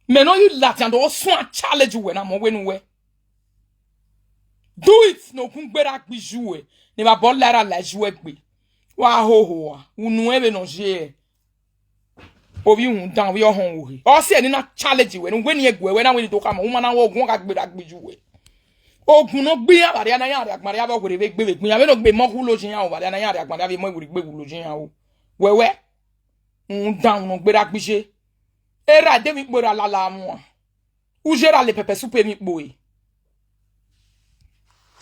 Mẹ ne ọ ye ladian do suan challenge uwẹ na, mẹ ọ wẹ ne uwẹ. Do it, ne ogun gberra gbe iye uwẹ, ne evba bọ la erha la iye uwẹ gbe. Wa hoho a, unu ẹn vbene ọ ye. Ovbi uhunmwu dan, ovbi ọhọn vbe ohe. Ọ si ẹre ne I na challenge wẹ, ne uwẹ ne I guẹ wẹ na wẹ ne I do khama, u ma na wẹ ogun ọ gha gberra gbe iye uwẹ. Ogun ne ọ gbe iran vbe arria na, iran rhie agbọn arria vbe ọ werriẹ vbe egbe vbe egbe iran, vbene ọ gbe emọ hu lodin iran o, vbe arria na iran rhie agbọn arria vbe emọ werriegbe hu lodin iran o. Wẹ wẹ, uhunmwu dan, unu gberra gbe iye. Erha de emwi ikpo erha lala muan. U ye ra le pepper soup emwi ikpo e.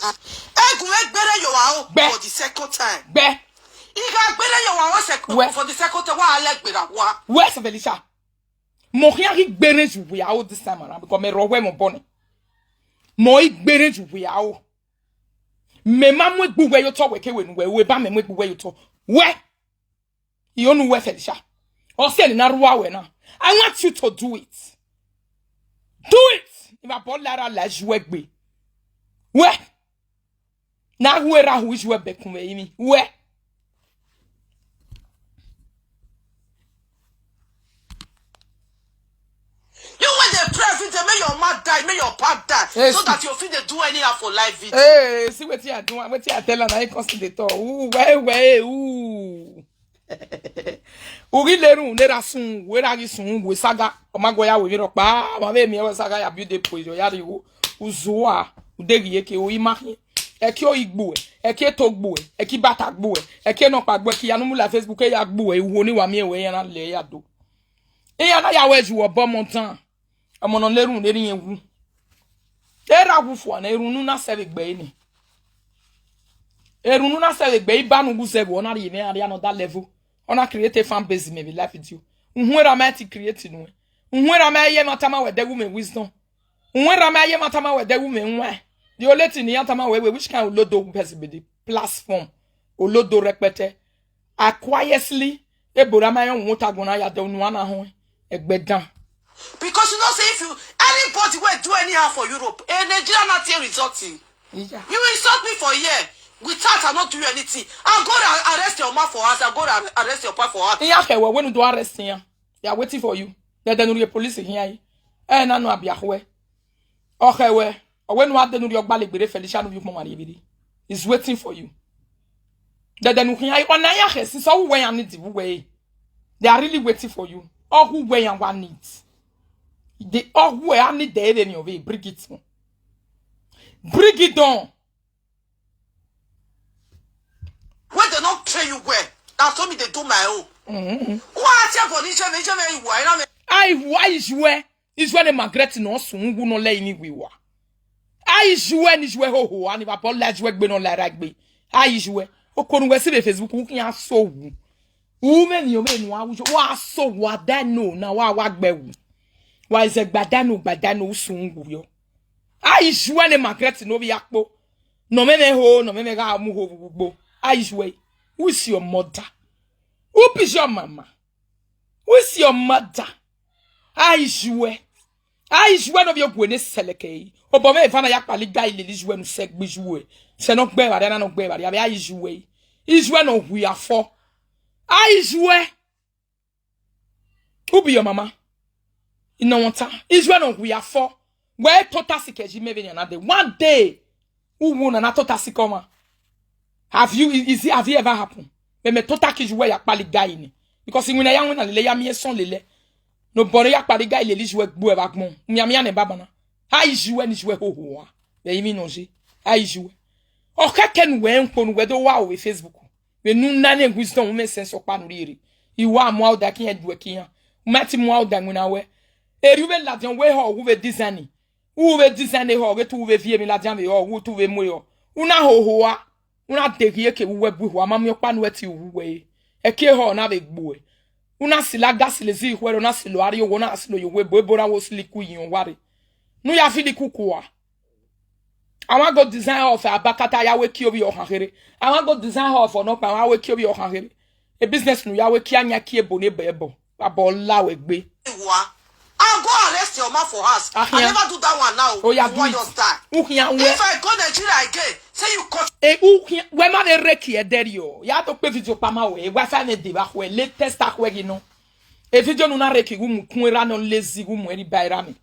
Egun vbe gbere ye owa o. Gbẹ. For the second time. Gbẹ. I gha gbere ye owa o sec-, Wẹ. For the second time, wa lẹ gberra wa. Wẹ, Sir Felicia. Mẹ ọ khian ghi gbere ye uwẹ a o this time around, because mẹ rhọ wẹ mẹ obọ nẹ. Mẹ ọ ghi gbere ye uwẹ a o. Mẹ ma mu egbe uwẹ ye otọ, wẹ ke wẹ ne uwẹ, uwẹ ba mẹ mu egbe uwẹ ye otọ. Wẹ. I ho ne uwẹ, Felicia. Ọ si ẹre ne I na rhua wẹ na. I want you to do it. Do it. Evba bọ la erha la iye uwẹ gbe. Wẹ. Na hu erha hu iye uwẹ bẹkun vbe ẹrinmwi. Wẹ. You wey dey pray every day, make your mama die, make your papa die, so Yes. that you fit dey do anyhow for life. Hey, see wetin I do, wetin I tell am, na him come still dey talk. Ooh, wẹ, wẹ, ooh. U ghi le erhunmwu ne erha sun, wẹ erha ghi sun, wẹ saga, ọ ma gu ya wẹ emwi rhọkpa, ma vbe miẹn wẹ saga ya build a poison, ya rhie igho, u zua, u deghẹ iyeke, u i ma khian. Ẹki ohi gbuẹ, ẹki eto gbuẹ, ẹki ibata gbuẹ, ẹki enọkpa gbuẹ, ẹki iyanu mu la Facebook ya gbuẹ, uwu ni wa miẹn wẹ iran na lẹ ya do. Iran na ya wẹ ju obọ ọmọ dan, ọmọ ne ọ na erhunmwu ne erha irẹn wu. Erha wu fua nẹ, erhunmwu ne u na sẹ vbe egbe ẹre nẹ. Erhunmwu ne u na sẹ vbe egbe ẹre, iba ne u wu zẹ vbe ọ na rhie mwẹ iran rrie another level. Ọ na create fan base mẹ vbe live video. Uhunmwu erha ma ti create nuẹn. Uhunmwu erha ma ye emwa tama wẹ de wu mwẹ wisdom. Uhunmwu erha ma ye emwa tama wẹ de wu mwẹ wan. The only thing ne iran tama wẹ wẹ, which kind olodo person be the platform? Olodo rẹpẹtẹ. I quietly, ebo ra ma rẹn uhunmwu ota agbọn na ya dẹ unu a na họn ẹgbẹ dan. Because you know say if you, anybody wey do anyhow for Europe, a Nigeria na take result. Yeah. You insult me for here. Without I not do you anything. I go ra-, arrest your man for house. I go ra-, arrest your pa for house. Iran khẹ wẹ, wẹ ne u do arrest iran. They are waiting for you. Dẹdẹ ne u rhie police khian yi. Ẹ na nọ abia khuẹ. Ọ khẹ wẹ, ọ wẹ ne u a dẹ ne u rhie ọgbalegbe rre Felicia ne u vbe ukpọn ma rhie vberri. Is waiting for you. Dẹdẹ ne u khian yi, ọ na iran khẹ since ọ hu wẹ iran need vbe uwẹ re. They are really waiting for you. Ọ hu wẹ iran wa need. They, ọ hu wẹ a need ẹre vbe emwi ọ vbe, bring it on. Bring it on. When they not train you well, that's what me they do my own. Mm-hmm. Why I tell God, you tell me, you tell me, why not me? Ai, why is you where? Is when Margaret no sun, who no lay in we wa. Ai, is you when is where ho ho, and if I bought large work, be no like right be. Ai, is you where? Okonu we see the Facebook, who can so who? Who many you may know, wa so wa that no, now wa wa gbe wu. Why is a gbadanu, gbadanu sun who yo? Ai, is you when Margaret no be akpo? No me me ho, no me me ga mu ho gbogbo. Ai, is where? Who is your mother? Who is your mama? Who is your mother? Ai, is you where? Ai, is you where no be ogue ne seleke? Obọ me eva na ya kpali ga ileli is where no se gbe is where. Se no gbe vare, na no gbe vare. Ai, is you where? Is where no we are for? Ai, is you where? Who be your mama? You know what? Is when we are for. Where tota sike ji me be na de. One day, who won na tota sike ma? Have you, is it, have you ever happened? Me me tota ki ju where ya kpali ga ini. Because when I am when I lay me son lele. No bore ya kpali ga ileli ju where gbu eva gbon. Mi ami ane baba na. Ai, is you when is where ho ho. Be even no ji. Ai, is you where? O keke nu we nko nu we do wa o Facebook. Vbene u na ne wisdom, u mwẹ sense ọkpa ne u rhie rre. I wa mu aro da ke iran du ẹki iran. U ma ti mu aro da winna wẹ. Erriọ u vbe ladian wẹ ehọ, u vbe design. U vbe design ehọ, ghe te u vbe viọ emwi ladian vbe ehọ, u te u vbe mu ehọ. U na hoho a. U na deghiẹ ke vbe uwu ẹbu ehọ, a ma miẹn ọkpa ne uwẹ tie uwu uwẹ re. Ẹki ehọ na vbe gbe uẹ. U na silo aga, silo ezi ikhuẹrhẹ, u na silo arriọ, u na silo ye uwu ebo, ebo na wo silo iku iyin uwa rre. Ne u ya filo iku kua. A wa go design off abakata ya wẹ kie ovbi ọkhan kherhe. A wa go design off ọnọkpa, a wa wẹ kie ovbi ọkhan kherhe. A business ne u ya wẹ kie ayan kie ebo ne ebo ebo. Abọ la wẹ gbe. Wa. I go arrest your man for house. I never do that one now. Oh, yeah, do it. You want your style. U khian wẹ. If I go Nigeria again, say you cut. E u khian, wẹ ma vbe rre kie ẹdẹrriọ. Ya do kpe video kpama wẹ. Wi-Fi mwẹ deba khuẹ, latest akhuẹ ghi nọ. E video ne u na rre kie, gu mu kun erha nọ lazy, gu mu ẹre ba erha ni.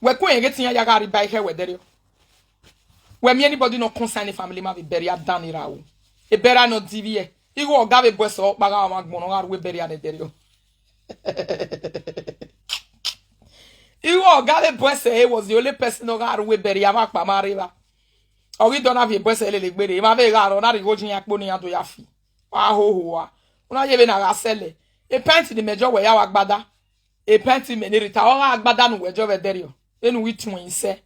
Wẹ ku ẹre ghe te iran ya gha rre iba ikhẹ wẹ dẹrriọ. Wẹ miẹn anybody nọ concern family ma vbe burial dan ni ra o. E burial nọ divie. Igho ọga vbe bu ẹse ọkpa gha ọmwa agbọn nọ gha ru e burial nẹ dẹrriọ. Igho ọga vbe bu ẹse, he was the only person nọ gha ru e burial avbe akpa ma rre evba. Ọ ghi dọ na viọ e bu ẹse lele egbe rre, emwa vbe gha rrọọ, na rhie igho ye iran kpo ne iran do ya fi. Wa hoho a. Una ye vbene a gha sẹlẹ. E pant ni mẹ jọ wẹ ya wa gbada. E pant mẹ ne rita, ọ gha gbada ne uwẹ jọ vbe dẹrriọ. Vbene u ghi tuẹn isẹ.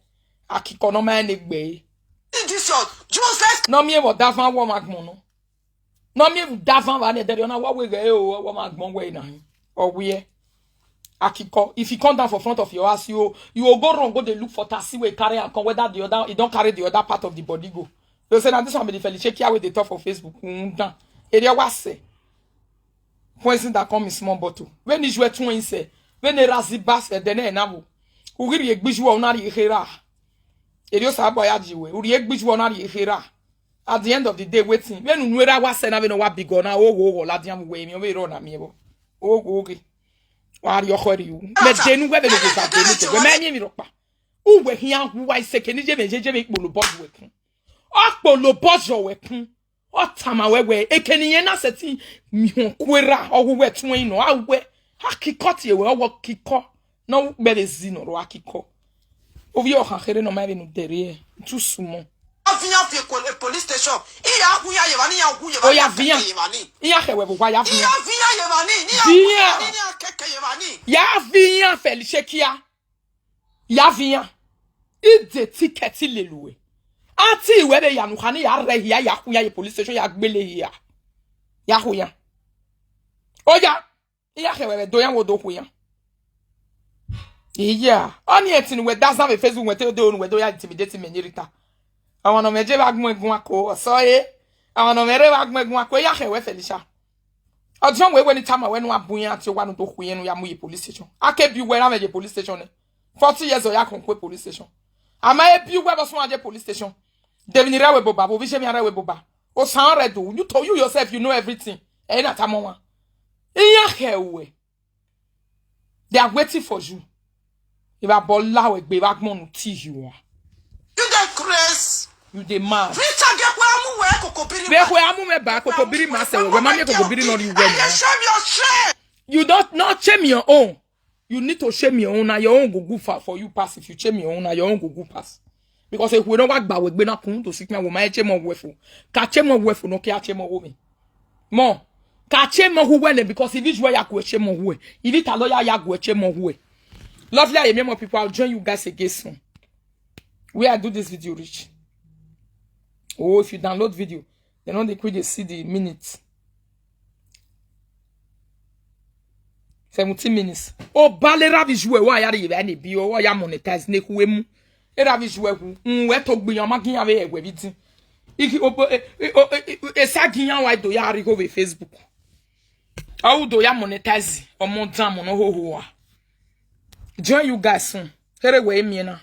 Akikọ ne ọ ma rẹn ne egbe ẹre. Idiot, useless. Ne ọ miẹn vbe ọdavan wẹ ọmwa agbọn nọ. Ne ọ miẹn vbe ọdavan vba ne dẹrriọ na, wa wẹ ghẹ o, wẹ ọmwa agbọn wẹ na hin. Ọ wiẹ. Akikọ, if he come down for front of your house, you, you will go run, go dey look for taxi wey carry am come, whether the other, he don carry the other part of the body go. You say, "Na this one be the Felicia Kia wey dey talk for Facebook." Rhunmwuda, erriọ wa sẹ. Poison that come in small bottle. Vbene iye tuẹn isẹ, vbene erha zẹ iba sẹ, ẹdẹ nẹ na vbo. U ghi rhie egbe iye, u na rhie ekherha. Erriọ Osanobua ya ji wẹ, u rhie egbe iye, u na rhie ekherha. At the end of the day, wetin? Vbene unu erha wa sẹ na, vbene ọ wa bigọ na, ogho, ogho, ladian vbe uwẹ, emwi ọ vbe rrọọ na miẹn vbọ. Ogho, oghe. Wa rhie ọkhọ rhie u. Mẹ denu wẹ vbene ogoza denu te, wẹ ma miẹn emwi rhọkpa. Uwẹ khian wu wa iseke ni ye vbe, ye, ye vbe kpolo bọọ wẹ kun. Ọ kpolo bọọ yọ wẹ kun. Ọ tama wẹ wẹ, eke ne irẹn na sẹtin miẹn ku erha, ọ wu wẹ tuẹn nọ, a wẹ, akikọ tie wẹ, ọ wẹ akikọ. Ne ọ wu kpẹvbe ezi nọ ro akikọ. Ovbi ọkhan kherhe ne ọ ma vbe ne u dẹrriẹ, too small. Avian fi ekpo police station. Iya hu ya ye vba ni, iya hu ye vba ni, oya vian. Iran kẹkẹ ye vba ni. Iran khẹ wẹ vbe owa ya vian. Iya vian ye vba ni, ni ya hu ya ni, ni ya kẹkẹ ye vba ni. Ya vian Felicia Kia. Ya vian. Ide tikẹti lele uwẹ. Ati wẹ vbe ya nu kha ni ya rre hia, ya khu ya ye police station, ya gbele hia. Ya khu ya. Oya. Iya khẹ wẹ vbe do ya wo do khu ya. Iya. Ọni ẹtin wẹ da zan vbe Facebook wẹ te do nu wẹ do ya intimidate mẹ ni rita. Àwọn ọmọ ẹjẹ bá gbọn ẹgun ako, ọsọ e. Àwọn ọmọ ẹrẹ bá gbọn ẹgun ako, iya khẹ wẹ Felicia. Ọjọ wẹ wẹ ni tama wẹ nu a bu iran ti owa nu do khu iran nu ya mu ye police station. A ke bi uwẹ ra mwẹ ye police station nẹ. Forty years ọ ya kọn kue police station. A ma e bi uwẹ vbe ọ suẹn ye police station. Devin rẹ wẹ boba, vbe ovbi Shemi rẹ wẹ boba. Osan rẹ do. You to you yourself, you know everything. Ẹ na tama wan. Iran khẹ wẹ. They are waiting for you. Evba bọ la wẹ gbe vbe agbọn nu ti yi wa. You dey craze. You dey mad. Rita, get where amu wẹ koko biri. Vbe ma. Where amu mẹ ba koko biri ma sẹ wẹ, wẹ ma miẹn koko biri nọ rhie uwẹ nọ. Shame your shame. You don't not shame your own. You need to shame your own. Na your own go good for, for you pass. If you shame your own, na your own go good pass. Because if we don't work back, we gbe na kun to sick man, we might shame on wefo. Ka shame on wefo, no care shame on woman. Mo, ka shame on who when, because if it's where ya go shame on who, if it a lawyer ya go shame on who. Lovely, I hear more people. I'll join you guys again soon. Where I do this video reach. Oh, if you download video, they don't dey quick dey see the minute. Seventeen minutes. O bale ra vbe ju ẹre, wa ya rhie vbe ne bi, ọ ya monetize ne khu emu. Era vbe ju ẹre hu, un wẹ to gbe yan ma gi yan vbe ẹwẹ vbe din. Iki o bo, e, e, o, e, e, e sa gi yan wa do ya rhie igho vbe Facebook. Ọ u do ya monetize, ọmọ dan mọ nọ hoho wa. Join you guys soon. Here wẹ emiẹn na.